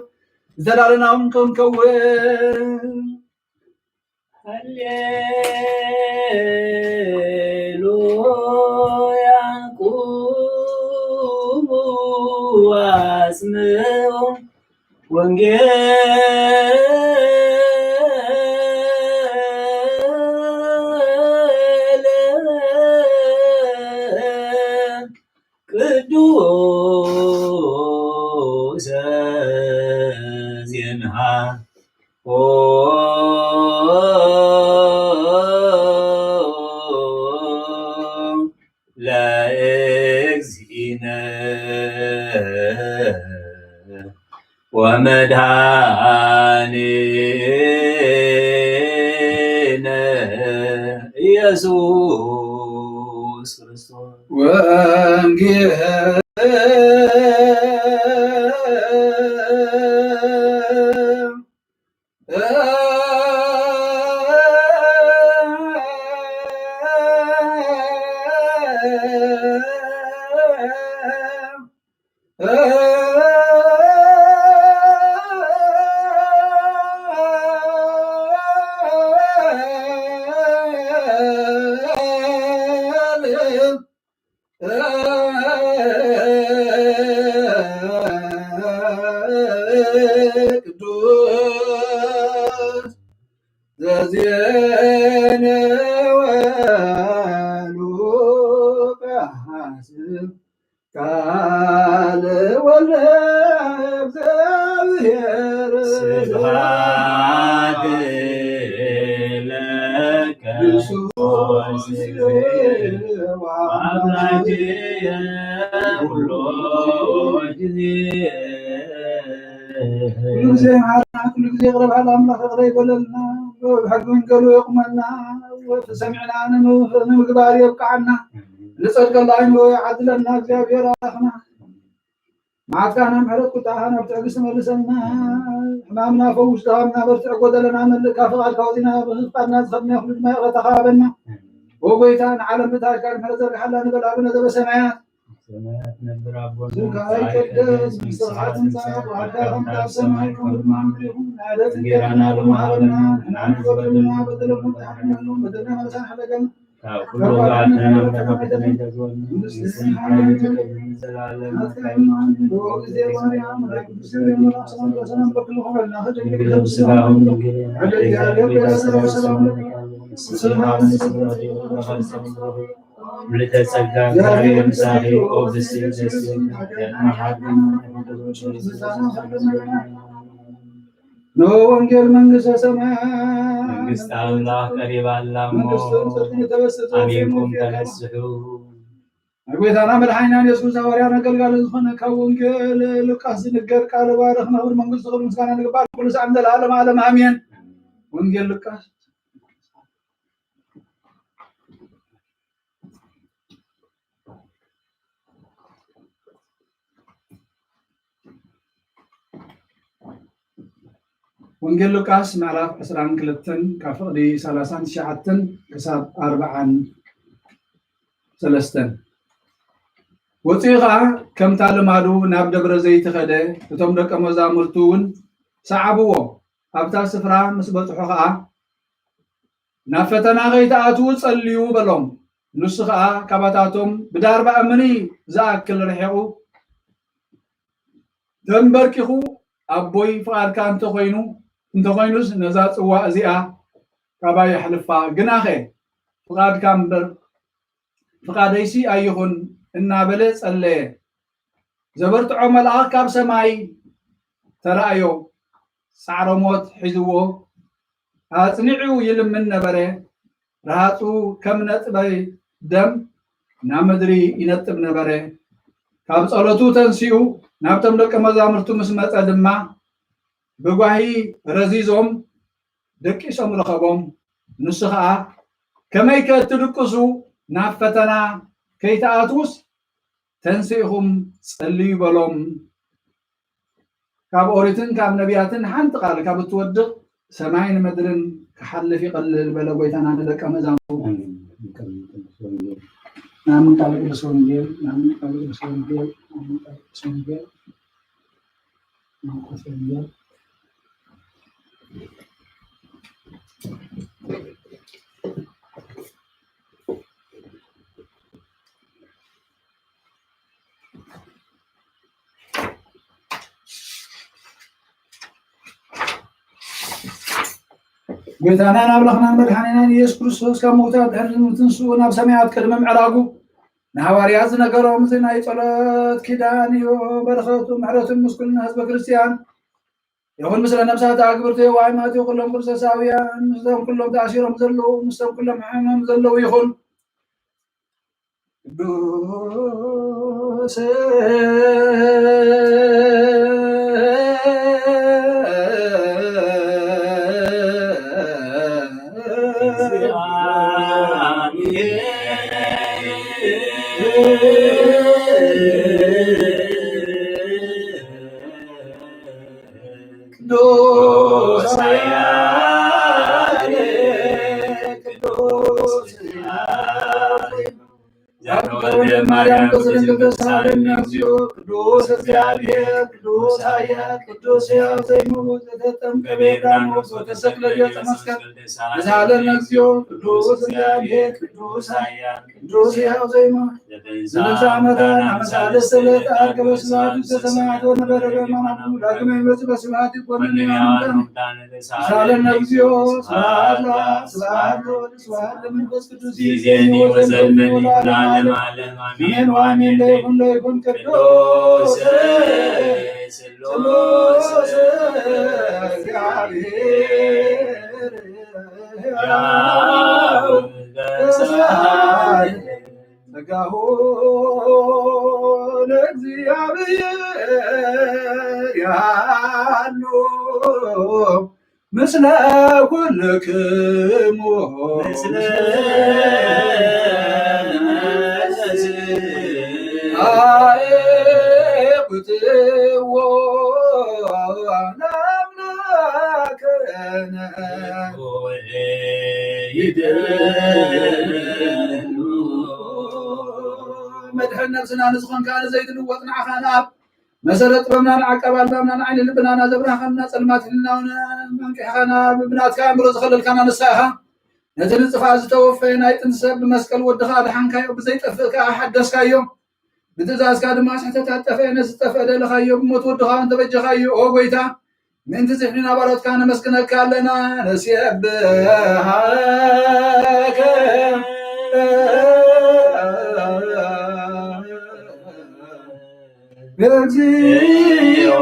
ዝተዳለና እውን ክንከውን። ሃሌሉያ ቁሙ ወአጽምዑ ወንጌለ ቅዱሰ ዜንሃ ለእግዚእነ ወመድኃኒነ ኢየሱስ ክርስቶስ። ወንጌል ቅዱስ ዘዜነወ ሉቃስ ቃል ወልደ እግዚአብሔር። ስብሐት ለከ አምላኬ ኩሎ ጊዜ። ኩሉ ግዜ መሓረና፣ ኩሉ ግዜ ይቕረ በሃል ኣምላኽ ይቕረ ይበለልና፣ ብሕጊ ወንጌሉ የቑመና፣ ሰሚዕና ንምግባር የብቅዓና፣ ንጸድቀሉ ኣእምሮ ይዓድለና እግዚኣብሔር ኣምላኽና። መዓትካ ናብ ምሕረት፣ ቁጣኻ ናብ ትዕግስቲ መልሰና። ሕማምና ፈውስ፣ ድኻምና በርትዕ፣ ጎደለና መልእ፣ ካብ ፍቓድካ ወጺና ብፍቓድና ዝኸድና ኩሉ ድማ ይቕረታኻ ሃበና። ኦ ጎይታ፣ ንዓለም ብታሕካ ምሕረት ዘርግሓላ ንበል። ኣቡነ ዘበሰማያት፣ ስምካ ይቀደስ፣ መንግስትኻ ትምጻእ፣ ፍቓድካ ከምቲ ኣብ ሰማይ ከምኡ ድማ ኣብ ምድሪ ይኹን። ዕለት እንጀራና ሎሚ ሃበና፣ ንሕና ንበደልና በደለና፣ በደልና መሳን ሕደገና ካብ ኩሉ በደልና ምልዕተ ጸጋ፣ እግዚኣብሔር ምሳኺ፣ ኦ ብስቲ ዘስት ኖ ወንጌል መንግስተ ሰማያት መንግስተ ኣምላኽ ቀሪባ ኣላ እሞ፣ መንግስቱ ጽድቅን ተበስቶ ኣሜንኩም ተነስሑ። ናይ ጎይታና መድሓኒናን የሱስ ክርስቶስ ሃዋርያን ኣገልጋሊ ዝኾነ ካብ ወንጌል ሉቃስ ዝንገር ቃል ባርኽ። ንኽብሪ መንግስቱ ክብሪ ምስጋና ንግባር ኩሉ ሰዓት ዘለዓለም ዓለም ኣሜን። ወንጌል ሉቃስ። ወንጌል ሉቃስ ምዕራፍ ዕስራን ክልተን ካብ ፍቕዲ ሰላሳን ትሽዓተን ክሳብ ኣርብዓን ሰለስተን። ወፂኡ ኸዓ ከምታ ልማዱ ናብ ደብረ ዘይት ኸደ፣ እቶም ደቀ መዛሙርቱ እውን ሰዓብዎ። ኣብታ ስፍራ ምስ በፅሑ ኸዓ ናብ ፈተና ከይትኣትዉ ጸልዩ በሎም። ንሱ ኸኣ ካባታቶም ብዳርባ እምኒ ዝኣክል ርሒቑ ተንበርኪኹ፣ ኣቦይ፣ ፍቓድካ እንተኾይኑ፣ እንተኾይኑስ ነዛ ጽዋ እዚኣ ካባይ ኣሕልፋ፣ ግናኸ ፍቓድካ እምበር ፍቓደይሲ ኣይኹን እናበለ ጸለየ። ዘበርትዖ መልኣኽ ካብ ሰማይ ተራእዮ፣ ጻዕረ ሞት ሒዝዎ ኣጽኒዑ ይልምን ነበረ። ረሃጹ ከም ነጥበ ደም ናብ ምድሪ ይነጥብ ነበረ። ካብ ጸሎቱ ተንሲኡ ናብቶም ደቀ መዛሙርቱ ምስ መጸ ድማ ብጓሂ ረዚዞም ደቂሶም ረኸቦም። ንሱ ኸኣ ከመይከ እትድቅሱ ናብ ፈተና ከይትኣትዉስ ተንሲእኹም ጸልዩ በሎም። ካብ ኦሪትን ካብ ነቢያትን ሓንቲ ቃል ካብ እትወድቕ ሰማይን ምድርን ክሓልፍ ይቐልል በለ ጎይታና ንደቀ መዛሙርቱ። ናምን ቃል ቅዱስ ወንጌል ናምን ቃል ቅዱስ ወንጌል ናምን ቃል ቅዱስ ወንጌል ናምን ቃል ቅዱስ ወንጌል ጎይታናን ኣምላኽናን መድሓኒናን ኢየሱስ ክርስቶስ ካብ ምውታት ድሕሪ ምትንስኡ ናብ ሰማያት ቅድሚ ምዕራጉ ንሃዋርያት ዝነገሮም እዚ ናይ ጸሎት ኪዳን እዩ። በረኸቱ ምሕረቱን ምስ ኩልና ህዝበ ክርስቲያን ይኹን፣ ምስለ ነፍሳት ኣግብርቲኡ ወኣይማቲኡ ኩሎም ክርስቶሳውያን ምስቶም ኩሎም ተኣሲሮም ዘለዉ ምስቶም ኩሎም ሕመም ዘለዉ ይኹን። ቅዱስ ቅዱስ ኃያል ቅዱስ ዛተወልደ ማርያም ቅድስት ድንግል ተሳለነ እግዚኦ። ቅዱስ እግዚአብሔር ቅዱስ ኃያል ቅዱስ ሕያው ዘይመውት ዘተጠምቀ በዮርዳኖስ ወተሰቅለ ገጸ መስቀል ተሳለነ እግዚኦ። ቅዱስ እግዚአብሔር ቅዱስ ኃያል ቅዱስ ሕያው ዘይመውት ዘተንሥአ እሙታን አመ ሣልስት ዕለት ዐርገ በስብሐት ውስተ ሰማያት ወነበረ በየማነ አቡሁ ዳግመ ይመጽእ በስብሐት ይኮንን ሕያዋን ሙታን ተሳለነ እግዚኦ። ስብሐት ለአብ ስብሐት ለወልድ ስብሐት ለመንፈስ ቅዱስ ይእዜኒ ወዘልፈኒ ወለዓለመ ዓለም አሜን ወአሜን። ለይኩን ለይኩን ቅዱስ ስሉስ እግዚአብሔር ሕያው በሰማይ ጸጋሁ ለእግዚአብሔር ያሉ ምስለ ኩልክሙ ምስለ አየኩትዎ ለአምላክነ ይደሉ። መድሕን ነፍስና ንዝኾንካ ንዘይትልወጥ ንዓኻ ንኣብ መሰረት ጥበብና ንዓቃብ ኣልባብና ንዓይኒ ልብናና ዘብራህኻና ጸልማት ህልናውና ኣንቂሕኻና ብብናትካ ኣእምሮ ዝኸለልካና ንሳ ኢኻ። ነቲ ንጥፍኣት ዝተወፈየ ናይ ጥንቲ ሰብ ብመስቀል ወድኻ ኣድሓንካዮ፣ ብዘይጠፍእ ከኣ ሓደስካዮ። ብትእዛዝካ ድማ ስሕተታት ጠፍአ፣ ነቲ ዝጠፍአ ደለኻዮ፣ ብሞት ወድኻ እውን ተበጀኻዮ። ኦ ጎይታ፣ ምእንቲ እዚ ንሕና ባሮትካ ነመስግነካ ኣለና፣ ነስየብሃከ። እግዚኦ።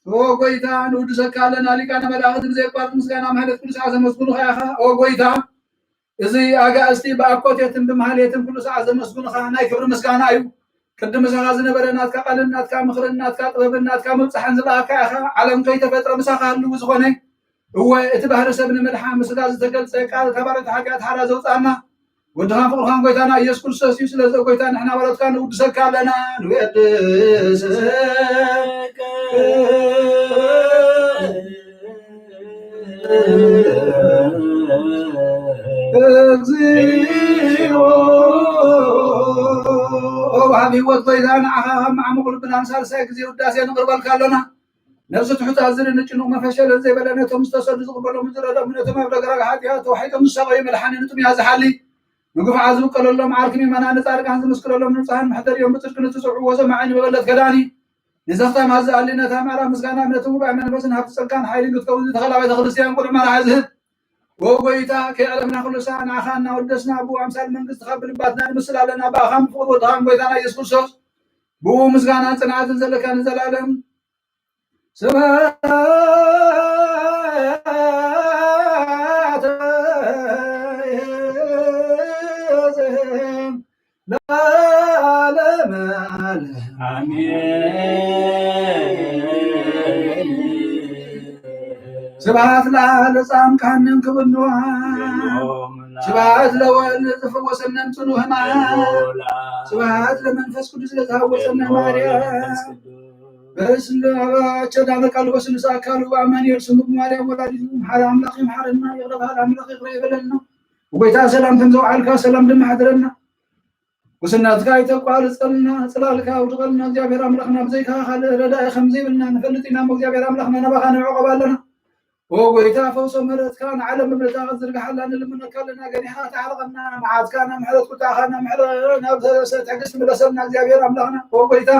ኦ ጎይታ፣ ንውድሰካ ኣለና። ሊቃነ መላእኽት ብዘየቋርጥ ምስጋና ማህሌት ቅዱሳን ዘመስግኑኻ ኢኻ። ኦ ጎይታ፣ እዚ ኣጋእዝቲ ብኣኮቴትን ብማህሌትን ኩሉ ሰዓት ዘመስግኑኻ ናይ ክብሪ ምስጋና እዩ። ቅድም ምሳኻ ዝነበረ ናትካ ቃልን ናትካ ምኽርን ናትካ ጥበብን ናትካ ምብጻሕን ዝለኣካ ኢኻ። ዓለም ከይተፈጥረ ምሳኻ ህልው ዝኾነ፣ እወ፣ እቲ ባህሪ ሰብ ንምድሓን ብስጋ ዝተገልጸ ቃል፣ ካብ ባርነት ሓጢኣት ሓራ ዘውጽኣና ወድኻን ፍቕርኻን ጎይታና ኢየሱስ ክርስቶስ እዩ። ስለዚ ጎይታ፣ ንሕና ባሮትካ ንውድሰካ ኣለና፣ ንውድሰካ። እግዚኦ። ወሃቢ ህይወት ጎይታ፣ ንዓኻ ካብ መዓሙቕ ልብና ንሳልሳይ ግዜ ውዳሴ ንቕርበልካ ኣሎና። ነብሲ ትሑት ኣዝሪ ንጭኑቕ መፈሸልን ዘይበለ ነቶም ዝተሰዱ ዝቕበሎም ዝረደሙ ነቶም ኣብ ደጋግ ሓጢኣት ተዋሒጦም ዝሳቐዩ መድሓኒ ንጥሙያ ዝሓሊ ንግፉዓት ዝውቀለሎም ዓርኪ ምእመናን ንጻድቃን ዝምስክረሎም ንጹሃን መሕደሪኦም ብጽድቂ ንትጽውዕዎ ሰማዒ ንመበለት ከዳኒ ንዘኽታም ኣዚ ኣሊ ነታ ምዕራፍ ምስጋና እምነትን ጉባኤ መንፈስን ሃብቲ ጸጋን ሓይልን ክትከውን ዝተኸላ ቤተ ክርስቲያን ቁልዕ መራሒ ዝህብ ወጎይታ ከየዕለምና ኩሉ ሰዓት ንዓኻ እናወደስና ብኡ ኣምሳል መንግስትኻ ብልባትና ንምስል ኣለና ብኣኻን ብፍቕሪ ወድኻን ጎይታና ኢየሱስ ክርስቶስ ብኡ ምስጋናን ጽንዓትን ዘለካ ንዘላለም ስብሐት ለዓለመ ዓለም። ኣሜን። ስብሐት ለዓለ ጻምካንን ክብንዋ ስብሐት ለወልድ ዝፈወሰነን ጽኑ ሕማም። ስብሐት ለመንፈስ ቅዱስ ለተሃወጸነ ማርያም። በስመ አብ አቸዳነ ቃል ወስሉስ አካሉ አማኑኤል ስሙ ማርያም ወላዲቱ መሐሪ አምላክ ይምሐረና፣ ይቅረ በል አምላክ ይቅረ ይበለና። ጎይታ ሰላም ከም ዘውዓልካ ሰላም ድማ ያሕድረና። ጉስነትካ ይተቋርጸልና፣ ጽላልካ ኣውድቐልና። እግዚኣብሔር ኣምላኽና ብዘይካ ካልእ ረዳኢ ከም ዘይብልና ንፈልጥ ኢና እሞ እግዚኣብሔር ኣምላኽና ናባኻ ንዕቆብ ኣለና። ኦ ጎይታ ፈውሶ ምሕረትካ ንዓለም ብምልእታ ክትዝርግሓላ ንልምነካ ኣለና። ገኒሕካ ተዓረቐና፣ መዓትካ ናብ ምሕረት ቁጣኻ ናብ ምሕረት ናብ ትዕግስቲ ምለሰልና እግዚኣብሔር ኣምላኽና። ኦ ጎይታ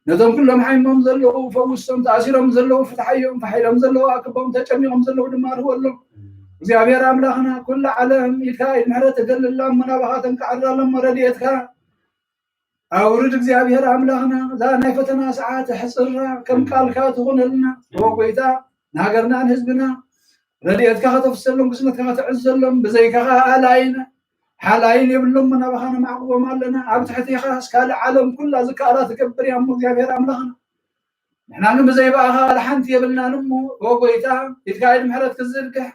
ነቶም ኩሎም ሓሚሞም ዘለዉ ፈውሶም፣ ተኣሲሮም ዘለዉ ፍትሓዮም፣ ተሓይሎም ዘለዉ ኣክቦም፣ ተጨኒቖም ዘለዉ ድማ ርህወሎም። እግዚኣብሔር ኣምላኽና ኩሉ ዓለም ኢድካ ኢድ ምሕረት እገልላ እሞ ናባኻ ተንቃዕራሎም ረድኤትካ ኣውርድ እግዚኣብሔር ኣምላኽና። እዛ ናይ ፈተና ሰዓት ኣሕጽራ ከም ቃልካ ትኹነልና። ኦ ጎይታ ንሃገርና ንህዝብና ረድኤትካ ከተፍሰሎም፣ ግስነትካ ከተዕዘሎም። ብዘይካኻ ኣላይን ሓላይን የብሎም፣ ናባኻ ነማዕቁቦም ኣለና። ኣብ ትሕቴኻስ ካልእ ዓለም ኩላ ዝከኣላ ትገብር እያ እሞ እግዚኣብሔር ኣምላኽና። ንሕና ግን ብዘይ ብኣኻ ዋላ ሓንቲ የብልናን እሞ፣ ኦ ጎይታ ኢድካ ኢድ ምሕረት ክትዝርግሕ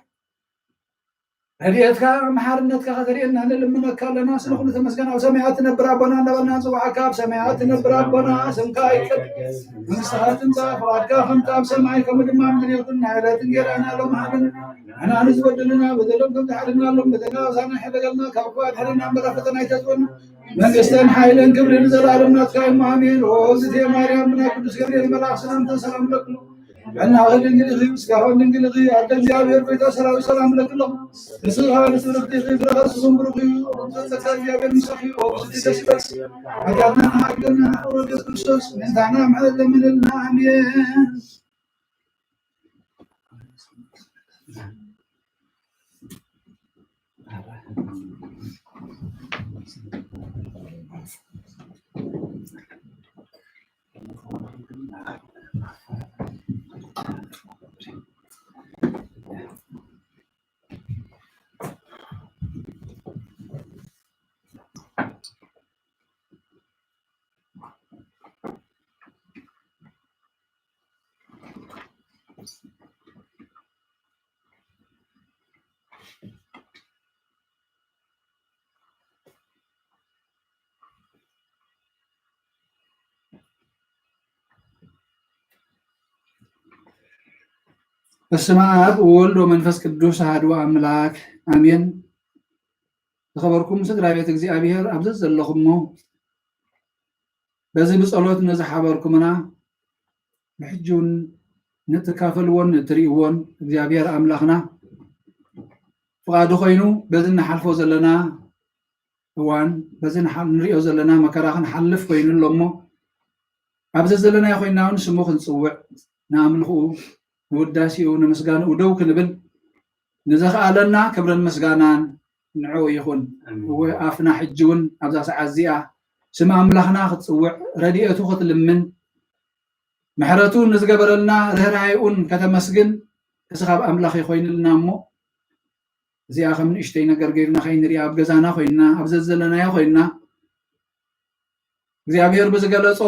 ረድኤትካ መሓርነትካ ከተርእየና ንልምነካ ኣለና። ስለ ኩሉ ተመስገን። ኣብ ሰማያት ትነብር ኣቦና እናበልና ንጽውዓካ፣ ኣብ ሰማያት ትነብር ኣቦና ስምካ ይቀደስ፣ መንግስትኻ ትምጻእ፣ ፍቓድካ ከምቲ ኣብ ሰማይ ከምኡ ድማ ኣብ ምድሪ ይኹን። ናይ ዕለት እንጌራና ሎም ሃበና፣ ንሕና ንዝበደሉና በደሎም ከም ዝሓደግናሎም በደልና ኣሳና ይሕደገልና፣ ካብ ክፉእ ኣድሕነና እምበር ኣብ ፈተና ኣይተእትወና። መንግስትን ሓይልን ክብርን ንዘለኣለም ናትካ እዩ። ኣሜን። ኦ እግዝእትየ ማርያም፣ ብናይ ቅዱስ ገብርኤል መልኣክ ሰላምታ ሰላም እለክሎ። ጥዕናኺ ድንግል ኢኺ፣ ስጋኺ ድንግል ኢኺ። ኣደ እግዚኣብሔር ጎይታ ሰራዊት ሰላም እለክሎ። ንስኻ ንስርክቲ ኢኺ፣ ፍረ ከርስኹም ብሩኽ እዩ። ጸጋ እግዚኣብሔር ምሳኺ። ኦ እግዝእትየ ደስ ይበልኪ። ሓጢኣትና ሓግዘና፣ ኦ ኢየሱስ ክርስቶስ፣ ምእንታና ምሕረት ለምንልና። ኣሜን። በስመ አብ ወወልድ ወመንፈስ ቅዱስ አሐዱ አምላክ አሜን። ዝኸበርኩም ስድራ ቤት እግዚኣብሔር ኣብ ዘዘለኹሞ በዚ ብጸሎት ነዝሓበርኩምና ብሕጂ እውን ንትካፈልዎን ንትርእይዎን እግዚኣብሔር ኣምላኽና ፍቓዱ ኮይኑ በዚ እንሓልፎ ዘለና እዋን በዚ ንሓ- ንሪኦ ዘለና መከራ ክንሓልፍ ኮይኑ ኣሎ እሞ ኣብ ዘዘለናዮ ኮይንና እውን ስሙ ክንጽውዕ ንኣምልኽኡ ንውዳሴኡ ንምስጋንኡ ደው ክንብል ንዘኽኣለና ክብርን ምስጋናን ንዕኡ ይኹን። ኣሜን። እወ ኣፍና ሕጂ እውን ኣብዛ ሰዓት እዚኣ ስም ኣምላኽና ክትጽውዕ፣ ረድኤቱ ክትልምን፣ ምሕረቱ ንዝገበረልና ርህራሄኡን ከተመስግን፣ እዚ ካብ ኣምላኽ ይኾይንልና እሞ፣ እዚኣ ከም ንእሽተይ ነገር ገይርና ከይንሪኣ፣ ኣብ ገዛና ኮይንና፣ ኣብ ዘዘለናዮ ኮይንና፣ እግዚኣብሔር ብዝገለጾ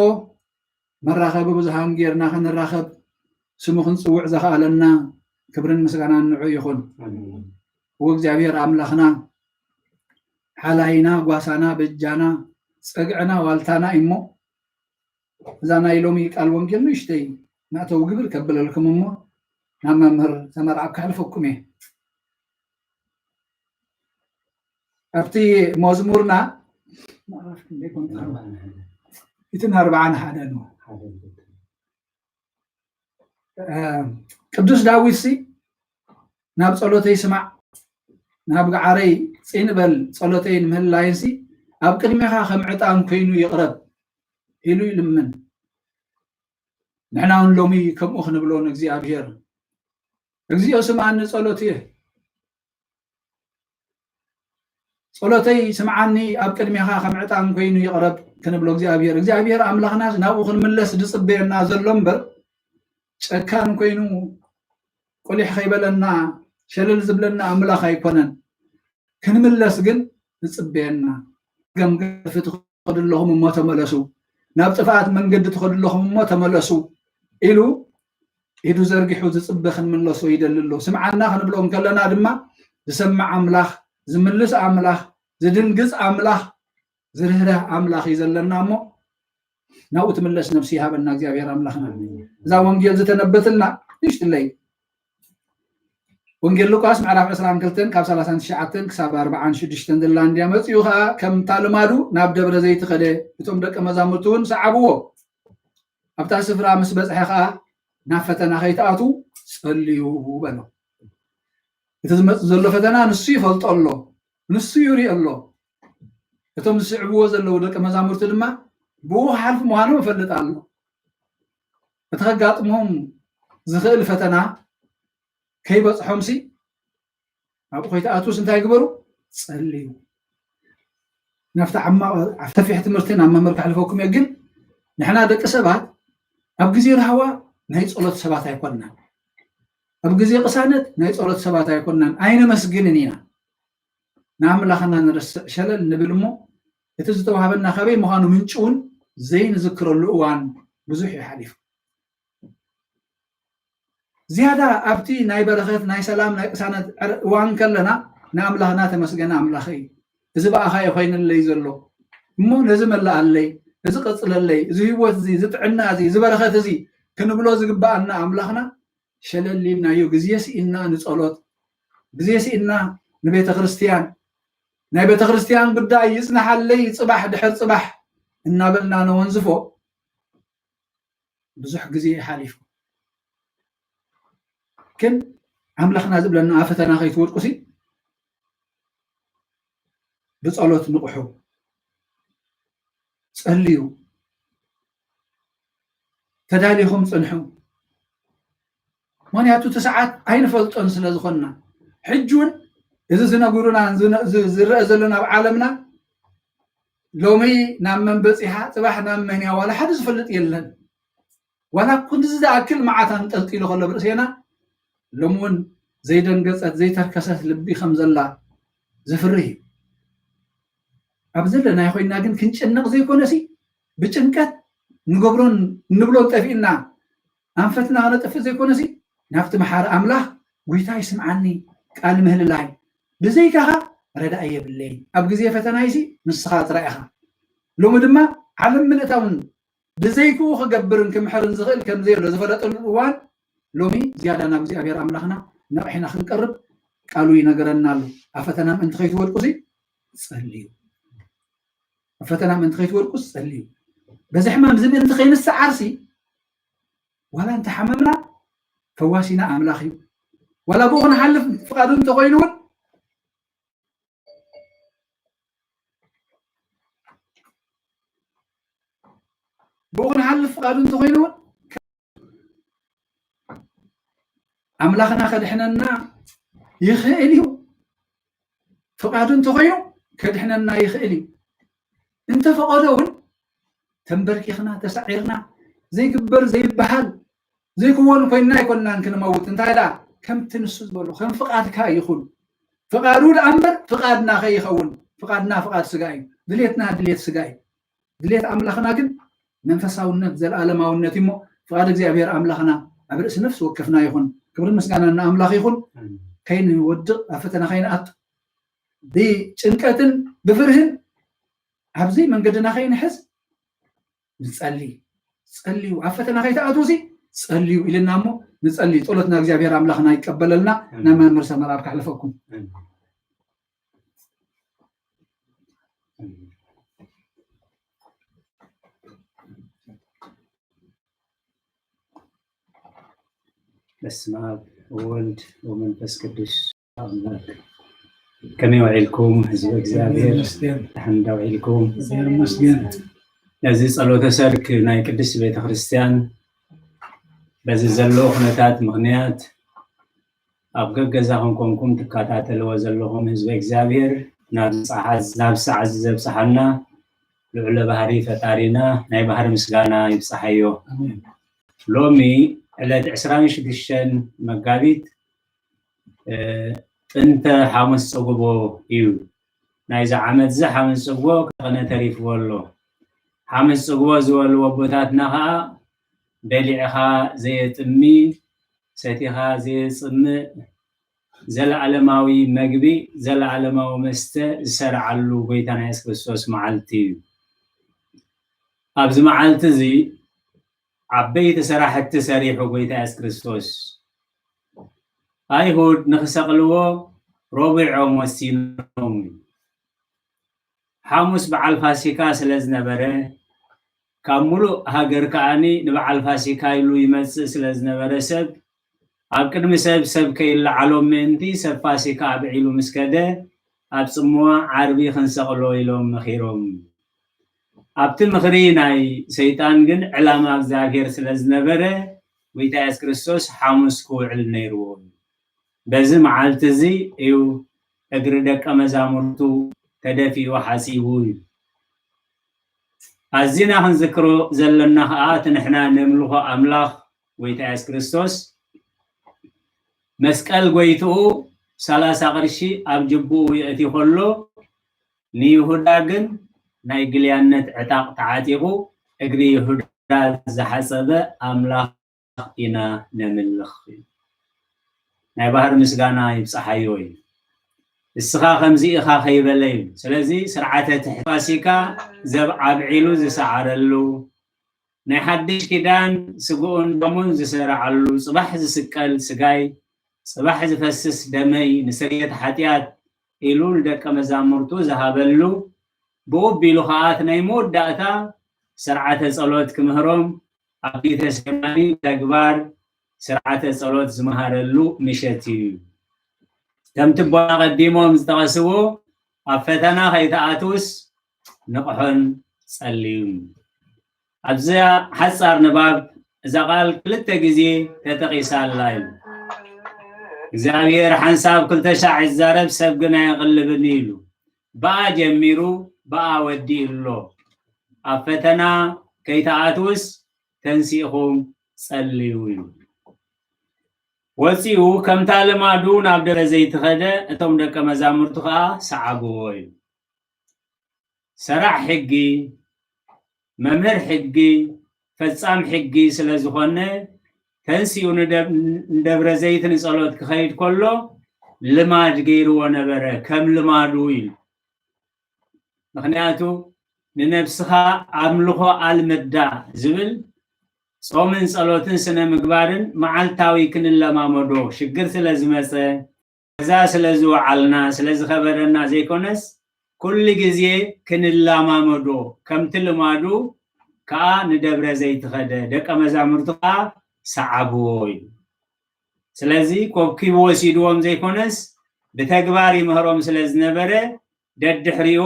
መራኸቢ ብዙሃን ጌርና ክንራኸብ፣ ስሙ ክንጽውዕ ዘኽኣለና ክብርን ምስጋናን ንዑ ይኹን። ኣሜን። እወ እግዚኣብሔር ኣምላኽና ሓላይና፣ ጓሳና፣ በጃና፣ ጸግዕና፣ ዋልታና እዩ እሞ፣ እዛ ናይ ሎሚ ቃል ወንጌል ንእሽተይ መእተዊ ግብር ከብለልኩም እሞ፣ ናብ መምህር ተመርዓብ ከሕልፈኩም እየ። ኣብቲ መዝሙርና ምዕራፍ ክንደይ ኮን? እቲ ኣርባዓን ሓደን እዩ። እ፣ ቅዱስ ዳዊት ሲ ናብ ጸሎተይ ስማዕ፣ ናብ ገዓረይ ጽን በል፣ ጸሎተይ ንምህላይን ሲ ኣብ ቅድሜኻ ከም ዕጣን ኮይኑ ይቕረብ ኢሉ ይልምን። ንሕና እውን ሎሚ ከምኡ ክንብሎ ንእግዚኣብሔር፣ እግዚኦ ስምዓኒ ጸሎትየ፣ ጸሎተይ ስምዓኒ፣ ኣብ ቅድሜኻ ከም ዕጣን ኮይኑ ይቕረብ ክንብሎ እግዚኣብሔር። እግዚኣብሔር ኣምላኽናስ ናብኡ ክንምለስ ዝጽበየና ዘሎ እምበር፣ ጨካን ኮይኑ ቁሊሕ ከይበለና ሸለል ዝብለና ኣምላኽ ኣይኮነን። ክንምለስ ግን ዝጽበየና፣ ገምገፊ ትኸዱ ኣለኹም እሞ ተመለሱ፣ ናብ ጥፍኣት መንገዲ ትኸዱ ኣለኹም እሞ ተመለሱ ኢሉ ኢዱ ዘርጊሑ ዝጽበ ክንምለሶ ይደሊ ኣሎ። ስምዓና ክንብሎ እንከለና ድማ ዝሰምዕ ኣምላኽ፣ ዝምልስ ኣምላኽ፣ ዝድንግጽ ኣምላኽ፣ ዝርህርህ ኣምላኽ እዩ ዘለና እሞ ናብኡ ትምለስ ነብሲ ይሃበና እግዚኣብሔር ኣምላኽና። እዛ ወንጌል ዝተነበትልና ንእሽትለይ ወንጌል ሉቃስ ምዕራፍ ዕስራን ክልተን ካብ ሰላሳን ትሽዓተን ክሳብ ኣርባዓን ሽዱሽተን ዘላ እንድያ። መጺኡ ኸኣ ከምታ ልማዱ ናብ ደብረ ዘይት ኸደ፣ እቶም ደቀ መዛሙርቱ እውን ሰዓብዎ። ኣብታ ስፍራ ምስ በጽሐ ኸኣ ናብ ፈተና ከይትኣትዉ ጸልዩ በሎ። እቲ ዝመጽእ ዘሎ ፈተና ንሱ ይፈልጦ ኣሎ፣ ንሱ ይሪኦ ኣሎ። እቶም ዝስዕብዎ ዘለዉ ደቀ መዛሙርቲ ድማ ብኡ ክሓልፉ ምዃኖም ይፈልጥ ኣሎ። እቲ ከጋጥሞም ዝኽእል ፈተና ከይበጽሖምሲ ኣብኡ ከይትኣትዉስ እንታይ ግበሩ? ጸልዩ። ናብቲ ዓማቕ ሰፊሕ ትምህርቲ ናብ መምህር ከሕልፈኩም እየ፣ ግን ንሕና ደቂ ሰባት ኣብ ግዜ ራህዋ ናይ ጸሎት ሰባት ኣይኮንናን። ኣብ ግዜ ቅሳነት ናይ ጸሎት ሰባት ኣይኮንናን፣ ኣይነመስግንን ኢና። ንኣምላኽና ንረስዕ ሸለል ንብል እሞ እቲ ዝተዋህበና ካበይ ምዃኑ ምንጪ እውን ዘይንዝክረሉ እዋን ብዙሕ እዩ ሓሊፉ። ዝያዳ ኣብቲ ናይ በረኸት፣ ናይ ሰላም፣ ናይ ቅሳነት ዕረ-፣ እዋን ከለና ንኣምላኽና ተመስገነ ኣምላኸይ፣ እዚ ብኣኻ እዩ ኮይንለይ ዘሎ እሞ ነዚ መላኣለይ፣ እዚ ቀጽለለይ፣ እዚ ህይወት እዚ፣ እዚ ጥዕና እዚ፣ እዚ በረኸት እዚ ክንብሎ ዝግብኣና ኣምላኽና ሸለል ኢልናዮ። ግዜ ስኢንና ንጸሎት፣ ግዜ ስኢንና ንቤተ ክርስትያን፣ ናይ ቤተ ክርስትያን ጉዳይ ይጽናሓለይ ጽባሕ ድሕር ጽባሕ እናበልና ነወንዝፎ ብዙሕ ግዜ ሓሊፉ። ግን ኣምላኽና ዝብለና ኣብ ፈተና ከይትወድቁሲ ብጸሎት ንቕሑ፣ ጸልዩ፣ ተዳሊኹም ጽንሑ። ምኽንያቱ እቲ ሰዓት ኣይንፈልጦን ስለ ዝኾንና፣ ሕጂ እውን እዚ ዝነግሩና ዝነ-፣ ዝ-፣ ዝረአ ዘሎና ኣብ ዓለምና ሎሚ ናብ መን በጺሓ፣ ጽባሕ ናብ መን እያ፣ ዋላ ሓደ ዝፈልጥ የለን። ዋላ ክንድዚ ዝኣክል መዓት ኣንጠልጢሉ ከሎ ኣብ ርእሴና፣ ሎሚ እውን ዘይደንገጸት ዘይተርከሰት ልቢ ከም ዘላ ዘፍርህ እዩ። ኣብ ዘለናዮ ኮይንና ግን ክንጭነቕ ዘይኮነሲ፣ ብጭንቀት ንገብሮን እንብሎን ጠፊእና ኣንፈትና ከነጥፍእ ዘይኮነሲ፣ ናብቲ መሓሪ ኣምላኽ፣ "ጐይታ ይስምዓኒ፣ ቃል ምህልላይ፣ ብዘይካኻ ረዳኢ የብለይን። ኣብ ግዜ ፈተናይሲ ንስኻ ጥራይ ኢኻ። ሎሚ ድማ ዓለም ምልእታ እውን ብዘይክኡ ክገብርን ክምሕርን ዝኽእል ከም ዘየሎ ዝፈለጠሉ እዋን፣ ሎሚ ዝያዳ ናብ እግዚኣብሔር ኣምላኽና ነቒሕና ክንቀርብ ቃሉ ይነገረና ኣሎ። ኣብ ፈተና ምእንቲ ከይትወድቁሲ ጸልዩ። ኣብ ፈተና ምእንቲ ከይትወድቁስ ጸልዩ። በዚ ሕማም እዚ ምእንቲ ከይንሰዓርሲ፣ ዋላ እንተሓመምና ፈዋሲና ኣምላኽ እዩ። ዋላ ብኡ ክንሓልፍ ፍቓዱ እንተኾይኑ እውን፣ ብኡ ክንሓልፍ ፍቓዱ እንተኾይኑ እውን፣ ኣምላኽና ከድሕነና ይኽእል እዩ። ፍቓዱ እንተኾይኑ ከድሕነና ይኽእል እዩ። እንተፈቐዶ እውን ተንበርኪኽና ተሳዒርና ዘይግበር ዘይበሃል ዘይክወን ኮይንና ኣይኮንናን ክንመውት። እንታይ ደኣ ከምቲ ንሱ ዝበሎ ከም ፍቓድካ ይኹን። ፍቓዱ ደኣ እምበር ፍቓድና ከይኸውን። ፍቓድና ፍቓድ ስጋ እዩ፣ ድሌትና ድሌት ስጋ እዩ። ድሌት ኣምላኽና ግን መንፈሳውነት ዘለኣለማውነት እዩ እሞ ፍቓድ እግዚኣብሔር ኣምላኽና ኣብ ርእሲ ነፍሲ ወከፍና ይኹን። ክብርን ምስጋናን ንኣምላኽ ይኹን። ከይንወድቕ ኣብ ፈተና ከይንኣቱ ብጭንቀትን ብፍርህን ኣብዚ መንገድና ከይንሕዝ ንጸሊ። ጸልዩ ኣብ ፈተና ከይትኣትዉ ሲ ጸልዩ ኢልና እሞ ንጸሊ። ጸሎትና እግዚኣብሔር ኣምላኽና ይቀበለልና። ናብ መምህር ሰመር ኣብ ከሕልፈኩም። በስመ አብ ወወልድ ወመንፈስ ቅዱስ አምላክ። ከመይ ውዒልኩም ህዝቢ እግዚኣብሔር? ይመስገን። ደሓን ዶ ውዒልኩም? እግዚኣብሔር ይመስገን። ነዚ ጸሎተ ሰርክ ናይ ቅድስት ቤተ ክርስቲያን በዚ ዘሎ ኩነታት ምኽንያት ኣብ ገገዛኹም ኮንኩም ትከታተልዎ ዘለኹም ህዝቢ እግዚኣብሔር ናብ ሰዓት ናብ ሰዓት ዘብጽሓና ልዑለ ባህሪ ፈጣሪና ናይ ባህሪ ምስጋና ይብጽሓዮ። ኣሜን። ሎሚ ዕለት ዕስራን ሽዱሽተን መጋቢት እ፣ ጥንተ ሓሙስ ጽግቦ እዩ። ናይዚ ዓመት እዚ ሓሙስ ጽግቦ ከቐነ ተሪፍዎ ኣሎ። ሓሙስ ጽግቦ ዝበሉ ኣቦታትና ኸኣ በሊዕኻ ዘየጥሚ ሰቲኻ ዘየጽምእ ዘለዓለማዊ መግቢ ዘለዓለማዊ መስተ ዝሰርዓሉ ጎይታና የሱስ ክርስቶስ መዓልቲ እዩ። ኣብዚ መዓልቲ እዚ ዓበይቲ ስራሕቲ ሰሪሑ ጎይታ የሱስ ክርስቶስ። ኣይሁድ ንኽሰቕልዎ ረቡዕ እዮም ወሲኖም እዩ። ሓሙስ በዓል ፋሲካ ስለ ዝነበረ ካብ ሙሉእ ሃገር ከኣኒ ንበዓል ፋሲካ ኢሉ ይመጽእ ስለ ዝነበረ ሰብ ኣብ ቅድሚ ሰብ ሰብ ከይለዓሎም ምእንቲ ሰብ ፋሲካ ኣብዒሉ ምስ ከደ ኣብ ጽምዋ ዓርቢ ክንሰቕሎ ኢሎም መኺሮም። ኣብቲ ምኽሪ ናይ ሰይጣን ግን ዕላማ እግዚኣብሔር ስለ ዝነበረ ጎይታ የሱስ ክርስቶስ ሓሙስ ክውዕል ነይርዎ እዩ። በዚ መዓልቲ እዚ እዩ እግሪ ደቀ መዛሙርቱ ተደፊኡ ሓጺቡ እዩ። ኣዚና ክንዝክሮ ዘለና ኸዓ እቲ ንሕና ነምልኾ ኣምላኽ ጎይታ የሱስ ክርስቶስ መስቀል ጎይትኡ ሰላሳ ቅርሺ ኣብ ጅብኡ የእቲ ከሎ ንይሁዳ ግን ናይ ግልያነት ዕጣቕ ተዓጢቑ እግሪ ይሁዳ ዝሓጸበ ኣምላኽ ኢና ነምልኽ። ናይ ባህር ምስጋና ይብጽሓዮ እዩ። እስኻ ከምዚ ኢኻ ከይበለ እዩ። ስለዚ ስርዓተ ትሕቲ ፋሲካ ዘብ ኣብዒሉ ዝሰዓረሉ ናይ ሓድሽ ኪዳን ስግኡን ደሙን ዝሰረዓሉ ጽባሕ ዝስቀል ስጋይ ጽባሕ ዝፈስስ ደመይ ንስርየት ሓጢኣት ኢሉ ንደቀ መዛሙርቱ ዝሃበሉ ብኡ ኣቢሉ ኸዓ እቲ ናይ መወዳእታ ስርዓተ ጸሎት ክምህሮም ኣብ ጌተሴማኒ ተግባር ስርዓተ ጸሎት ዝመሃረሉ ምሸት እዩ። ከምቲ ኣቦና ቀዲሞም ዝጠቐስዎ ኣብ ፈተና ከይትኣትውስ ንቕሖን ጸልዩን። ኣብዛ ሓጻር ንባብ እዛ ቃል ክልተ ግዜ ተጠቒሳ ኣላ እዩ። እግዚኣብሔር ሓንሳብ ክልተ ሻዕ ይዛረብ ሰብ ግን ኣየቕልብን እዩ ኢሉ። ብኣ ጀሚሩ ብኣ ወዲኡ ኣሎ። ኣብ ፈተና ከይትኣትውስ ተንሲእኹም ጸልዩ እዩ። ወጺኡ ከምታ ልማዱ ናብ ደብረ ዘይት ኸደ፣ እቶም ደቀ መዛሙርቱ ኸኣ ሰዓብዎ እዩ። ሰራዕ ሕጊ፣ መምህር ሕጊ፣ ፈጻም ሕጊ ስለ ዝኾነ ተንሲኡ ንደብ- ንደብረ ዘይት ንጸሎት ክኸይድ ከሎ ልማድ ገይርዎ ነበረ፣ ከም ልማዱ ኢሉ። ምኽንያቱ ንነብስኻ ኣምልኾ ኣልምዳ ዝብል ጾምን ጸሎትን ስነ ምግባርን መዓልታዊ ክንለማመዶ ሽግር ስለ ዝመጸ ገዛ ስለ ዝወዓልና ስለ ዝኸበደና ዘይኮነስ ኩሉ ግዜ ክንለማመዶ ከምቲ ልማዱ ከኣ ንደብረ ዘይት ኸደ ደቀ መዛሙርቱ ከኣ ሰዓብዎ እዩ። ስለዚ ኮብኪቡ ወሲድዎም ዘይኮነስ ብተግባር ይምህሮም ስለ ዝነበረ ደድሕሪኡ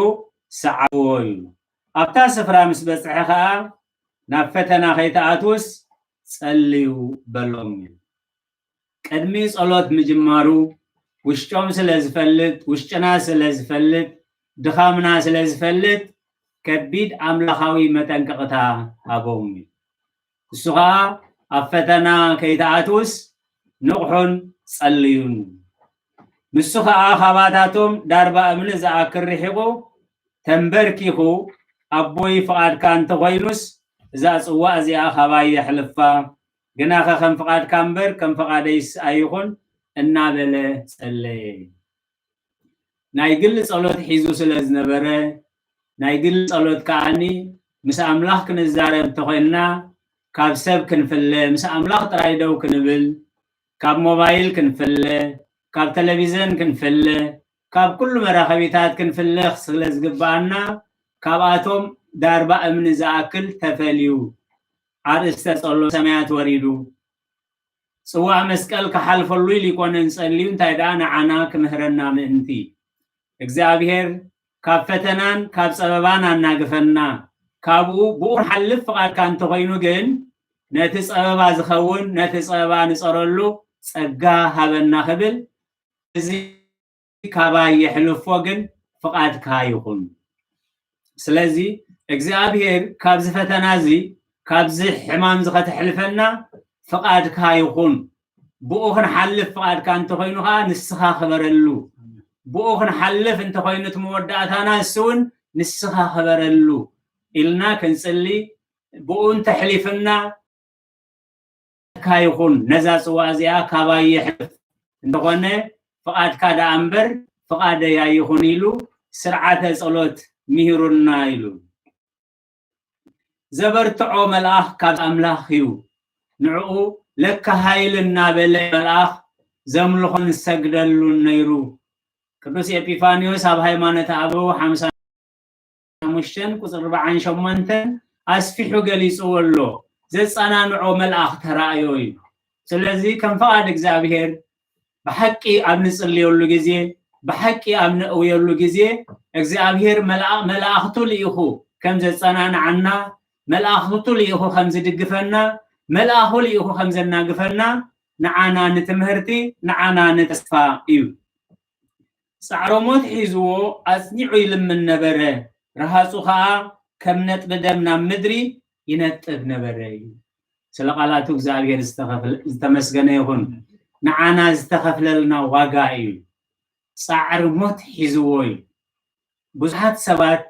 ሰዓብዎ እዩ። ኣብታ ስፍራ ምስ በጽሐ ኸኣ ናብ ፈተና ከይትኣትውስ ጸልዩ በሎም እዩ። ቅድሚ ጸሎት ምጅማሩ ውሽጦም ስለ ዝፈልጥ ውሽጥና ስለ ዝፈልጥ ድኻምና ስለ ዝፈልጥ ከቢድ ኣምላኻዊ መጠንቀቕታ ሃቦም። እሱ ኸኣ ኣብ ፈተና ከይትኣትውስ ንቕሑን ጸልዩን። ንሱ ኸኣ ካባታቶም ዳርባ እምኒ ዝኣክል ርሒቑ ተንበርኪኹ፣ ኣቦይ ፍቓድካ እንተኾይኑስ እዛ ጽዋእ እዚኣ ካባይ የሕልፋ፣ ግናኸ ከም ፍቓድካ እምበር ከም ፍቓደይስ ኣይኹን እናበለ ጸለየ። ናይ ግሊ ጸሎት ሒዙ ስለ ዝነበረ፣ ናይ ግሊ ጸሎት ከኣኒ ምስ ኣምላኽ ክንዛረብ እንተኾይንና፣ ካብ ሰብ ክንፍለ፣ ምስ ኣምላኽ ጥራይ ደው ክንብል፣ ካብ ሞባይል ክንፍለ፣ ካብ ቴሌቪዘን ክንፍለ፣ ካብ ኩሉ መራኸቢታት ክንፍለ ስለ ዝግብኣና፣ ካብኣቶም ዳርባ እምኒ ዝኣክል ተፈልዩ፣ ኣርእስተ ጸሎት ሰማያት ወሪዱ፣ ጽዋእ መስቀል ክሓልፈሉ ኢሉ ይኮነን ጸልዩ፣ እንታይ ደኣ ንዓና ክምህረና ምእንቲ። እግዚኣብሔር ካብ ፈተናን ካብ ጸበባን ኣናግፈና፣ ካብኡ ብኡ ክንሓልፍ ፍቓድካ እንተኾይኑ ግን፣ ነቲ ጸበባ ዝኸውን፣ ነቲ ጸበባ ንጸረሉ ጸጋ ሃበና ክብል፣ እዚ ካባይ የሕልፎ ግን ፍቓድካ ይኹን። ስለዚ እግዚኣብሔር ካብዚ ፈተና እዚ፣ ካብዚ ሕማም እዚ ከተሕልፈና ፍቓድካ ይኹን። ብኡ ክንሓልፍ ፍቓድካ እንተኾይኑ ኸዓ ንስኻ ክበረሉ። ብኡ ክንሓልፍ እንተኾይኑ እቲ መወዳእታና ንሱ እውን ንስኻ ክበረሉ ኢልና ክንጽሊ፣ ብኡ እንተሕሊፍና ፍቓድካ ይኹን፣ ነዛ ጽዋ እዚኣ ካባይ የሕልፍ፣ እንተኾነ ፍቓድካ ደኣ እምበር ፍቓደይ ኣይኹን ኢሉ ስርዓተ ጸሎት ምሂሩና ኢሉ። ዘበርትዖ መልኣኽ ካብ ኣምላኽ እዩ። ንዕኡ ለካ ሃይል እናበለ መልኣኽ ዘምልኾን ዝሰግደሉን ነይሩ። ቅዱስ ኤጲፋንዮስ ኣብ ሃይማኖተ ኣበው ሓምሳ ሓሙሽተን ቁጽሪ ኣርባዓን ሸሞንተን ኣስፊሑ ገሊጽዎ ኣሎ። ዘጸናንዖ መልኣኽ ተራእዮ እዩ። ስለዚ ከም ፍቓድ እግዚኣብሔር ብሓቂ ኣብ ንጽልየሉ ግዜ፣ ብሓቂ ኣብ ነእውየሉ ግዜ እግዚኣብሔር መልኣ-፣ መላእኽቱ ልኢኹ ከም ዘጸናንዓና፣ መላእኽቱ ልኢኹ ከም ዝድግፈና፣ መልኣኹ ልኢኹ ከም ዘናግፈና ንዓና ንትምህርቲ፣ ንዓና ንተስፋ እዩ። ጻዕረ ሞት ሒዝዎ ኣጽኒዑ ይልምን ነበረ፣ ረሃጹ ኸኣ ከም ነጥቢ ደም ናብ ምድሪ ይነጥብ ነበረ እዩ። ስለ ቃላቱ እግዚኣብሔር ዝተኸፍለ-፣ ዝተመስገነ ይኹን። ንዓና ዝተኸፍለልና ዋጋ እዩ። ጻዕሪ ሞት ሒዝዎ እዩ። ብዙሓት ሰባት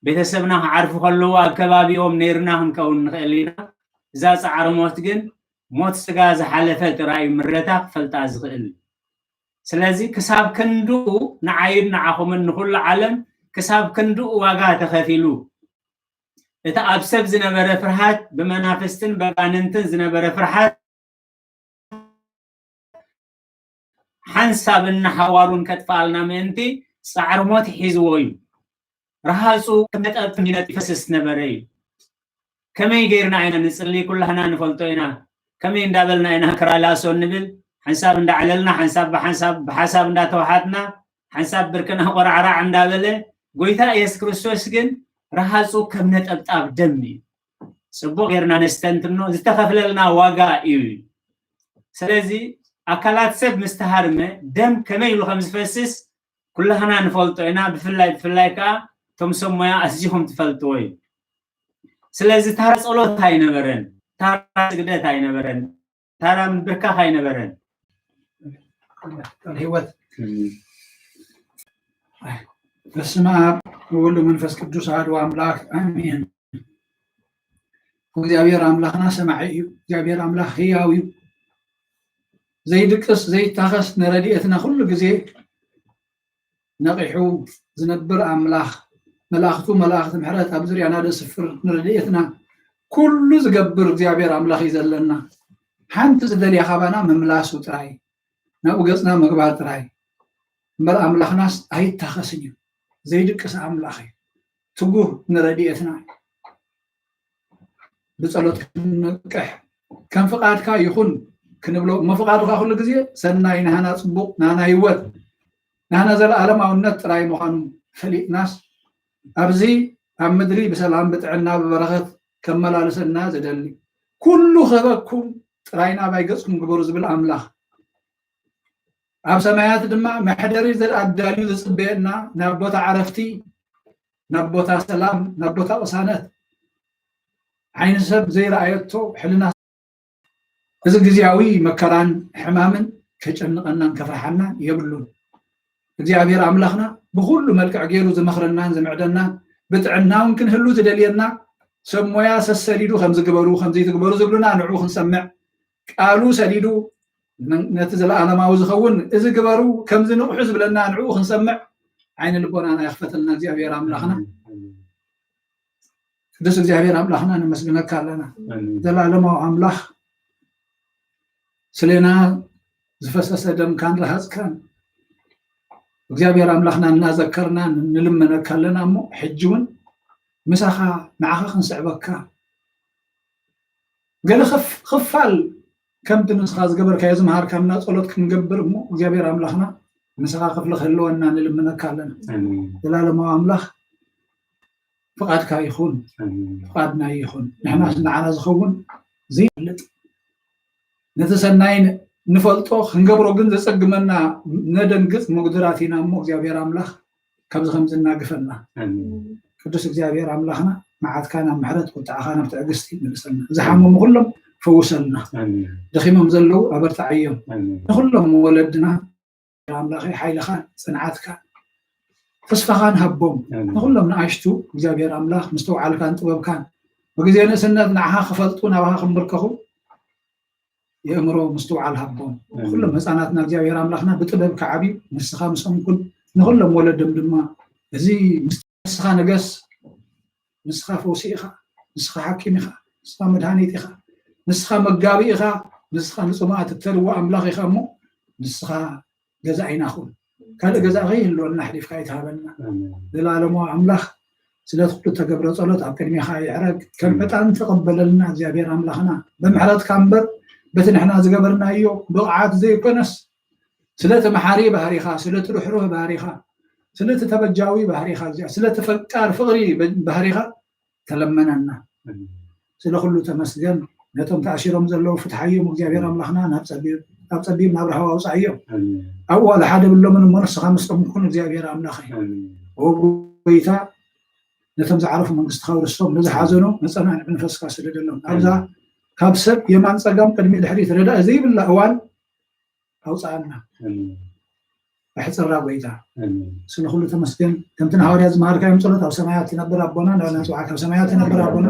ቤተሰብና ክዓርፉ ከለዉ ኣብ ከባቢኦም ነይርና ክንከውን ንኽእል ኢና። እዛ ጻዕሪ ሞት ግን ሞት ስጋ ዝሓለፈ ጥራይ እዩ ምረታ ክፈልጣ ዝኽእል። ስለዚ ክሳብ ክንድኡ ንዓይን ንዓኹምን ንኹሉ ዓለም ክሳብ ክንድኡ ዋጋ ተኸፊሉ፣ እቲ ኣብ ሰብ ዝነበረ ፍርሃት፣ ብመናፍስትን በጋንንትን ዝነበረ ፍርሃት ሓንሳብ እናሓዋሩን ከጥፍኣልና ምእንቲ ጻዕሪ ሞት ሒዝዎ እዩ። ረሃጹ ከም ነጠብጣብ ይነጥፍ ይፈስስ ነበረ እዩ። ከመይ ጌርና ኢና ንጽሊ? ኩላህና ንፈልጦ ኢና። ከመይ እንዳበልና ኢና ክራላሶ እንብል? ሓንሳብ እንዳዕለልና፣ ሓንሳብ ብሓንሳብ፣ ብሓሳብ እንዳተዋሓጥና፣ ሓንሳብ ብርክና ቆራዕራዕ እንዳበለ፣ ጎይታ ኢየሱስ ክርስቶስ ግን ረሃጹ ከም ነጠብጣብ ደም እዩ። ጽቡቕ ጌርና ነስተንትኖ፣ ዝተኸፍለልና ዋጋ እዩ። ስለዚ ኣካላት ሰብ ምስ ተሃርመ ደም ከመይ ኢሉ ከም ዝፈስስ ኩላህና ንፈልጦ ኢና። ብፍላይ፣ ብፍላይ ከኣ እቶም ሰብ ሞያ ኣዝኹም ትፈልጥዎ እዩ። ስለዚ ታራ ጸሎት ኣይነበረን፣ ታራ ስግደት ኣይነበረን፣ ታራ ምብርካኽ ኣይነበረን። ቃል ህይወት። በስመ አብ ወወልድ ወመንፈስ ቅዱስ አሐዱ አምላክ አሜን። እግዚኣብሔር ኣምላኽና ሰማዒ እዩ። እግዚኣብሔር ኣምላኽ ህያው እዩ። ዘይድቅስ ዘይታኸስ ንረድኤትና ኩሉ ግዜ ነቒሑ ዝነብር ኣምላኽ፣ መላእኽቱ መላእኽቲ ምሕረት ኣብ ዙርያና ዘስፍር ንረድኤትና ኩሉ ዝገብር እግዚኣብሔር ኣምላኽ እዩ ዘለና። ሓንቲ ዝደልያ ካባና ምምላሱ ጥራይ፣ ናብኡ ገጽና ምግባር ጥራይ እምበር ኣምላኽናስ ኣይታኸስን እዩ። ዘይድቅስ ኣምላኽ እዩ። ትጉህ ንረድኤትና ብጸሎት ክንንቅሕ፣ ከም ፍቓድካ ይኹን ክንብሎ እሞ፣ ፍቓድካ ኩሉ ግዜ ሰናይ፣ ናህና ጽቡቕ፣ ናህና ህይወት፣ ናህና ዘለኣለማውነት ጥራይ ምዃኑ ፈሊጥናስ፣ ኣብዚ ኣብ ምድሪ ብሰላም ብጥዕና ብበረኸት ከመላልሰና ዝደሊ፣ ኩሉ ክህበኩም ጥራይ ናባይ ገጽኩም ግበሩ ዝብል ኣምላኽ፣ ኣብ ሰማያት ድማ መሕደሪ ኣዳልዩ ዝጽበየና፣ ናብ ቦታ ዕረፍቲ ናብ ቦታ ሰላም፣ ናብ ቦታ ቅሳነት፣ ዓይኒ ሰብ ዘይረኣየቶ ሕልና፣ እዚ ግዜያዊ መከራን ሕማምን ከጨንቐናን ከፍርሓናን የብሉን። እግዚኣብሔር ኣምላኽና ብኹሉ መልክዕ ገይሩ ዝመኽረናን ዝምዕደናን፣ ብጥዕና እውን ክንህሉ ዝደልየና፣ ሰብ ሞያ ሰሰሊዱ ከምዚ ግበሩ ከምዚ ትግበሩ ዝብሉና ንዕኡ ክንሰምዕ፣ ቃሉ ሰዲዱ ን-፣ ነቲ ዘለኣለማዊ ዝኸውን እዚ ግበሩ ከምዚ ንቕሑ ዝብለና ንዕኡ ክንሰምዕ ዓይኒ ልቦናና ይኽፈተልና እግዚኣብሔር ኣምላኽና። ኣሜን። ቅዱስ እግዚኣብሔር ኣምላኽና ነመስግነካ ኣለና። ኣሜን። ዘላለማዊ ኣምላኽ፣ ስሌና ዝፈሰሰ ደምካን ረሃፅካን እግዚኣብሔር ኣምላኽና እናዘከርና ንልመነካ ኣለና እሞ፣ ሕጂ እውን ምሳኻ ንዓኻ ክንስዕበካ፣ ገለ ክፍ-፣ ክፋል ከምቲ ንስኻ ዝገበርካዮ ዝመሃርካና ጸሎት ክንገብር እሞ፣ እግዚኣብሔር ኣምላኽና፣ ንስኻ ክፍሊ ክህልወና ንልምነካ ኣለና። ኣሜን። ዘላለማዊ ኣምላኽ፣ ፍቓድካ ይኹን፣ ኣሜን። ፍቓድና ይኹን። ንሕናስ ንዓና ዝኸውን ዘይፈልጥ፣ ነቲ ሰናይ ን-፣ ንፈልጦ፣ ክንገብሮ ግን ዘጸግመና ነደንግጽ ምጉድላት ኢና እሞ፣ እግዚኣብሔር ኣምላኽ፣ ካብዚ ከምዚ እናግፈና። ኣሜን። ቅዱስ እግዚኣብሔር ኣምላኽና፣ መዓትካ ናብ ምሕረት፣ ቁጥዓኻ ናብ ትዕግስቲ ይመልሰልና። ዝሓመሙ ኩሎም ፈውሰልና። ኣሜን። ደኺሞም ዘለዉ ኣበርትዓዮም። ኣሜን። ንኹሎም ወለድና ኣምላኸይ፣ ሓይልኻን ጽንዓትካን ተስፋኻን ሃቦም። ኣሜን። ንኹሎም ንኣሽቱ እግዚኣብሔር ኣምላኽ ምስትውዓልካን ጥበብካን፣ ብግዜ ንእስነት ንዓኻ ክፈልጡ፣ ናባኻ ክምብርከኹ የእምሮ ምስትውዓል ሃቦም። ኣሜን። ኩሎም ህፃናትና እግዚኣብሔር ኣምላኽና ብጥበብ ክዓብዩ ንስኻ ምስኦም ኩን፣ ንኹሎም ወለዶም ድማ እዚ ምስ-፣ ንስኻ ንገስ፣ ንስኻ ፈውሲ ኢኻ፣ ንስኻ ሓኪም ኢኻ፣ ንስኻ መድሃኒት ኢኻ፣ ንስኻ መጋቢ ኢኻ፣ ንስኻ ንፅሙኣት እተርዊ ኣምላኽ ኢኻ እሞ፣ ንስኻ ገዛኢና ኩን። ካልእ ገዛ ከይህልወና ኣሕሊፍካ ኣይትሃበና። ኣሜን። ዘላለማዊ ኣምላኽ፣ ስለቲ ኩሉ እተገብረ ጸሎት ኣብ ቅድሜኻ ይዕረግ። ከም ኣሜን። ዕጣን ተቐበለልና እግዚኣብሔር ኣምላኽና። ብምሕረትካ እምበር በቲ ንሕና ዝገበርናዮ ብቕዓት ዘይኮነስ፣ ስለቲ መሓሪ ባህሪኻ፣ ስለቲ ርሕሩህ ባህሪኻ፣ ስለቲ ተበጃዊ ባህሪኻ፣ እግዚኣብሔር፣ ስለቲ ፈቃር ፍቕሪ ባህሪኻ ተለመነና። ኣሜን። ስለ ኩሉ ተመስገን። ነቶም ተኣሲሮም ዘለዉ ፍትሓዮም፣ እግዚኣብሔር ኣምላኽና፣ ናብ ጸቢብ፣ ካብ ጸቢብ ናብ ራህዋ ኣውጽኣዮም። ኣሜን። ኣብኡ ዋላ ሓደ የብሎምን እሞ፣ ንስኻ ምስኦም ኩን እግዚኣብሔር ኣምላኸይ። ኣሜን። ኦ ጎይታ፣ ነቶም ዝዓረፉ መንግስትኻ ኣውርስቶም፣ ንዝሓዘኑ መጸናንዒ መንፈስካ ስደደሎም። ኣብዛ ኣሜን። ካብ ሰብ የማን ጸጋም ቅድሚ ድሕሪት ረዳኢ ዘይብላ እዋን ኣውጽኣና። ኣሜን። ኣሕጽራ ጎይታ። ኣሜን። ስለ ኩሉ ተመስገን። ከምቲ ንሃዋርያት ዝመሃርካዮም ጸሎት፣ ኣብ ሰማያት ትነብር ኣቦና፣ ንዕና ንጽውዓካ። ኣብ ሰማያት ትነብር ኣቦና፣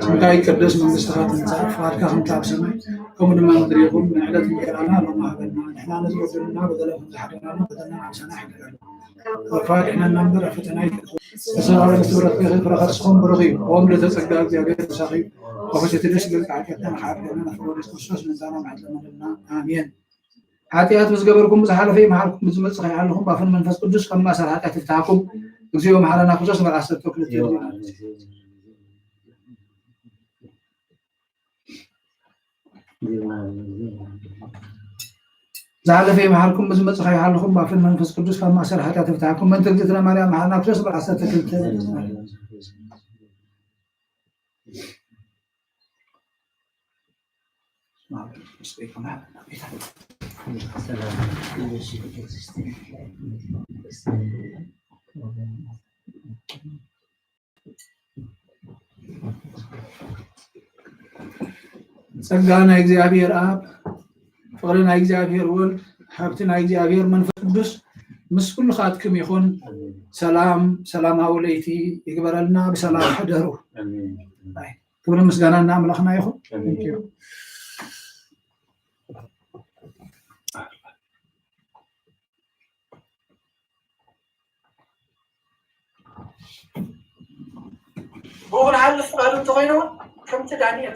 ስምካ ይቀደስ፣ መንግስትኻ ትምጻእ፣ ፍቓድካ ከምቲ ኣብ ሰማይ ከምኡ ድማ ምድሪ ይኹን። ንዕለት እንጀራና ሎሚ ሃበና፣ ንሕና ነዚ በደሉና በደሎም ከም ዝሓደግናሎም በደልና ንዓና ኣይትበል፣ ካብ ክፋ ኣድሕነና እምበር ኣብ ፈተና ኣይተእትወና፣ ንስኻ ንብረት ከይፍረ ከርስኹም ብሩኽ እዩ። ኦም ለተጸጋ እግዚኣብሔር ምሳኺ እዩ። ከፈሸቲ ደስ ይበልካ፣ ሓጢኣትና ንሓድገና፣ ናብ ፍቕሪ ክርስቶስ ምምጻእና መዓት ለመደልና። ኣሜን። ሓጢኣት ምስ ገበርኩም ብዝሓለፈ ይምሓርኩም፣ ብዝመጽእ ከይሓልኹም፣ ባፍን መንፈስ ቅዱስ ካብ ማእሰር ሓጢኣት ይፍትሓኩም። እግዚኦ መሓረና ክርስቶስ ምዕራፍ ዓሰርተ ክልተ። ዝሓለፈ ይምሓርኩም፣ ብዝመጽእ ከይሓልኹም፣ ባፍን መንፈስ ቅዱስ ካብ ማእሰር ሓጢኣት ይፍትሓኩም። ምእንቲ እግዝእትነ ማርያም መሓረና ክርስቶስ ምዕራፍ ዓሰርተ ክልተ። ጸጋ ናይ እግዚኣብሔር ኣብ፣ ፍቕሪ ናይ እግዚኣብሔር ወልድ፣ ሃብቲ ናይ እግዚኣብሔር መንፈስ ቅዱስ ምስ ኩልኻትኩም ይኹን። ሰላም፣ ሰላማዊ ለይቲ ይግበረልና። ብሰላም ሕደሩ። ኣሜን። ክብሪ ምስጋና ንኣምላኽና ይኹን። ኣሜን። Thank you። ብኡ ክንሓልፍ ፍቓዱ እንተኾይኑ፣ ከምቲ ዳንኤል